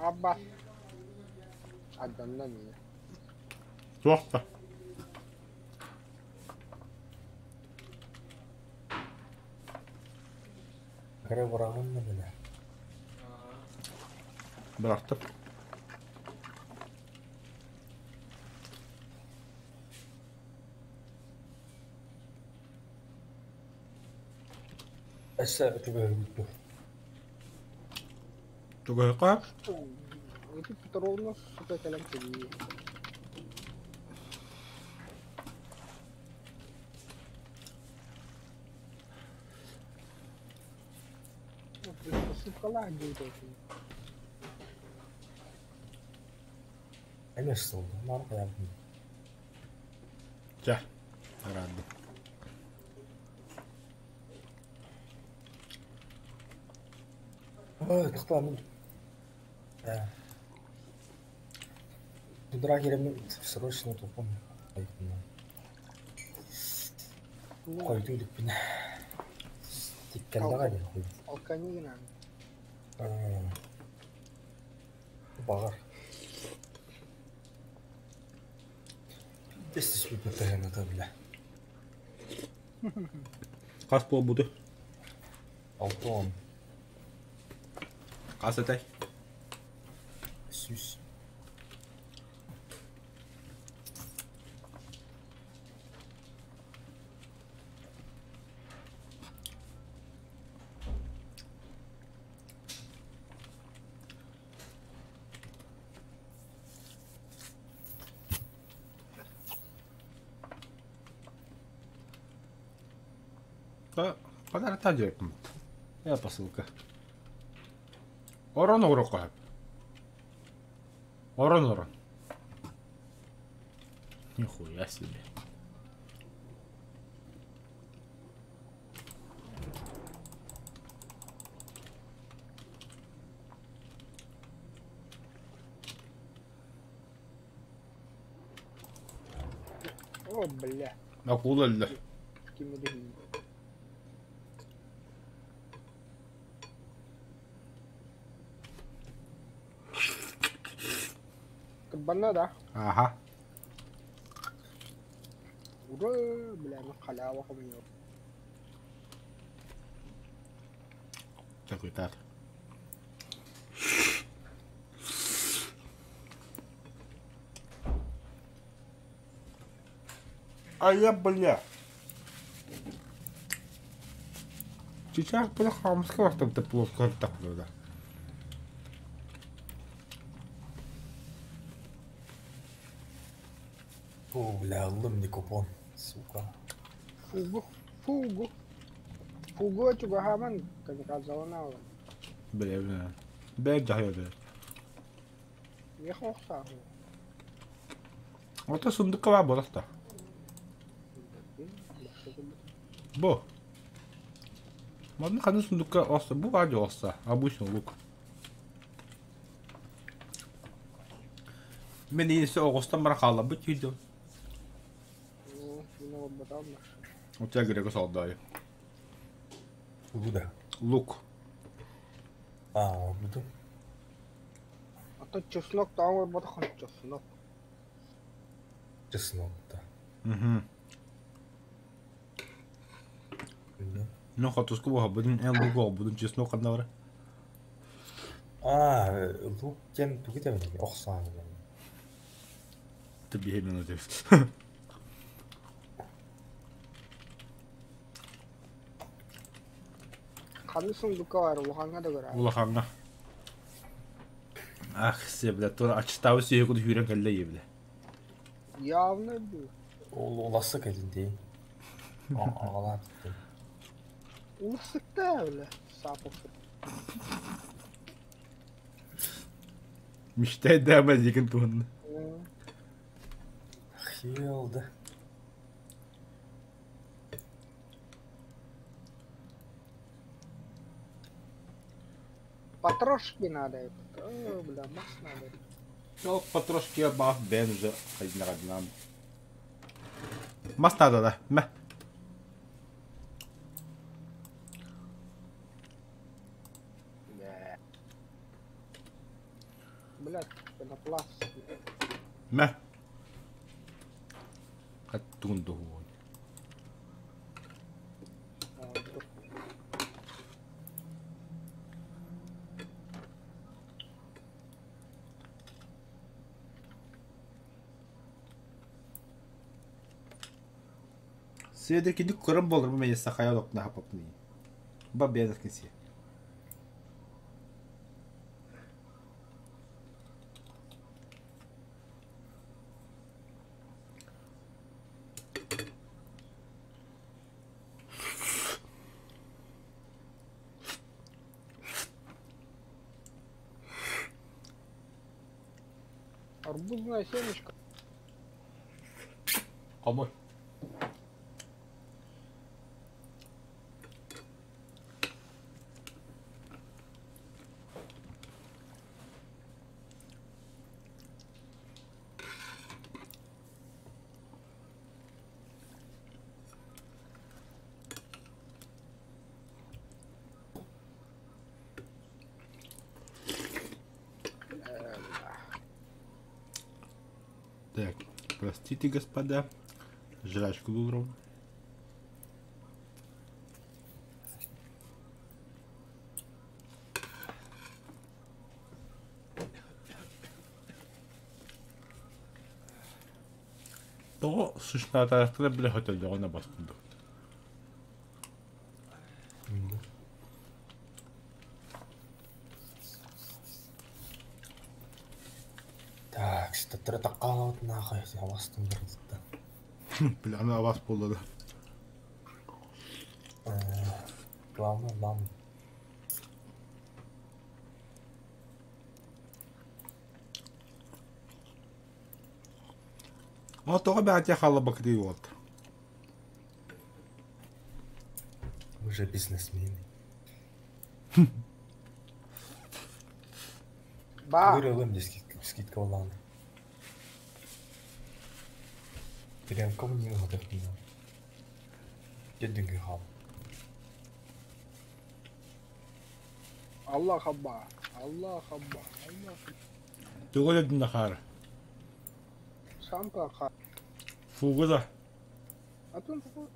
Абба. Адданна миэ. Туох да. Кыра быраҕын да бile. Бырахтым. Өссө үчүгэй Тугайка. Ити Петровна сука кэлэн кэлии. Сукалаах диэбит Эмиэ сылды. Маар каябын. Чэ, араардым. Ой, тохтоо Драгерем срочно тупом. Койду иликпин. Тиккендаға ден қойды. Алкани гынан. Бағар. Бес түспей бітірген бля. Хас буолбуту? 60. Хас этэй? 100. Подарок диэппит. Я посылка. Орон оҕуруохха сөп. Орон орон. Нихуя себе. О, бля. Акула өллө. Ким билин. Кырбанна да. Аха. Ура, бля, ну халява хомуйуо. Такой так. А я, бля. Сейчас, бля, хамска там плоско так да. О, бля, ыллым не купон, сука. Фугу, фугу. Фугу чугаһааман камикадзалана Бля, бля. Бля, дьаһайа, бля. Миэхэ охсааһын. Ото сундукка баар буолар Бу. Манна ханна сундукка оста бу баар оста. Обычный лук. Мен инисе оҕустан бара хаалларбыт видео. Ну, олорботоҕум да. У тебя грека солдаты. Тугу да? Лук. А, буду. А то чеснок тоҕо оҥорботоххун чеснок. Чеснок, да. Угу. Ну, хотуску буһабытын, эн лук оҕобутун чеснок ханна бара? А, лук диэн тугу этэбин? Ох сааны диэн. Ты беременна ты. Ханнык сундукка баар улахаҥҥа да көрөөр. Улахаҥҥа. Ах, се, бля, тура ачтаабы сүөһү курдук сүүрэн кэллэ ийэ, бля. Явно бу. Ол уласса кэлин дии. Аҕалаат дии. Улассыкта бля. Саапылсык. Мечтает да амазикин туһунна. Хил да. Потрошки надо этот. О, бля, мас надо. Ну, потрошки баах бэйэн уже хайдынаҕадынаан. Мас надо да, мэ. Бля. Блядь, пенопласт. Мэ. Хаттуун дуһуон. Сүөдэр киник көрөн буолар бу сахая олохтуна хапапны. Ба бэйэн киси. Арбузная семечка. Хомой. Так, простите, господа, жрачку утром. Тоҕо сышнаатаахтара бile хөтөллөҕүнэ бас курдук. Так, статтары таккаалабыт нахуй, абастын барытыттан. Бля, аны абас буолла да. Главное, главное. О, тоҕо бэҕэтиэ хаалларбаккытый уолт? Мы же бизнесмены. Ба. Вырылым здесь скидка улаана. Тренком не годохнул. Дединги хал. Allah Abba. Allah Abba. Allah. Тугу өлөрдүн да хаара? Самка ха. Фугу да. Атын фугу.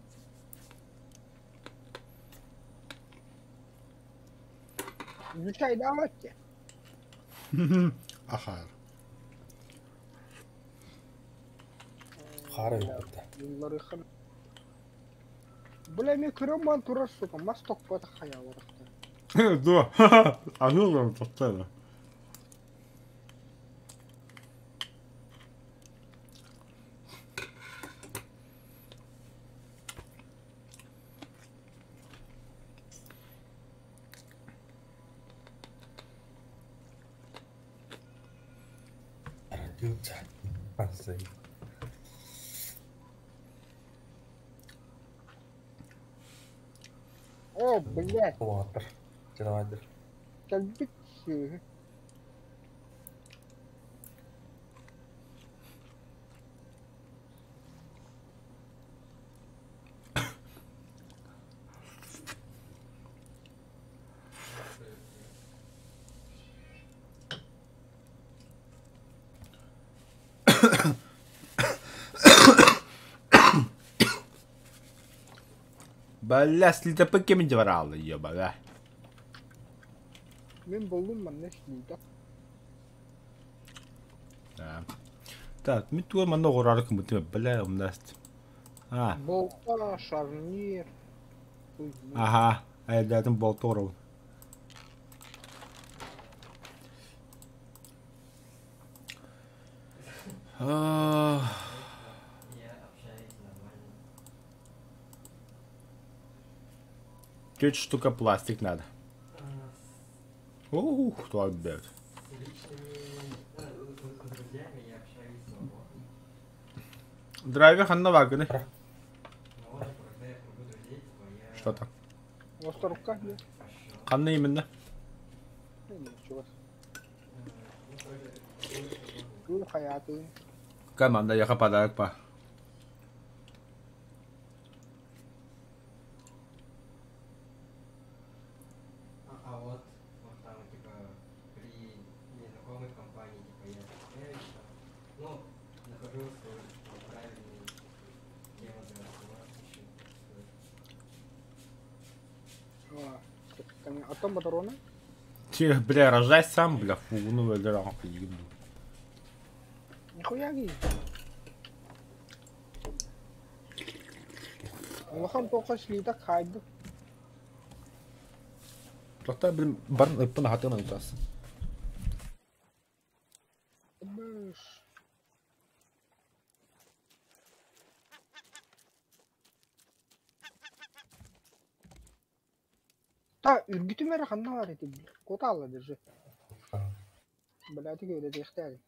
Изучай давайте. Ахаар. Хара юппута. Yılları Бля, мен көрөм бан турар, сука, мас токпата хаяларыхта. Дуо. Аһыы тоттайла. О, блядь, Уотар. Чалавайдыр. кэлбит сүөһү. Бля, слитопы кем дворалы, еба, да. Мен болдум манна шлита. Да. Так, мен туа манна горары кымытым, бля, умнаст. А. Болта, шарнир. Ага, айдатын болта орау. Чуть штука пластик надо. Ух, кто отберет. Драйвер ханна вагны. Что там? Островка? Ханна именно. Команда, я подарок па. А вот там, типа, при незнакомой компании, типа, я общаюсь, там, ну, нахожу свой правильный тему для разговора, ищу свой. А там патроны? Че, бля, рожай сам, бля, фу, ну, бля, ебу. Нихуя ги. Улахан тоқа шлита кайды. Тоқта, блин, барын ыппын хатын ыйтас. Быш. Та үргүтүм эрэ ханна бар этим. Кота алла держи. Блядь, говорит, яхтяли.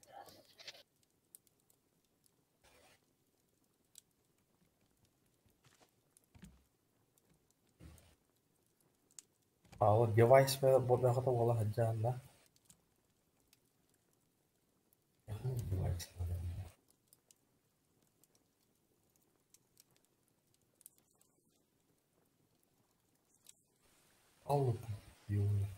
А вот девайс бобяхата буола сылдьан да. Девайс. Алло, ё.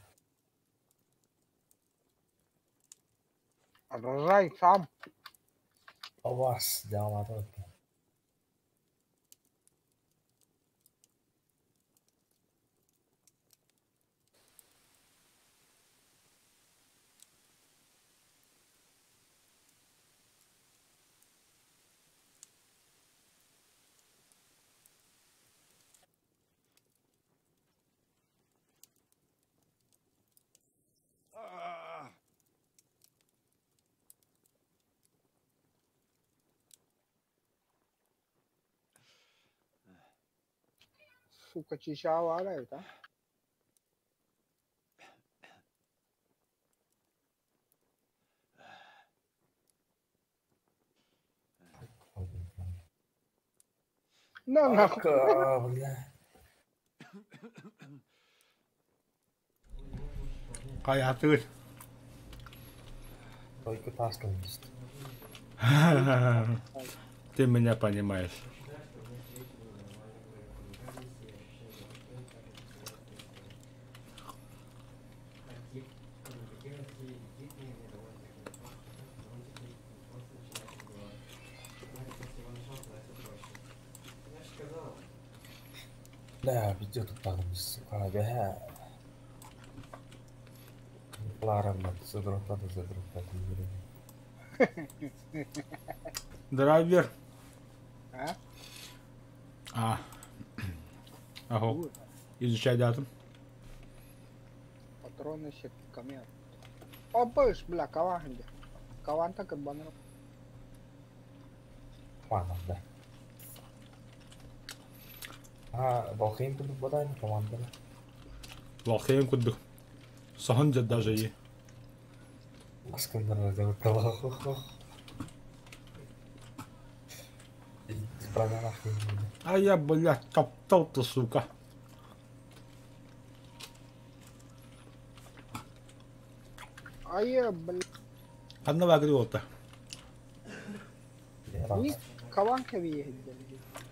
Рожай сам. Авас, дьаалаата. Сука, чича баар эбит, а? На нахуй. Ака, бля. Хайатыыр. Только таскан есть. Ты меня понимаешь. Бля, ведет там, сука, бля. Клара, блядь, задротата, задротата, Драйвер. А? А. Аго. Изучай дату. Патроны сетками. Опыш, бля, каван где? Каван так и банер. Ладно, да. А, Балхейм кудук бадан команда. Балхейм кудук. Соһон даже и. Аскандар А я, блядь, топтал-то, сука. А я, блядь. Ханна вагри олта. Ни каван кэби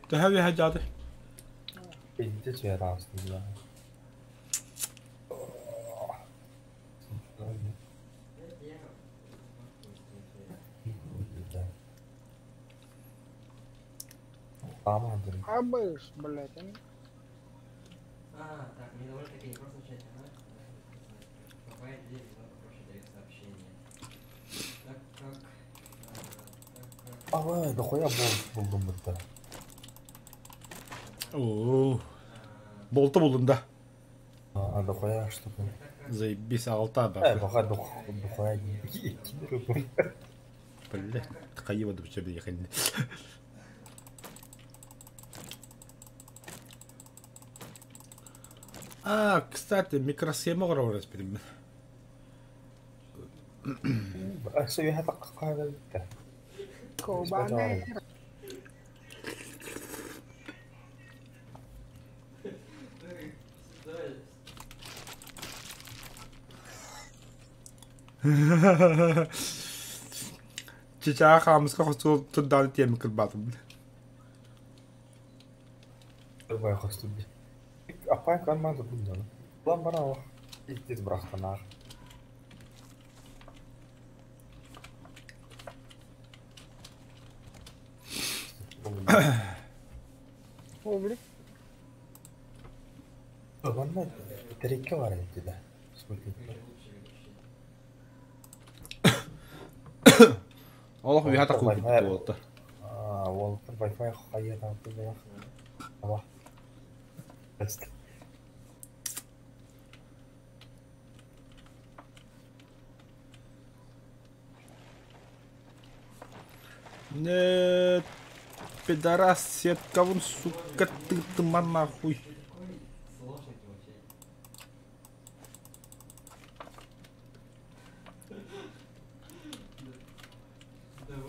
Төһө хаҗаты. Инде чырасын да. Тамам. Абыш, блядь. А, так, мне довольно-таки не просто начать, ага. Бывает здесь немного проще дают сообщение. Так как... Так как... Ага, дохуя булдум бутта. Оо. Болты булдум да. А, дохуя штука. Заебись, алта Э, ба. баха дохуя. Бля, кайыба деп чебе якын. А, кстати, микросхема говорят перед. Сөйһә такка битте. Кобане. Чичаа хамска хосул турдан тем кырбатым. Бай хосту. Апай канмады бундан. План бара Иттез брахтанар. О, блядь. Манна терекке бар эти да. Олох бихата куйбут болта. А, ол Wi-Fi хайя там ты Ава. Нет, пидорас, сетка вон, сука, ты ты нахуй. Сложный ты вообще. Давай,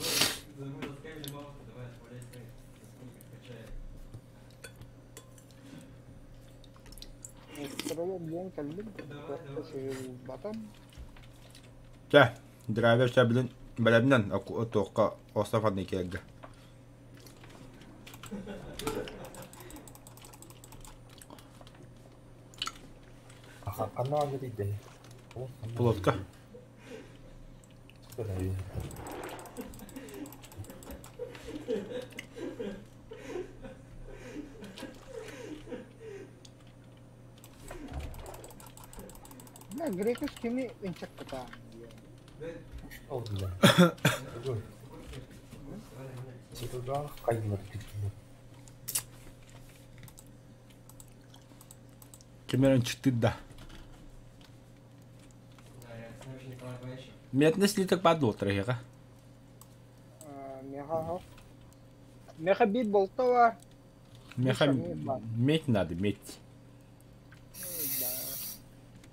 мы таскаем мамку, давай отправляй своих, качай. Батан. Чэ, драйвер чэ билин бэлэмнэн тоққа остафан икерге. Ана диде. Плотка. Бля, грекус кими инчакката. Oldu. Ситуга кайнар битти. Кемерен чыкты да. Да, я вообще Николай Боящев. Метне слиток падал трехе. Меха. Меха бит болта бар. Меха Миша, мне два. медь надо, медь. Да.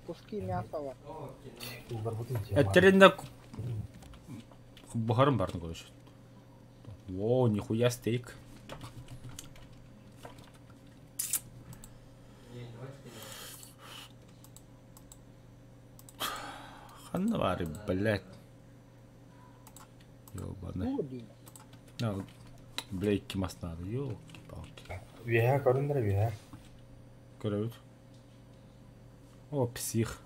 Куски мяса бар. О, кино. Уларбытын тема. Эттеринде бухарым бардын короче. О, нихуя стейк. Не, давайте кино. Ханна бары, блядь. Ёбаный. Ну, один. А, Бля, икки мас надо, ёлки-палки. Үөһэ көрүндэр үөһэ. Көрөбүт. О, псих.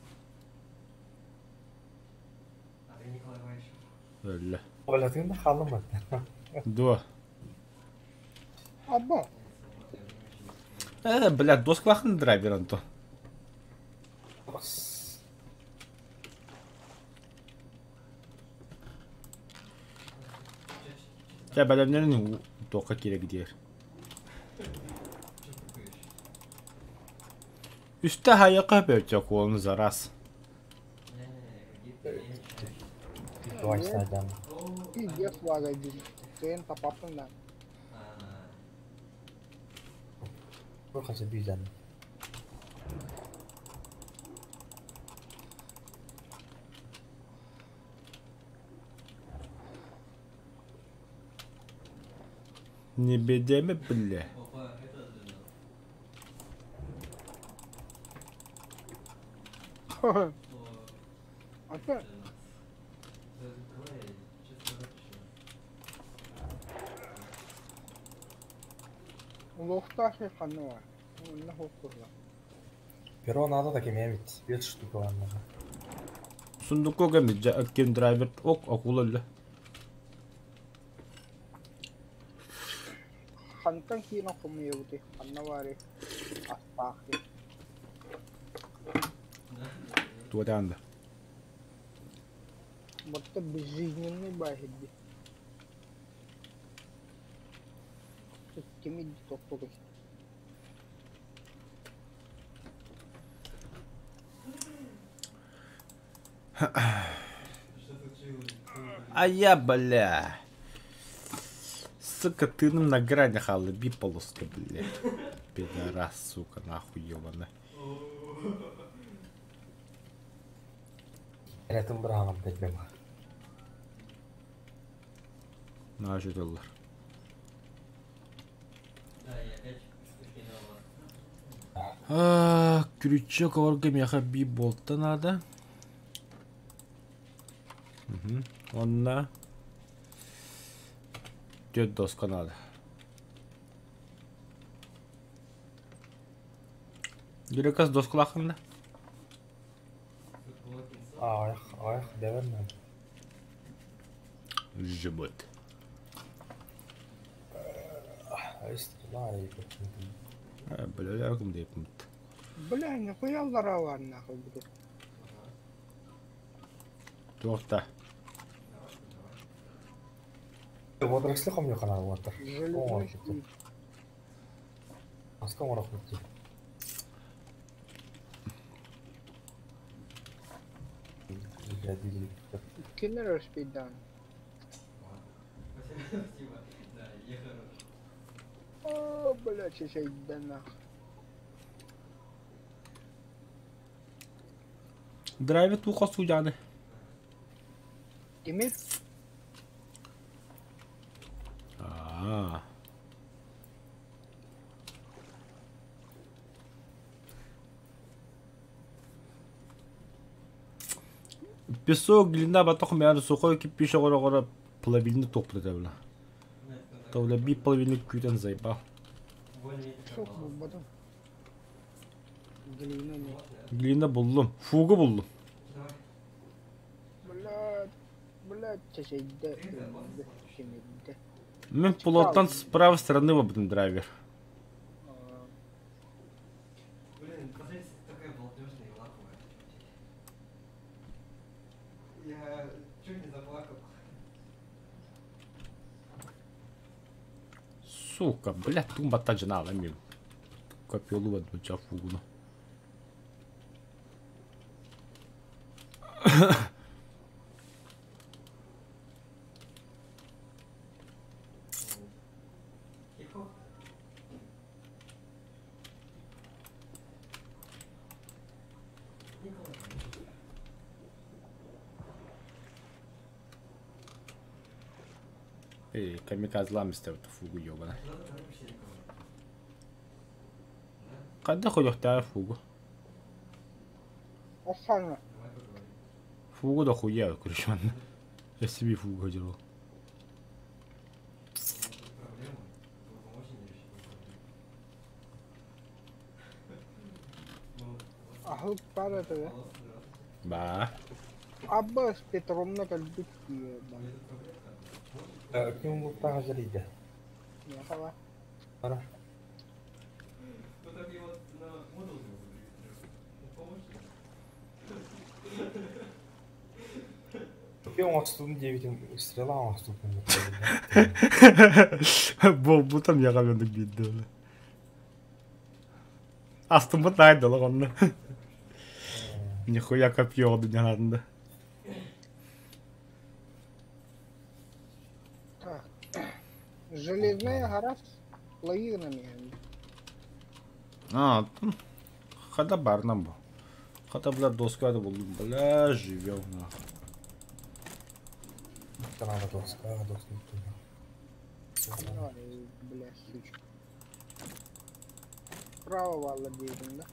Андрей Николай Иванович. Өллө. Олатын да хаалым бат. Дуо. Абба. Блядь, доскалахын драйвер онто. Чэ, бэлэмнэрин туохха киирэ диэр. Че пукаешь? Үстэ хайака бөтө куолун за раз. Не-не-не, я не мешаю. Дуайсадан. О, Пиздец лагает. Кен тапапын да. а, Бу хаса бүйден. Не бедеме, бля. Опа, это для нас. О, А для ты нас. Да, давай, честно выключим. лохтахи ханна бар. Онна хоккурла. Перо надо так имеет. Бес штука вам надо. Сундукога миджа аккин драйвер ок акула өллө. Хантан киина хумуйабыты. Ханна бары. Астаахы. Да? Туотаанда. Батта безжизненный бахидди. Кимидди тохтогой. Что случилось? А я, бля. Сука, ты нам на грани халы, би полоска, бля. Пидорас, сука, нахуй, ёбаный. Эрэтин бырааҕым бэдбэм. На жөтөллөр. Да, я опять скинула. А, крючок орга меха би болта надо. Угу. Онна. Дед доска надо. Юрекас доскалахында. Тут было кинцо. Аах, аах, дэвэрнэ. Жбыт. Айстылаа А, бля, яркым деп мыт. Бля, нихуя ларава нахуй буду. Туохта. Водоросли хомьё канал ватар. Железный шпиль. Аска оҥорох бит. Кинер успейдан. Ладно. Спасибо. Да, я хорош. О, бля, чечейда нахуй. Драйвер туха судяны. Тимир, А. Песок, глина, батох, мяр, сухой кипиш, гора, гора, половину топ бля. Нет, ну так, Тавля би половину күтен заебал. более сух булбадым. Глина не. Вот, да. Глина булдум. Фуга булдум. Давай. Бля, бля, чечейда. Тимирде. Мен полотан с правой стороны вабдым драйвер. Блин, посмотрите, такая балдежная и лаковая. Я чуть не заплакал. Сука, бля, тумба таджинала мен. Копилу вадмуча фугуну. Хип-хоп. Эй, камикадзлам истэбит фугу ёбана. Хайдах өлүөхтээҕий фугу? Ассана. Фугу да хуя, короче, манна. SCP фугу дьыл. Аһылык баар этэ да. Баа. Аббас Петровна кэлбит дии Ким бултаах дьарыйда? Миэхэ баар. Ара. Ким оҥостубун диэбитим стрела оҥостубун Буолбута миэхэ мендик биирдэ. Астыммыт наайдалах онно. Нихуя копье дьаһаатында. Так. Железная гора с лавинами. А, там хата барна бу. Хата, бля, доска да булдум. Бля, живем нахуй. Канада доска, доска. Ай, бля, сучка. Право владеем, да?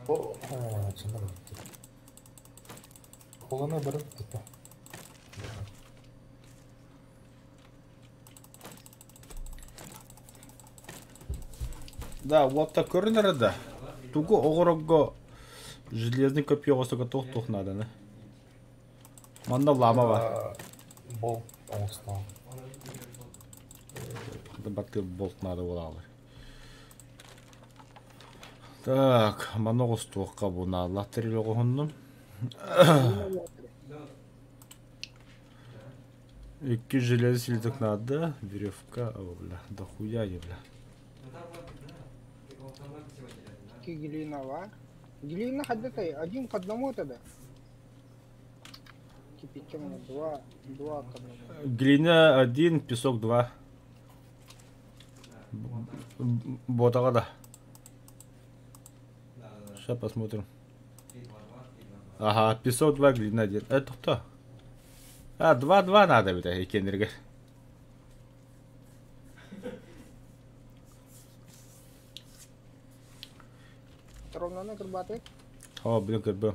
О, чынна бітті. Қолына бір бітті. Да, вот так көрүнэр да. Тугу оҕорогго железный копье оҕосого туох-туох нааданы. Манна лама бар. Болт оҥостон. Баттыы болт наада буолаалар. Так, манна оҕустуохха бу нааллах тэрил оҕоһуннум. Икки железный слиток надо, веревка, о, бля, дохуя я, бля. Икки глина бар. Глина хаддата один к одному тогда. Кипяченая два, два к одному. Глина один, песок два. Ботаға да. Сейчас посмотрим. Ага, песок два, глина один. Это кто? А, два-два надо бит икеннэргэ. Ровно кырбаты. О, блин, как бы.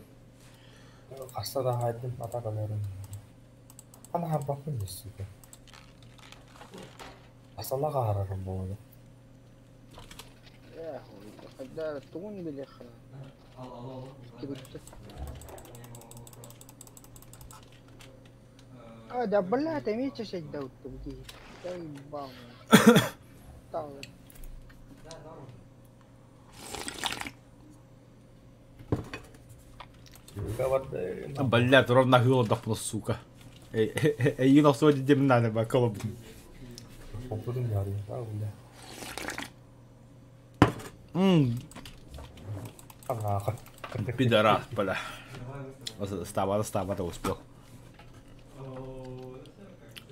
Хаста да хайдым атакаларын. Ана харбаппын десиге. Асала харарым болады. Эх, когда тун билеха. А, да бля, ты имеешь шесть дал ты Заебал. Стал. Блядь, ровно голодах, сука. Эй, эй, эй, сегодня демна на бакалоб. Попудум ярым, да, бля. Пидорас, бля. Става, става, да успел.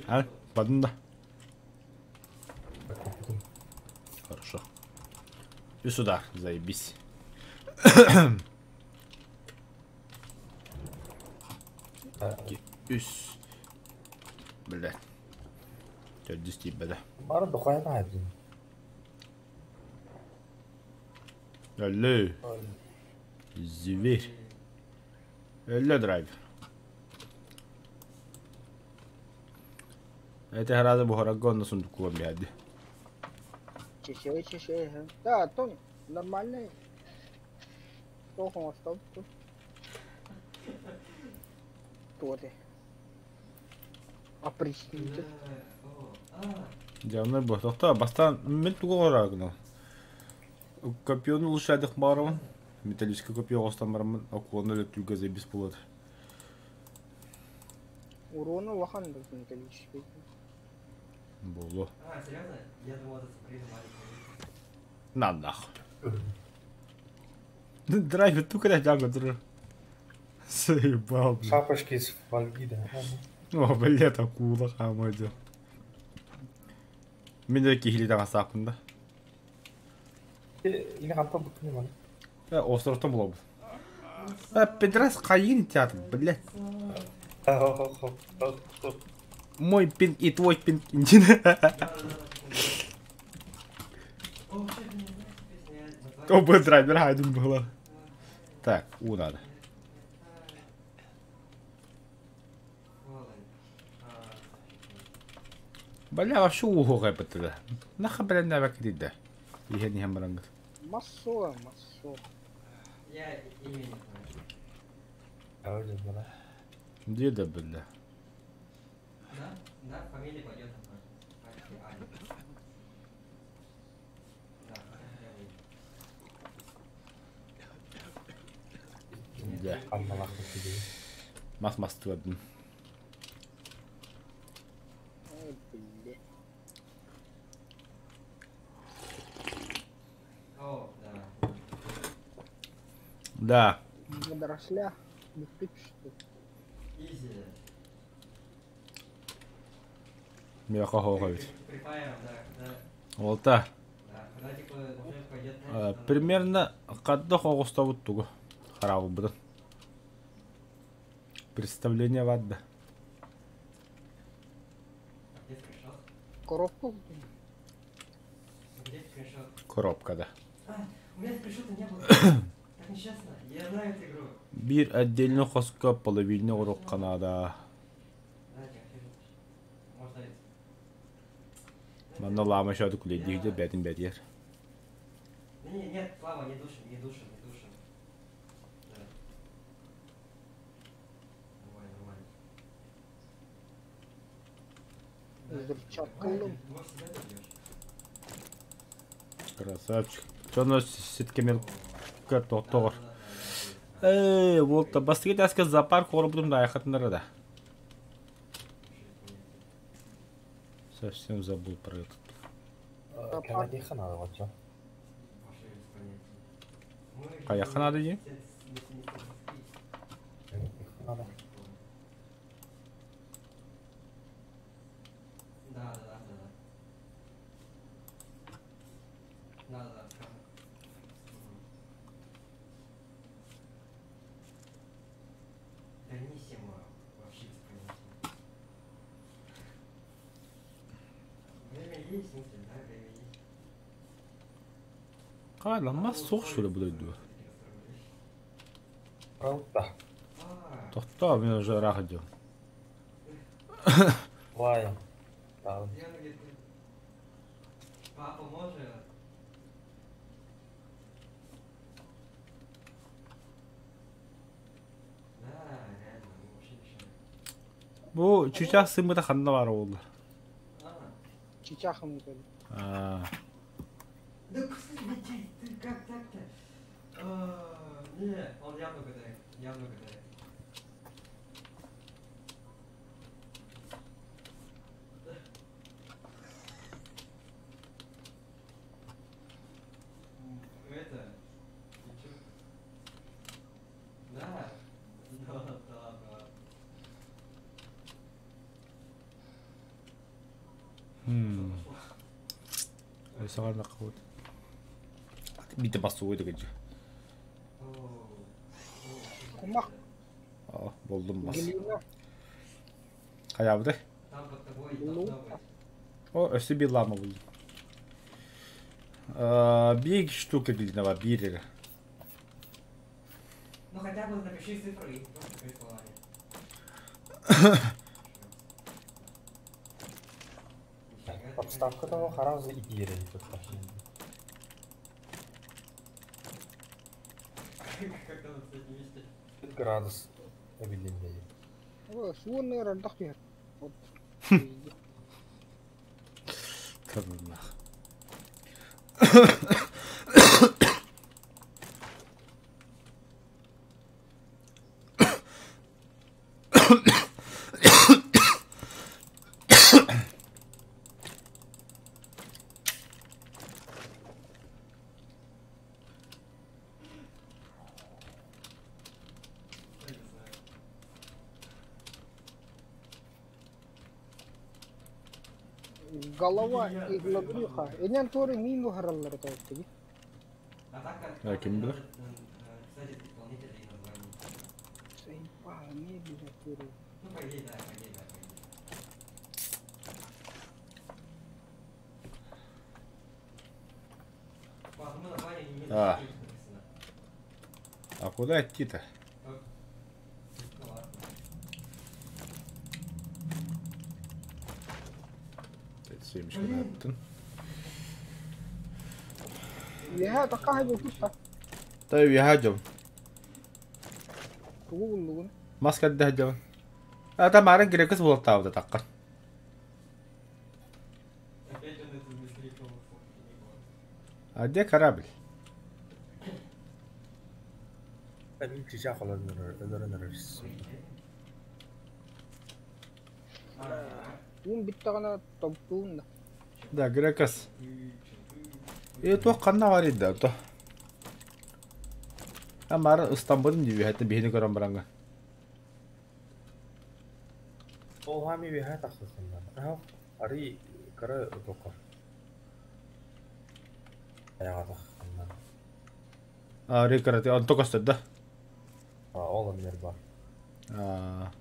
А, да. Хорошо. И сюда, заебись. Үс. Бля. Төрдүс бля. Бары дохая хайдым. Алло. Зверь. Алло, драйвер. Это гораздо бугорагон на сундуку обмяди. Чешей, чешей, да, то нормальный. Плохо стоп, тут. Кто ты? Опричники. Дьявнай бу. Тохта, бастан мен тугу горагно. Копьены улучшадых барабан. Металлический копье остан барамын. Около летуга заебись болады. Урона лохан металлический. Боло. А, серьезно? Я думал, это сюрприз маленький. На нахуй. Драйвер, тука да джанго друж. Заебал, блин. Шапочки из фольги, да. О, блядь, акула хамадя. Мен де кихили таңа сапын да. Или ханта бутыны маны. Островтан булабыз. А, пидорас хайын театр, блядь. Мой пинг и твой пинг. Оба драйвер один было. Так, у надо. Бля, вообще угу гэпэтэ. Наха, бля, навек да. Иһэн иһэн барангыт. Массо, массо. Я имя не знаю. Где да, бля? Да? Да, фамилия пойдет там. Да. Мас мас туадын. Ой, бля. О, да. Да. Водоросля. Что? Изи. Меха хоговит. Да, да. Волта. Да, когда типа уже пойдет. Примерно кадда хоғыстабыт тугу. Харабы бұдан. Представление вадда. А где скриншот? Коробку? Где скриншот? Коробка, да. А, у меня скриншота не было. Так нечестно. Я знаю эту игру. Bir отдельно хоска половина урок Канада. Манна лама шады күлейді бәтін бәтер. Не, нет, Слава, не душим, не душим, не душим. Да. Нормально, нормально. Может, себя добьешь? Красавчик. Что у нас сеткемер тоқтоғыр. Эй, вот, бастығы тәскі зоопарк орбудым да аяқатындары да. Совсем забыл про этот. Каяққа надо де? Да, да, да, да. Да, да, да. Даниссимо вообще без понятия. Время есть, в смысле, да, время есть. Қайла, мас соқ что ли буду Правда. Тоқта, мен уже рах идем. Лайм. Папа может. Да, реально, мы вообще мешаем. Бу чучах сымыта ханна бар oldu. А, Чичахом. А, Да, кстати, ты как так-то? А, Не, он явно угадает, явно угадает. Это, ты чё? Да, да, да, ладно, ладно. хм. Сағарна қауыт. Бите басу ойды кеджі. Кумах. А, болдум бас. Глина. Қая бұды? Там под тобой Ну. должно быть. О, өсі bir лама bulдum. Bir штука глина бар, bir. Ну хотя бы напиши цифры и просто скажи словами. Нифига ты, Подставка того харазы и дире тут. Как там с этим вместе? Градус объединения. Суон ардах түһэр. Вот. Тырнақ. Я не знаю. Голова иглобрюха. Энен торы мин хараллар тоттуги. А так как А, кем надо, был? писать исполнителя и название. Заебало, мебель курю. Ну, по идее, да, по идее, да, по идее. По одному названию не А. написано. А куда идти-то? Ну ладно. Семечко attın. Ya такая же طيب يا هاجم Тугу ماسك الدهجم هذا ما رنجر كسب والطاولة تقر Опять он это мискрикнул, А где корабль? Мин чычаах өлөрөн эрэр. Уун бүттэҕинэ томтуун да. Да, Грекос. И то ханна бар иде то. Амар Истанбулын диби хәтта биһини көрөн баранга. Ол хами биһэ тахсысыннар. Аха, ари кара тоқар. Аяға тахсыннар. А, рекараты, он только да? А, ол эмнер бар. А.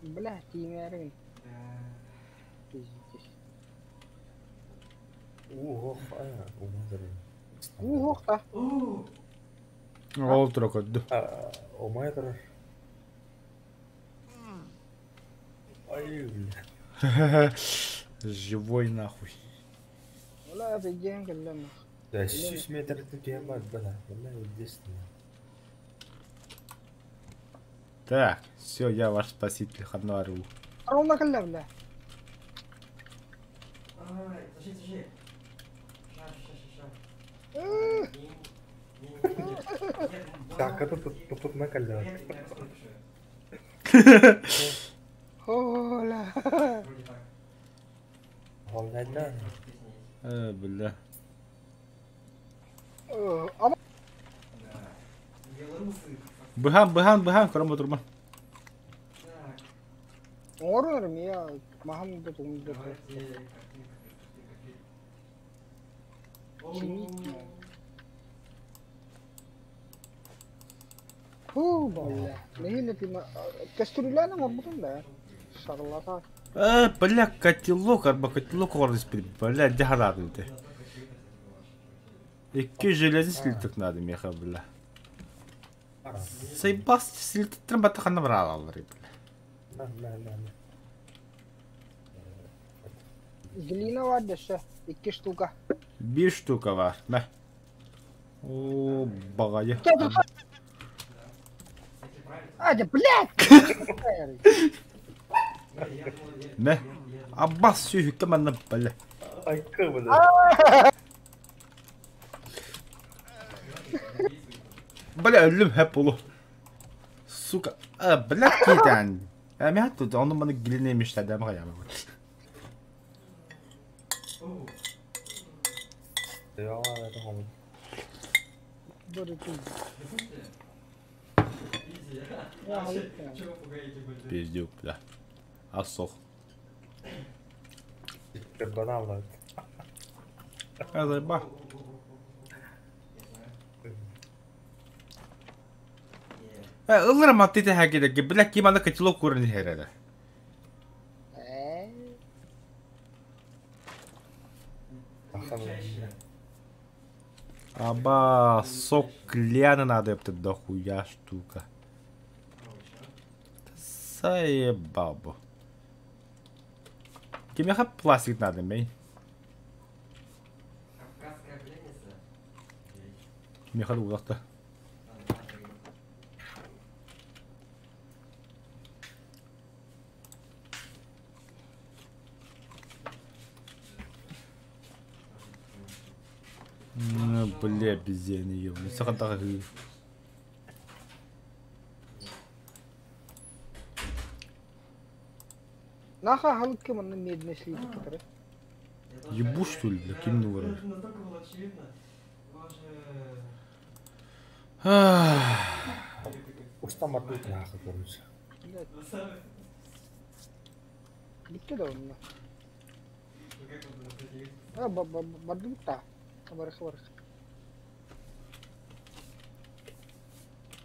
Бля, тиимээрин. Пиздец. Уох, а, умадыр. Уох та. Ол тура көрдү. Умадыр. Ай, бля. Живой нахуй. Ола пизден кэллэм. Да, 6 метр тут бар, бля. Бля, единственное. Так, все, я ваш спаситель, Ханвару. Ровно кэллэ, бля. Ай, подожди, подожди. Ша, ша, ша, ша. Так, это тут тут на коленях. Ола. Вроде так. Холодно. Бля. Ама Да. Белорусы. Быхан, быхан, быхан, көрөн отурма. Так, оҥорон эрэ я маһам да тугум да. давайте картинка, картинка, Чинить картинка. Ху, бля. Нэһиилэ тима кастрюляны оҥорбутум да. Шарлата. Бля, котелок, арба котелок ордыс, бля, дехарады ты. Икки железный слиток надо, меха, бля. Сайбас слиток батахана брала, бля. На, на, на, на. Глина бар дөссө. Икки штука. Bir штука var. Мә. О, бағайы. А, да, блядь! Мә. Аббас сүйікті манна, бля. Ай, бля. Бля, өлүм хәп болу. Сука. А, бля, кетен. Ә, мен хатты, оны маны глина емештер, дәмі қаяма. Я, это хомут. Пиздюк, бля. Асох. Банал, А, заеба. Ылыр матты хәкеде, бля, ким аны котелок көрін хәрәді. Аба, сок кляна надо, ёпта, дохуя штука. Заебал бы. Кемеха пластик надо, мей. Кавказская пленница. Кемеха улакта. Бля, обезьяны, ёбаный. Сахантага. Наха халыкка манна медный слиток который. Ебу, что ли, бля, ким ну Это настолько было очевидно. Боже. Устам артут нахуй, короче. Блядь. Bitti de onunla. Как он кстати, А, бардыбыт Барыха барыха.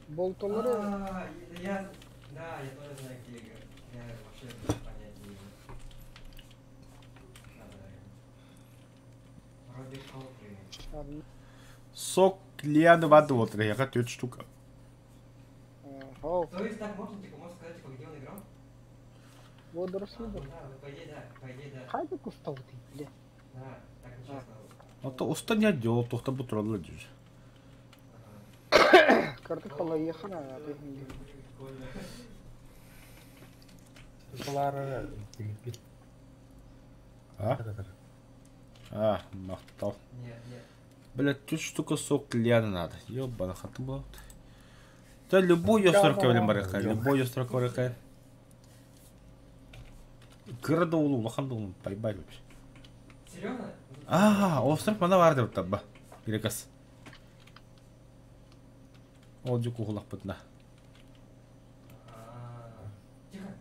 Болтолары А, я, да, я тоже знаю, где игра. Я вообще понятия не имею. Да, да, да. Вроде Колтрейн. Сок лианы вады вот, я 4 штука. О, То есть так можно, типа, можно сказать, типа, где он играл? водоросли А, да. ну да, ну, по идее, да, по идее, да. Хайда кустал ты, бля. Да, так нечестно. А то уста не отдел, то кто бы дюж. Ага. Карты халаехана, а ты Прикольно. Булары тимир. А? А, махтал. Нет, нет. Блядь, тут штука сок лианы надо. Ёбана хаты была. Да любой остров блин барыха, любой остров барыха. Кырда улу, улахан да улу, поебать вообще. Серьезно? А, остров мана бар деп табба. Ирекас. Ол жук ухулах бытна. А, Тихо.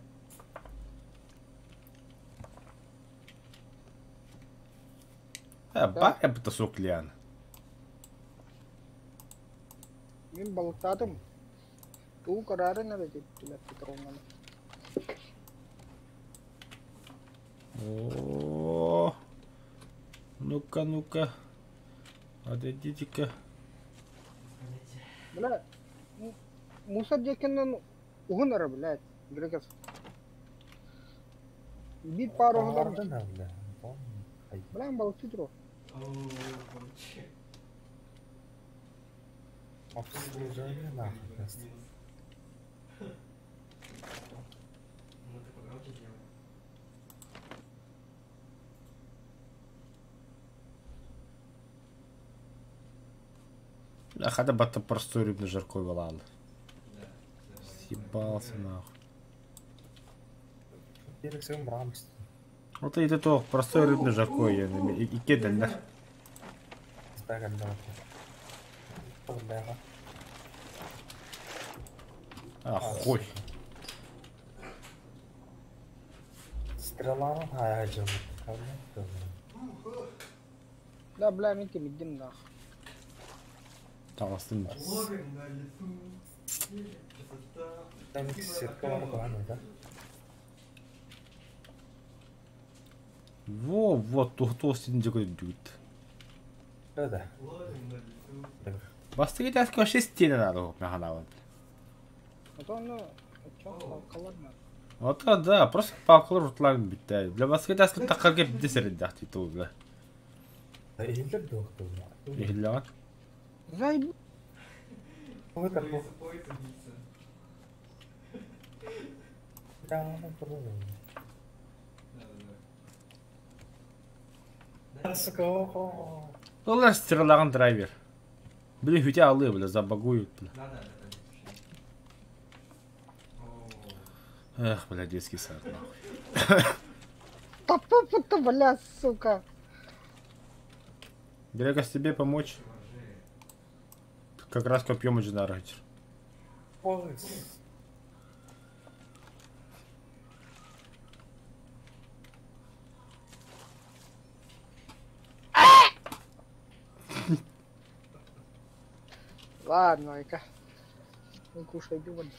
А, бар я сок лианы. Мен балыктадым. Туу карарын эрэ диттилер Петровнаны. О, ну-ка, ну-ка. Отойдите-ка. Бля, мусор декеннен уһун эрэ, блядь, Грекас. Бит пару Бля. Бля, балыкты тур. О, вообще. Обслуживание нахуй просто. Минус. Ну ты погромче сделай. А хада батта простой рыбный жаркой валал. Да. всё, Съебался нахуй. Дирекцион брамс. Вот это то простой рыбный жаркой я и кеден, да. Спаган да. А хуй. Стреланы хайажым. Да, бля, мен темиддим нах. Таластын. Ловим на лесу. Красота. Там сетка бар да? Во, вот, то сидин декой дют. Да, да. Ловим на лесу. Бастыгы тәске вообще стены надо, маханава. А то ну, чё, палкалар на. Вот да, просто палкалар уртларын битте. Бля, бастыгы тәске тақырге битте серенде ахти бля. Ehiller доктор. Ихиллаган. Зайб. Вот так. Поезд, поезд убийца. Да, ну, Да, да, да. Сука. Олар стрелаган драйвер. Бля, хүте алы, бля, забагуют, бля. Да, да, да, да. О, Эх, бля, детский сад, нахуй. Да папа-то, бля, сука. Грекас, тебе помочь? воржи. Как раз копьем джинаргачер. Поезд. Ладно, айка. Ну кушай, дюбан.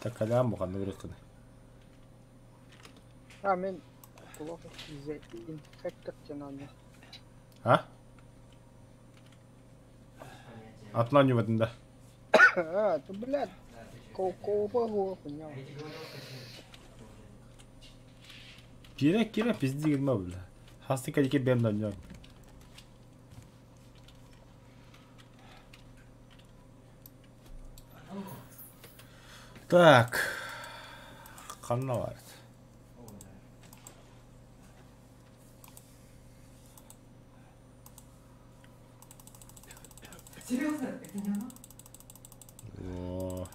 Так, алям, мухан, вырыканы. А, мен плохо The Infected тенаны. А? Понятия. Атна не в этом, да. А, то, блядь, Да, ты чё, кол хуйня. Я тебе говорил, скачай. Кира, кира, пизди, гильма, бля. Хасты кадике бэм на нем. Так. Ханна бар. О, да. Серьезно? Это не оно? О.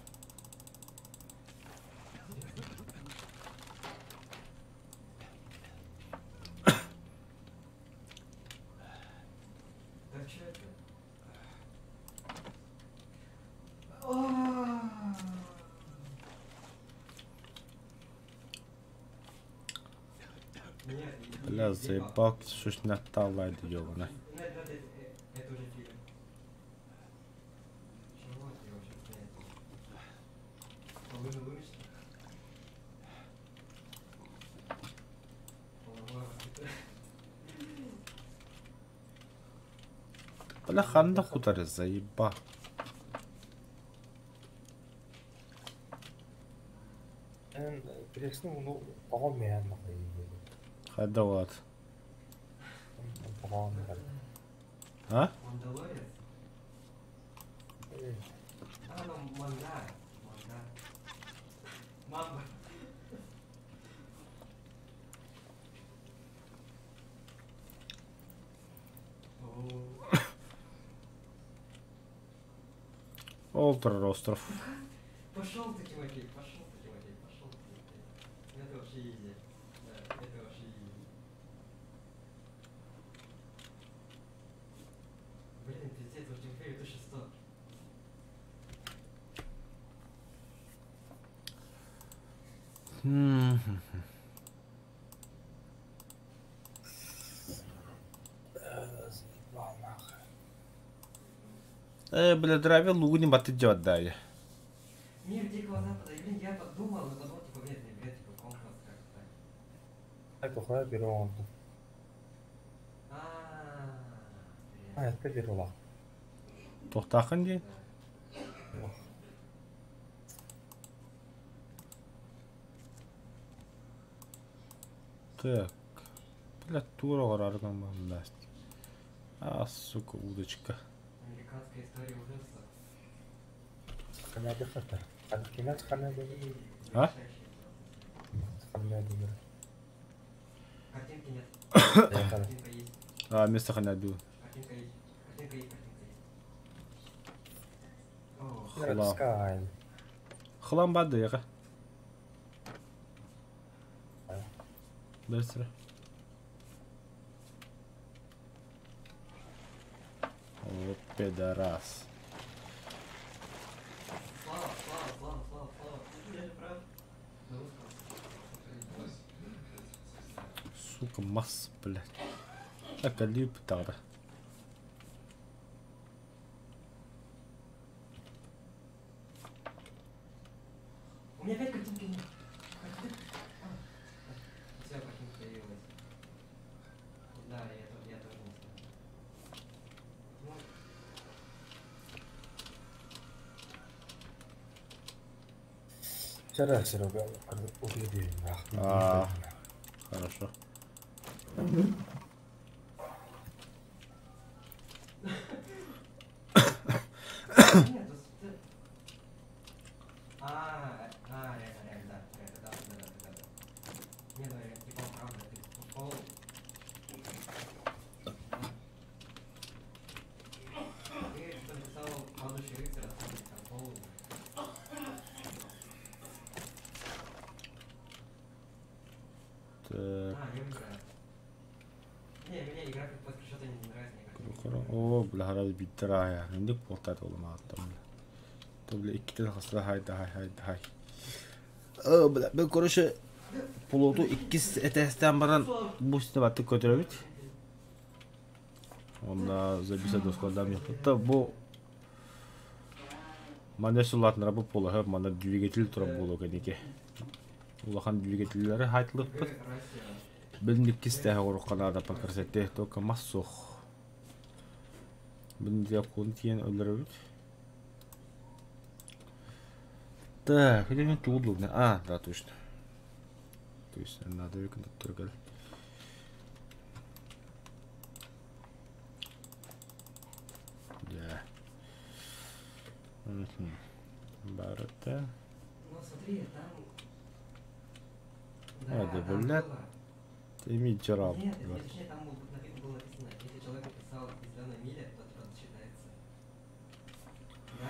Да что это? А. Бля, заебал, сущность ёбаный. Бля, ханда хутары, заеба. Хайда вот. А? Олтер остров. Пошел ты, Тимофей, пошел ты, Тимофей, пошел ты, Тимофей. Это вообще изи. Да, это вообще изи. Блин, пиздец, у Тимофея 1100. Бля, драйвер лугу не баты делать дали. Мир Дикого Запада, и, блин, я подумал, но потом, типа, нет, не бред, типа, компас как-то. А, Тохтахын дии. Так. Бля, тура арган даст. А, сука, удочка. Американская история ужасов. А? Картинки нет. Картинка есть. А, место ханаду. Картинка есть. Картинка есть, картинка есть. О, Хлам. Хлам бадыга. Быстро. Вот пидорас. Слава, Слава, Слава, Слава, Слава. Я же прав. На русском. Сука, масс, блядь. Так, лип тогда. У меня опять картинки нет. Картинка. Все, картинка появилась. Да, я тоже не знаю. Ну, А, хорошо. нет, тут ты- А, а, реально, реально, да, реально, да, да, да, да, да. Не, ну, реально, типа, правда, ты пол. Да. Ты что написал «Падающий рыцарь», а сам там пол. Так. А, я выбираю. Не, мне игра как под что-то не нравится, мне картинки. О, бля, харад биттера я. Индик полтат олым аттым. То, бля, иккитен хасла хай да хай хай да хай. О, бля, мен короче, полоту иккис этестен баран бу сте батты көтөрөбүт. Онда записать доскладам япты. Бу Мана сулатнара бу пола мана двигатель тура болу кенеке. Улахан двигательлери хайтлыппыт. Игры Россия. Билин иккис тэһэ орукканаада по красоте только массух. Билин диакон тиен өлөрөбүт. Так, где мне тут удобно? А, да, точно. То есть надо виконать. Да. Угу. Барата. Ну смотри, там... А, да, там блядь. было. Ты ми джерал. Нет, это, точнее, там было, было написано, если человек написал зеленая миля, то труд считается. Да?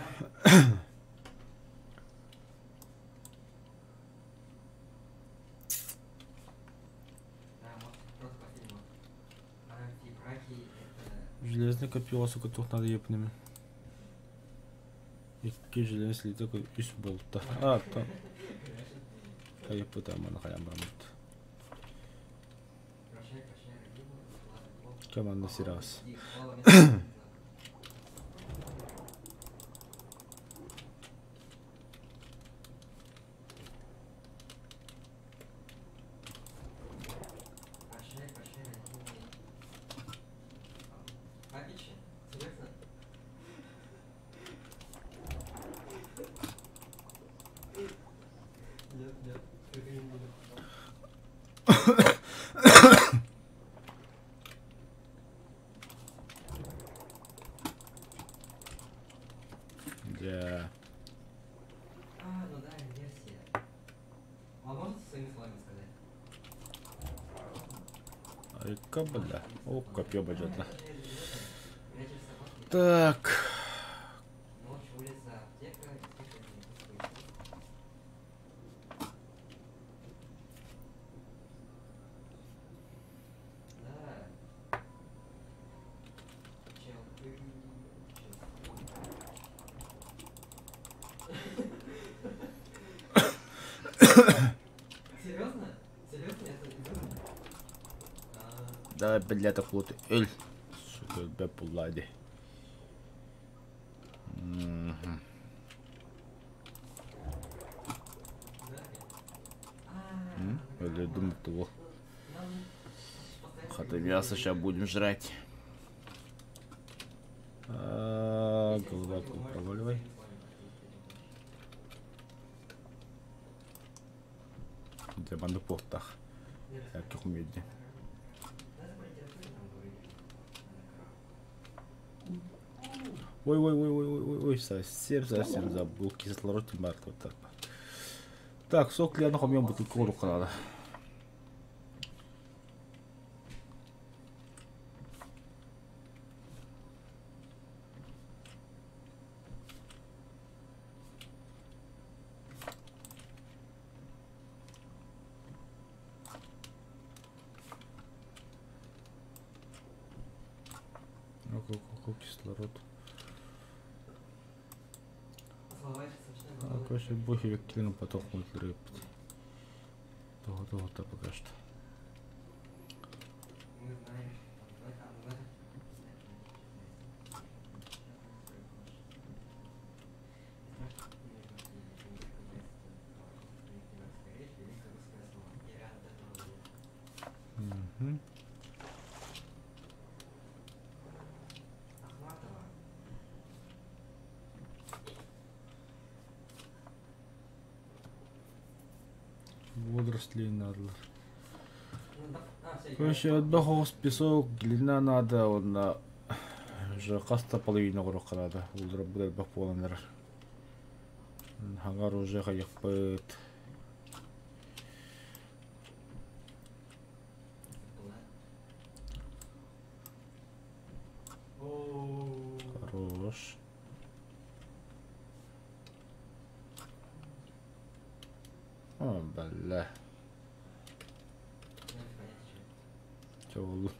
Да, может, просто по фильму. Амфибрахи это... Железный копье, сука, тут надо епнем. Икки железный слиток үс болта. А, то. Кайып там аны хаям бармыт. Команда Сирас. Да. А, ну да, инверсия. А можете своими словами сказать? Айка, бля. О, копье бажата. Так. Ночь, улица, аптека, Да. Чел, ты... Серьезно? Серьезно? Это Давай, бля, так вот. Эль. Сука, бля, пулади. Или думаю, того. Хата мясо сейчас будем жрать. А, голова проваливай. Для банды портах. Как умеете. Ой, ой, ой, ой, ой, ой, совсем, совсем забыл. Кислород и март вот так. Так, сок для нахуй бутылку рука надо. Ну, кислород. А, короче, бухи килину потом рыб. Того-того-то пока что. Угу. Водорослей надо. Короче, одного песок, глина надо, он на уже каста половину горок надо. Улдыр будет бак полонер. Хангар уже хайыкпыт. Хорош. О, бля. Че oldu?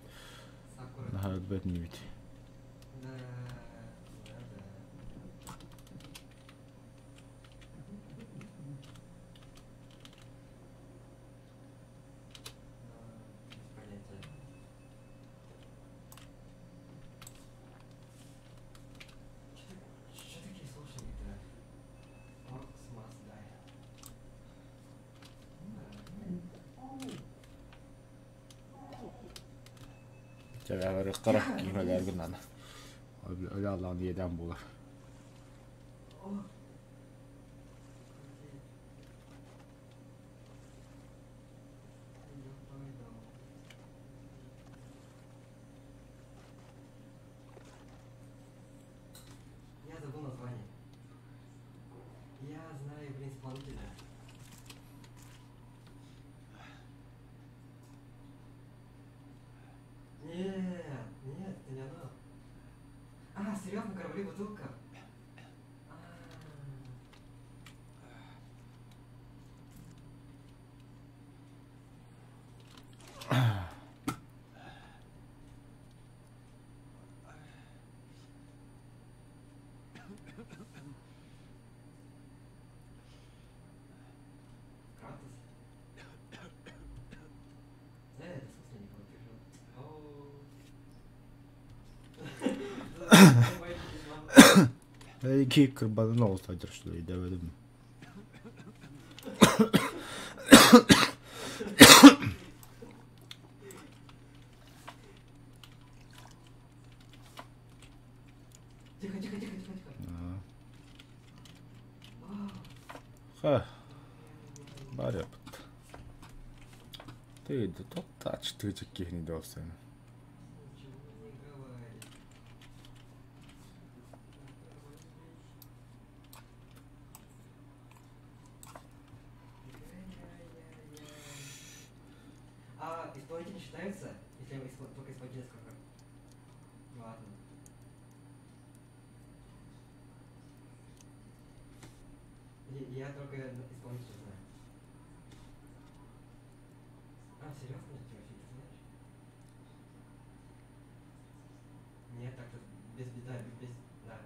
Daha ödbetmeyit. Қара киймелер гынаны. Öyle Allah'ın yeden bulur. Я забыл название. Я знаю, блин, исполнителя. Нет, нет, это не оно. А, серьезно, корабли бутылка? Кратос? Да, это в смысле не помню. Эйги кырбанын оҕустадыр что ли, дэбэдим. Тихо, тихо, тихо, тихо, тихо. Ха. Бар yapıt. Ты да тот тач ты кихни досен. Ничего не говори. А, исполнители считаются, если только исполнитель сколько? Ладно. Я только исполнителя знаю. А, серьезно, Тимофей, ты знаешь? Нет, так-то без беда, без... Да.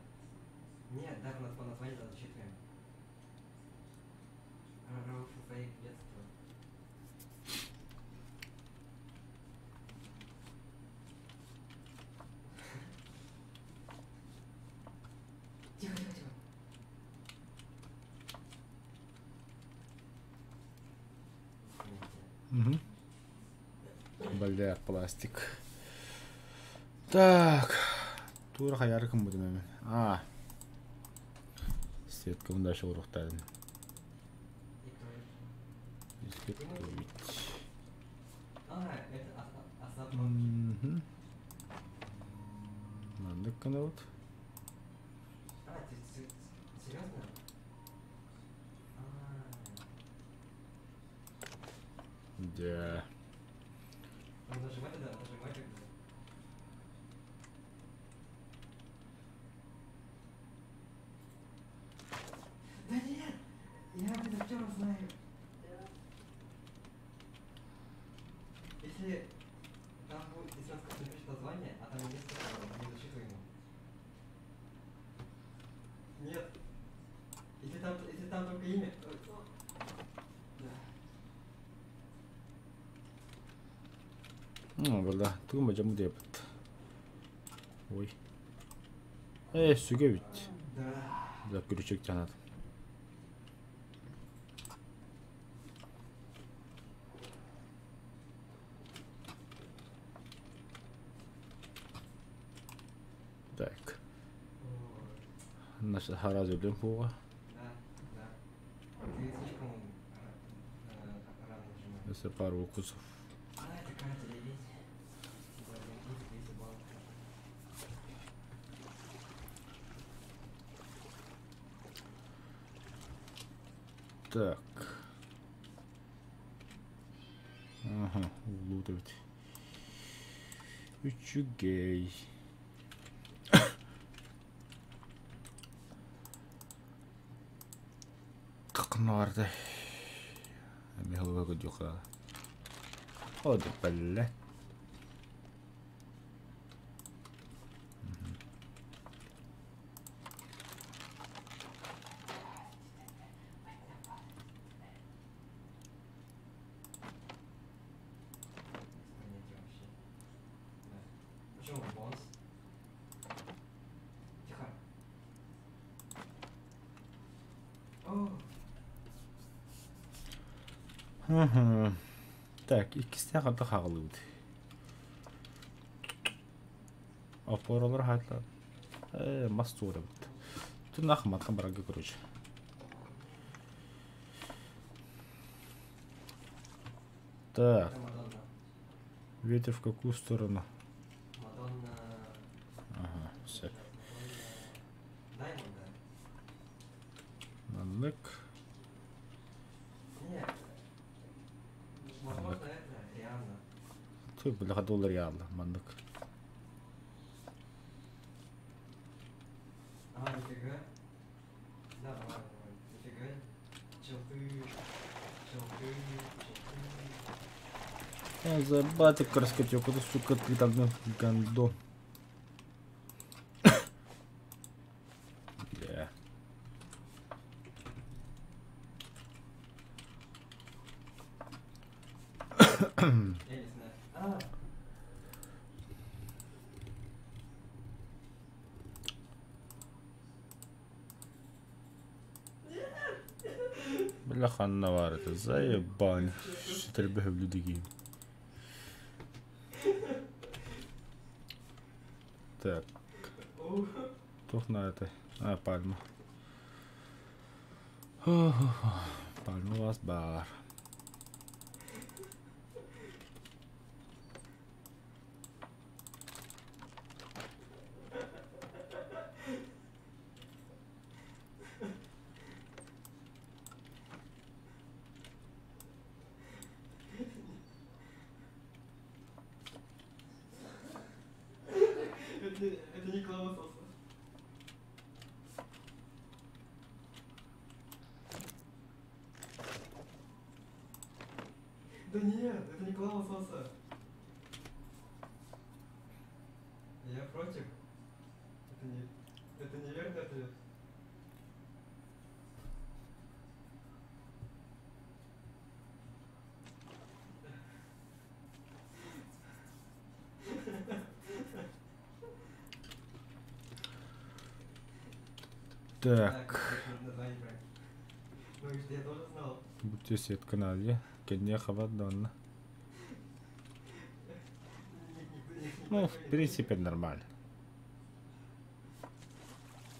Нет, да, по названию да, зачитываем. Рауф Фейк детство. Тихо, тихо, тихо. Угу. Бля, пластик. Так. Тура хаярыкым будем эми. А. Сетка мында шоуруктадым. И кто это? Изготовить. А, это Асап. Угу. Мандык каналыт. А, ты серьезно? А, Да. ну нажимай тогда, нажимай тогда. Да нет! Я блин, актера знаю. Если там будет, если он скажет, напишет название, а там нет такого, не зачитывай ему. Нет. Если там только имя, то... Да. Ну, бля, тугу жамы деп. Ой. Э, сүгэ бит. Да. Да, күрүчөк жанат. Так. Ой. Наша харазы үлен хуга. Да, да. Ты слишком рано нажимаешь. Если пару укусов. А, это карта 9. Блин, 200 баллов. Так. Ага, улутывать. Үчүгэй. Тыкнарды. Михалыга көдүкка. Оды бәлле. Без понятия вообще. Да. Почему бонс? Тихо. О, Ага. Так, иккисте ката хагалыбыт. Опоралар хатла. Мас туурабыт. Тунах матхан барага короче. Так, это Мадонна. ветер в какую сторону? Мадонна. Ага, все. Сейчас, Мадонна. Даймонд, да? Маннык. Нет. Возможно, это Рианна. Ты, бляха, доллар ялла, маннык. А, нифига. Да, давай, давай. Нифига. Челты. Челты. Челты. Забаты краскотек, это сука, ты там ну, гандо. Бля. Я не знаю. А! Бля, ханна баар этэ, заебали. Ситэрбэһэ дигиим. Так. Туох наада? А, пальма. Пальма у вас бар. Это не Клава Соса. Да нет, это не Клава Соса. Я против. Это неверный ответ. Так. Название правильно. Ну, и что я тоже знал. Будьте сетка надо. Кедне хабат донна. Ну, в принципе, нормально.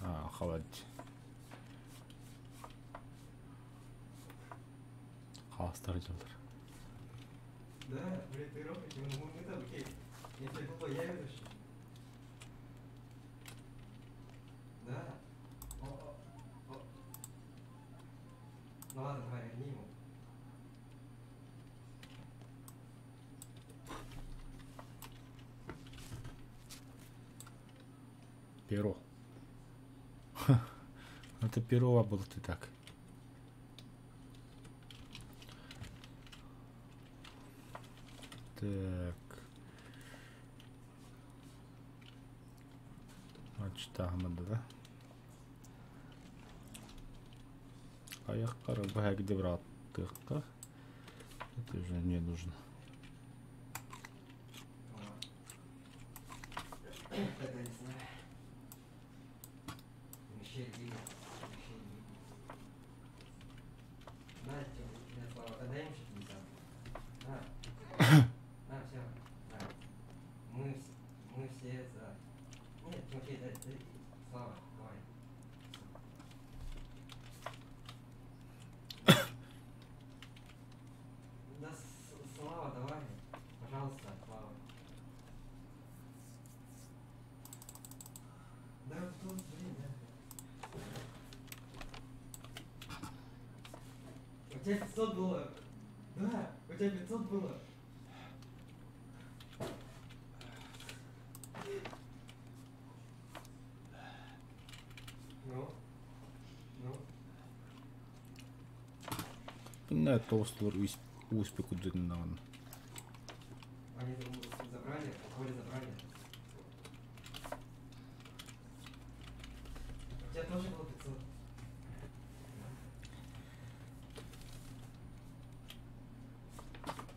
А, холодить. Хастар дьылдар. Да, блин, ты робот, мы там, окей. Если тупо я ведущий. Да. О, о, о. Ну ладно, давай, верни ему. Перо. Это перо было ты так. Так. Ачтахмада, да? Аяққара где брат Это уже не нужно. Тогда не знаю. Мишель Вильямс. Мишель Вильямс. На, тебе, Слава, отдай им 60. На. На, все. На. Мы все за. Нет, Тимофей, дай, дай. Слава, давай. Да, Слава, давай. Пожалуйста, Слава. Да, тут, блин, да. У тебя 500 было. Да, у тебя 500 было. Ну? Ну? На толстый успех удыннан. Они забрали, поле забрали. У тебя тоже было 500.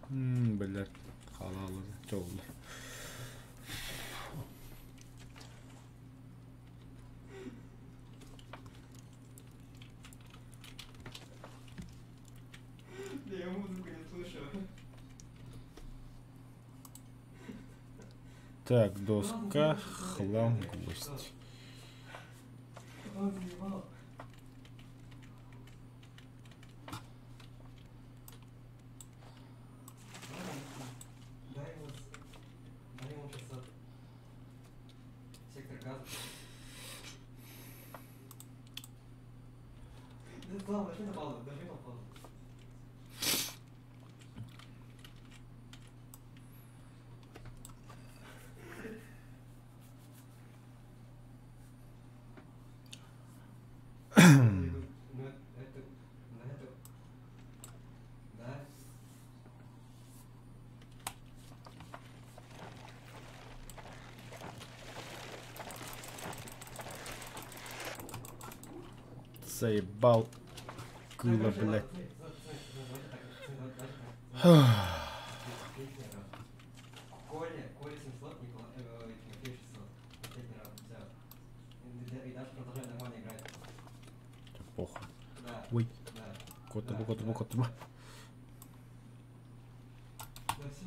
Блядь, халал, тёлый. Да я музыку не слышу. Так, доска, хлам, гвоздь. Он заебал. Дай ему 600. Сектор газа. Да, Слава, нажми на паузу, нажми на паузу. Ну это, на это, да. Заебал. Кыло, блядь. Коля, Коля 700, Николай, Тимофей 600. Последний раунд, все. И дальше продолжаем нормально играть. Похуй. Да. Ой. Да. Кота Да. Бу котума. Да все,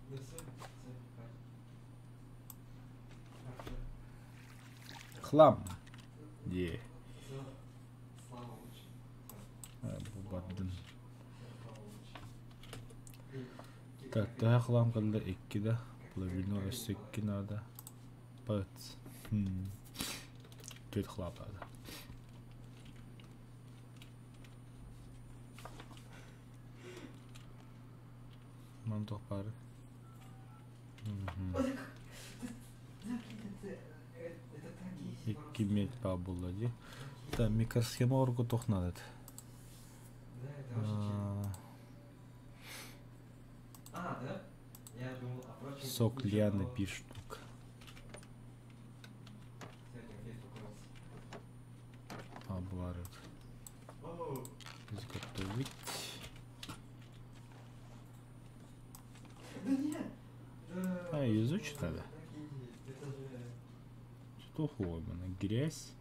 да все, все, хватит. А, всё. Хлам. Е. Всё, Слава лучше. Всё, Бу бардын. всё, Слава лучше. И- Так, төһө хлам кэллэ икки да. Половину өссө икки надо. Пыт. Түөрт хлам надо. Манна туох баарый? Это так есть. Икки медь баар буолла дии. Так, микросхема орго туох надо? Да, это вообще честно. А, да? Я думал, а прочее. Сок лианы биир штук. Всё, Тимофей успокоился. А, бывает. Оу. Изготовить. Да нет! Да. А, изучить надо? Так иди, это же... Что именно? Грязь.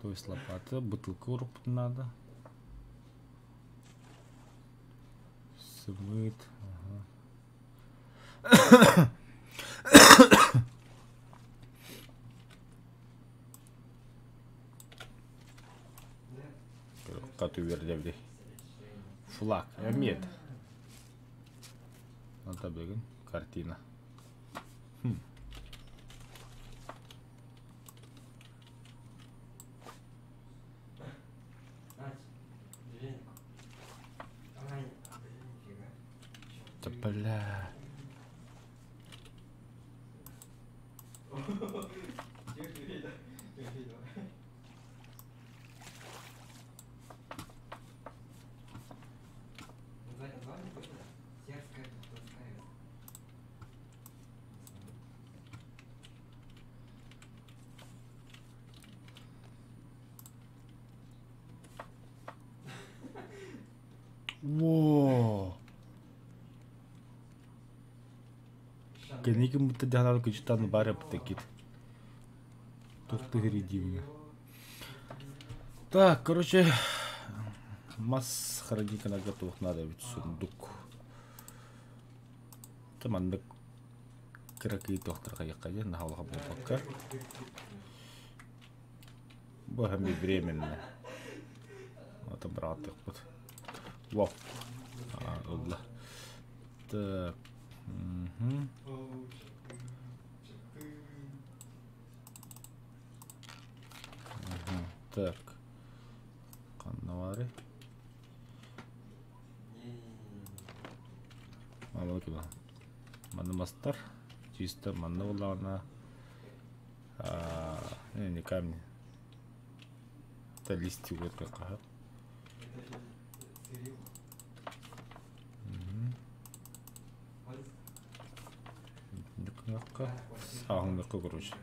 То есть лопата, бутылку руб надо. Смыт. Ага. Да? Кату вердевли. Флаг. Мед. Надо беган. Картина. А, блин. Ай, а, блин, нифига. Чё Да ты? бля. Тимофей, да. Тимофей, давай. Название, название было? Сербская таскает. Во. Кэнники будто дьаһанар күчтан бары бытакит. Тух дивно. Так, короче, масс храника на готовых надо ведь сундук. Там анда кыракый доктор кайыкка на халха пока. Бу временно. Это брат вот. Вау. А, ылла. Так. Угу. Ага, так. Ханна баарый? Мама куда? Манна мастар. Чисто манна буллаҕына. А, не, не камни. Это листья вот как. Ага. Угу. Сааһыңныкка короче.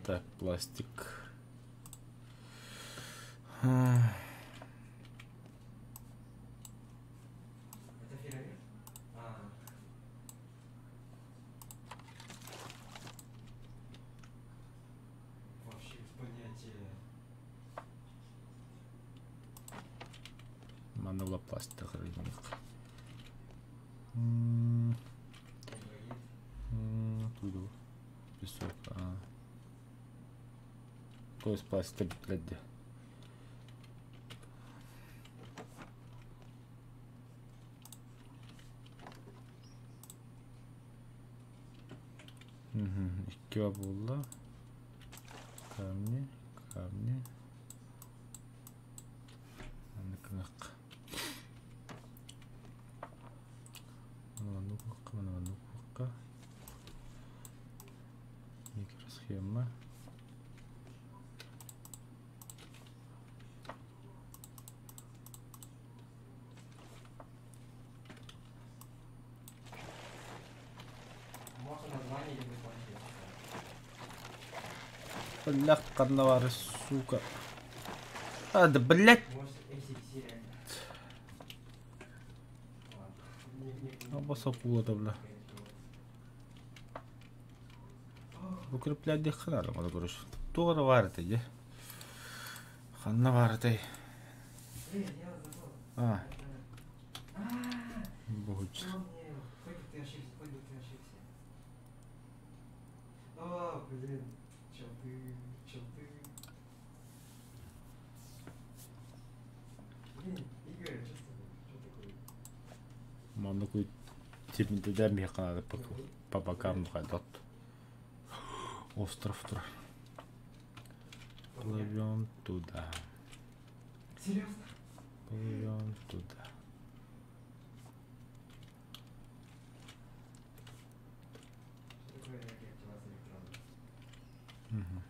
Так, пластик. Это феромер? А. Вообще без понятия. Манна пластик хранник. Откуда? Песок. А. То есть пластик, блядь. Угу. Икки буолла. Камни, камни. Маннык. Маннык. Микросхема. Можно название или вообще? Бля, канавары, сука. А, да, блядь. Может, ACDC реально. Ладно. Не, Аба да, бля. Укреплять дыхание надо, короче. Тура варит, иди. Ханна баарытай? Блин, я забыл. А, А, буһуч. вспомнил. Хоть бы ты ошибся, хоть бы ты ошибся. О, блин, челды, челды. Блин, Игорь, что с тобой? Что такое? Манна куй типинтеден миэхэ наада по бокам хайдат. Остров турар. Плывем туда. Серьезно? Плывем туда. Что такое энергия активации электрона? Мгм.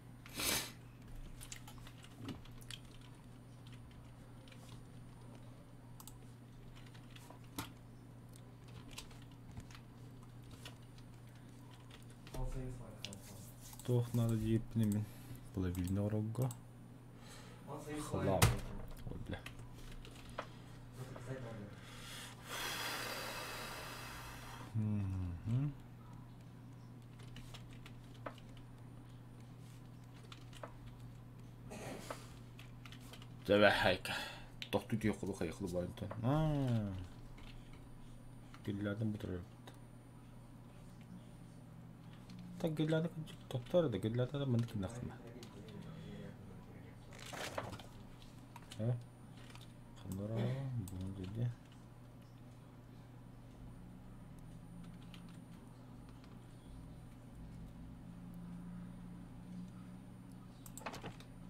Он своими словами сказал. Туох надо диэппин мин плавильный орогго. Он своими Хлам. словами сказал. Ой, бля. Просто писать надо. Мгм. Давай, Тохту тиэхулу хайхлу байынта. Аа. Гиллядын бутырып. Так гилляды токтор да гилляды да мындык нахма. Э? Хандара бу деди.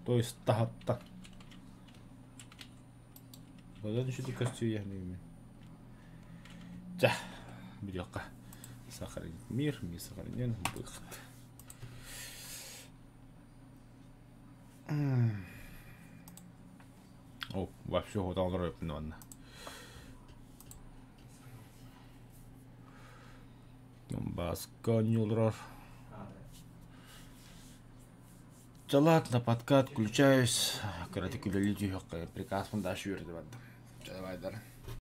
То есть тахатта. Бадан үші костюм Ча, бирёка. Сохранить мир, не сохранен выход. О, вообще вот он рэп, ну ладно. Баска нюлрор. А, да. Да ладно, подкат, включаюсь. Карате күлелі түйөккө приказ мында шүйірді барды. Давай, дар.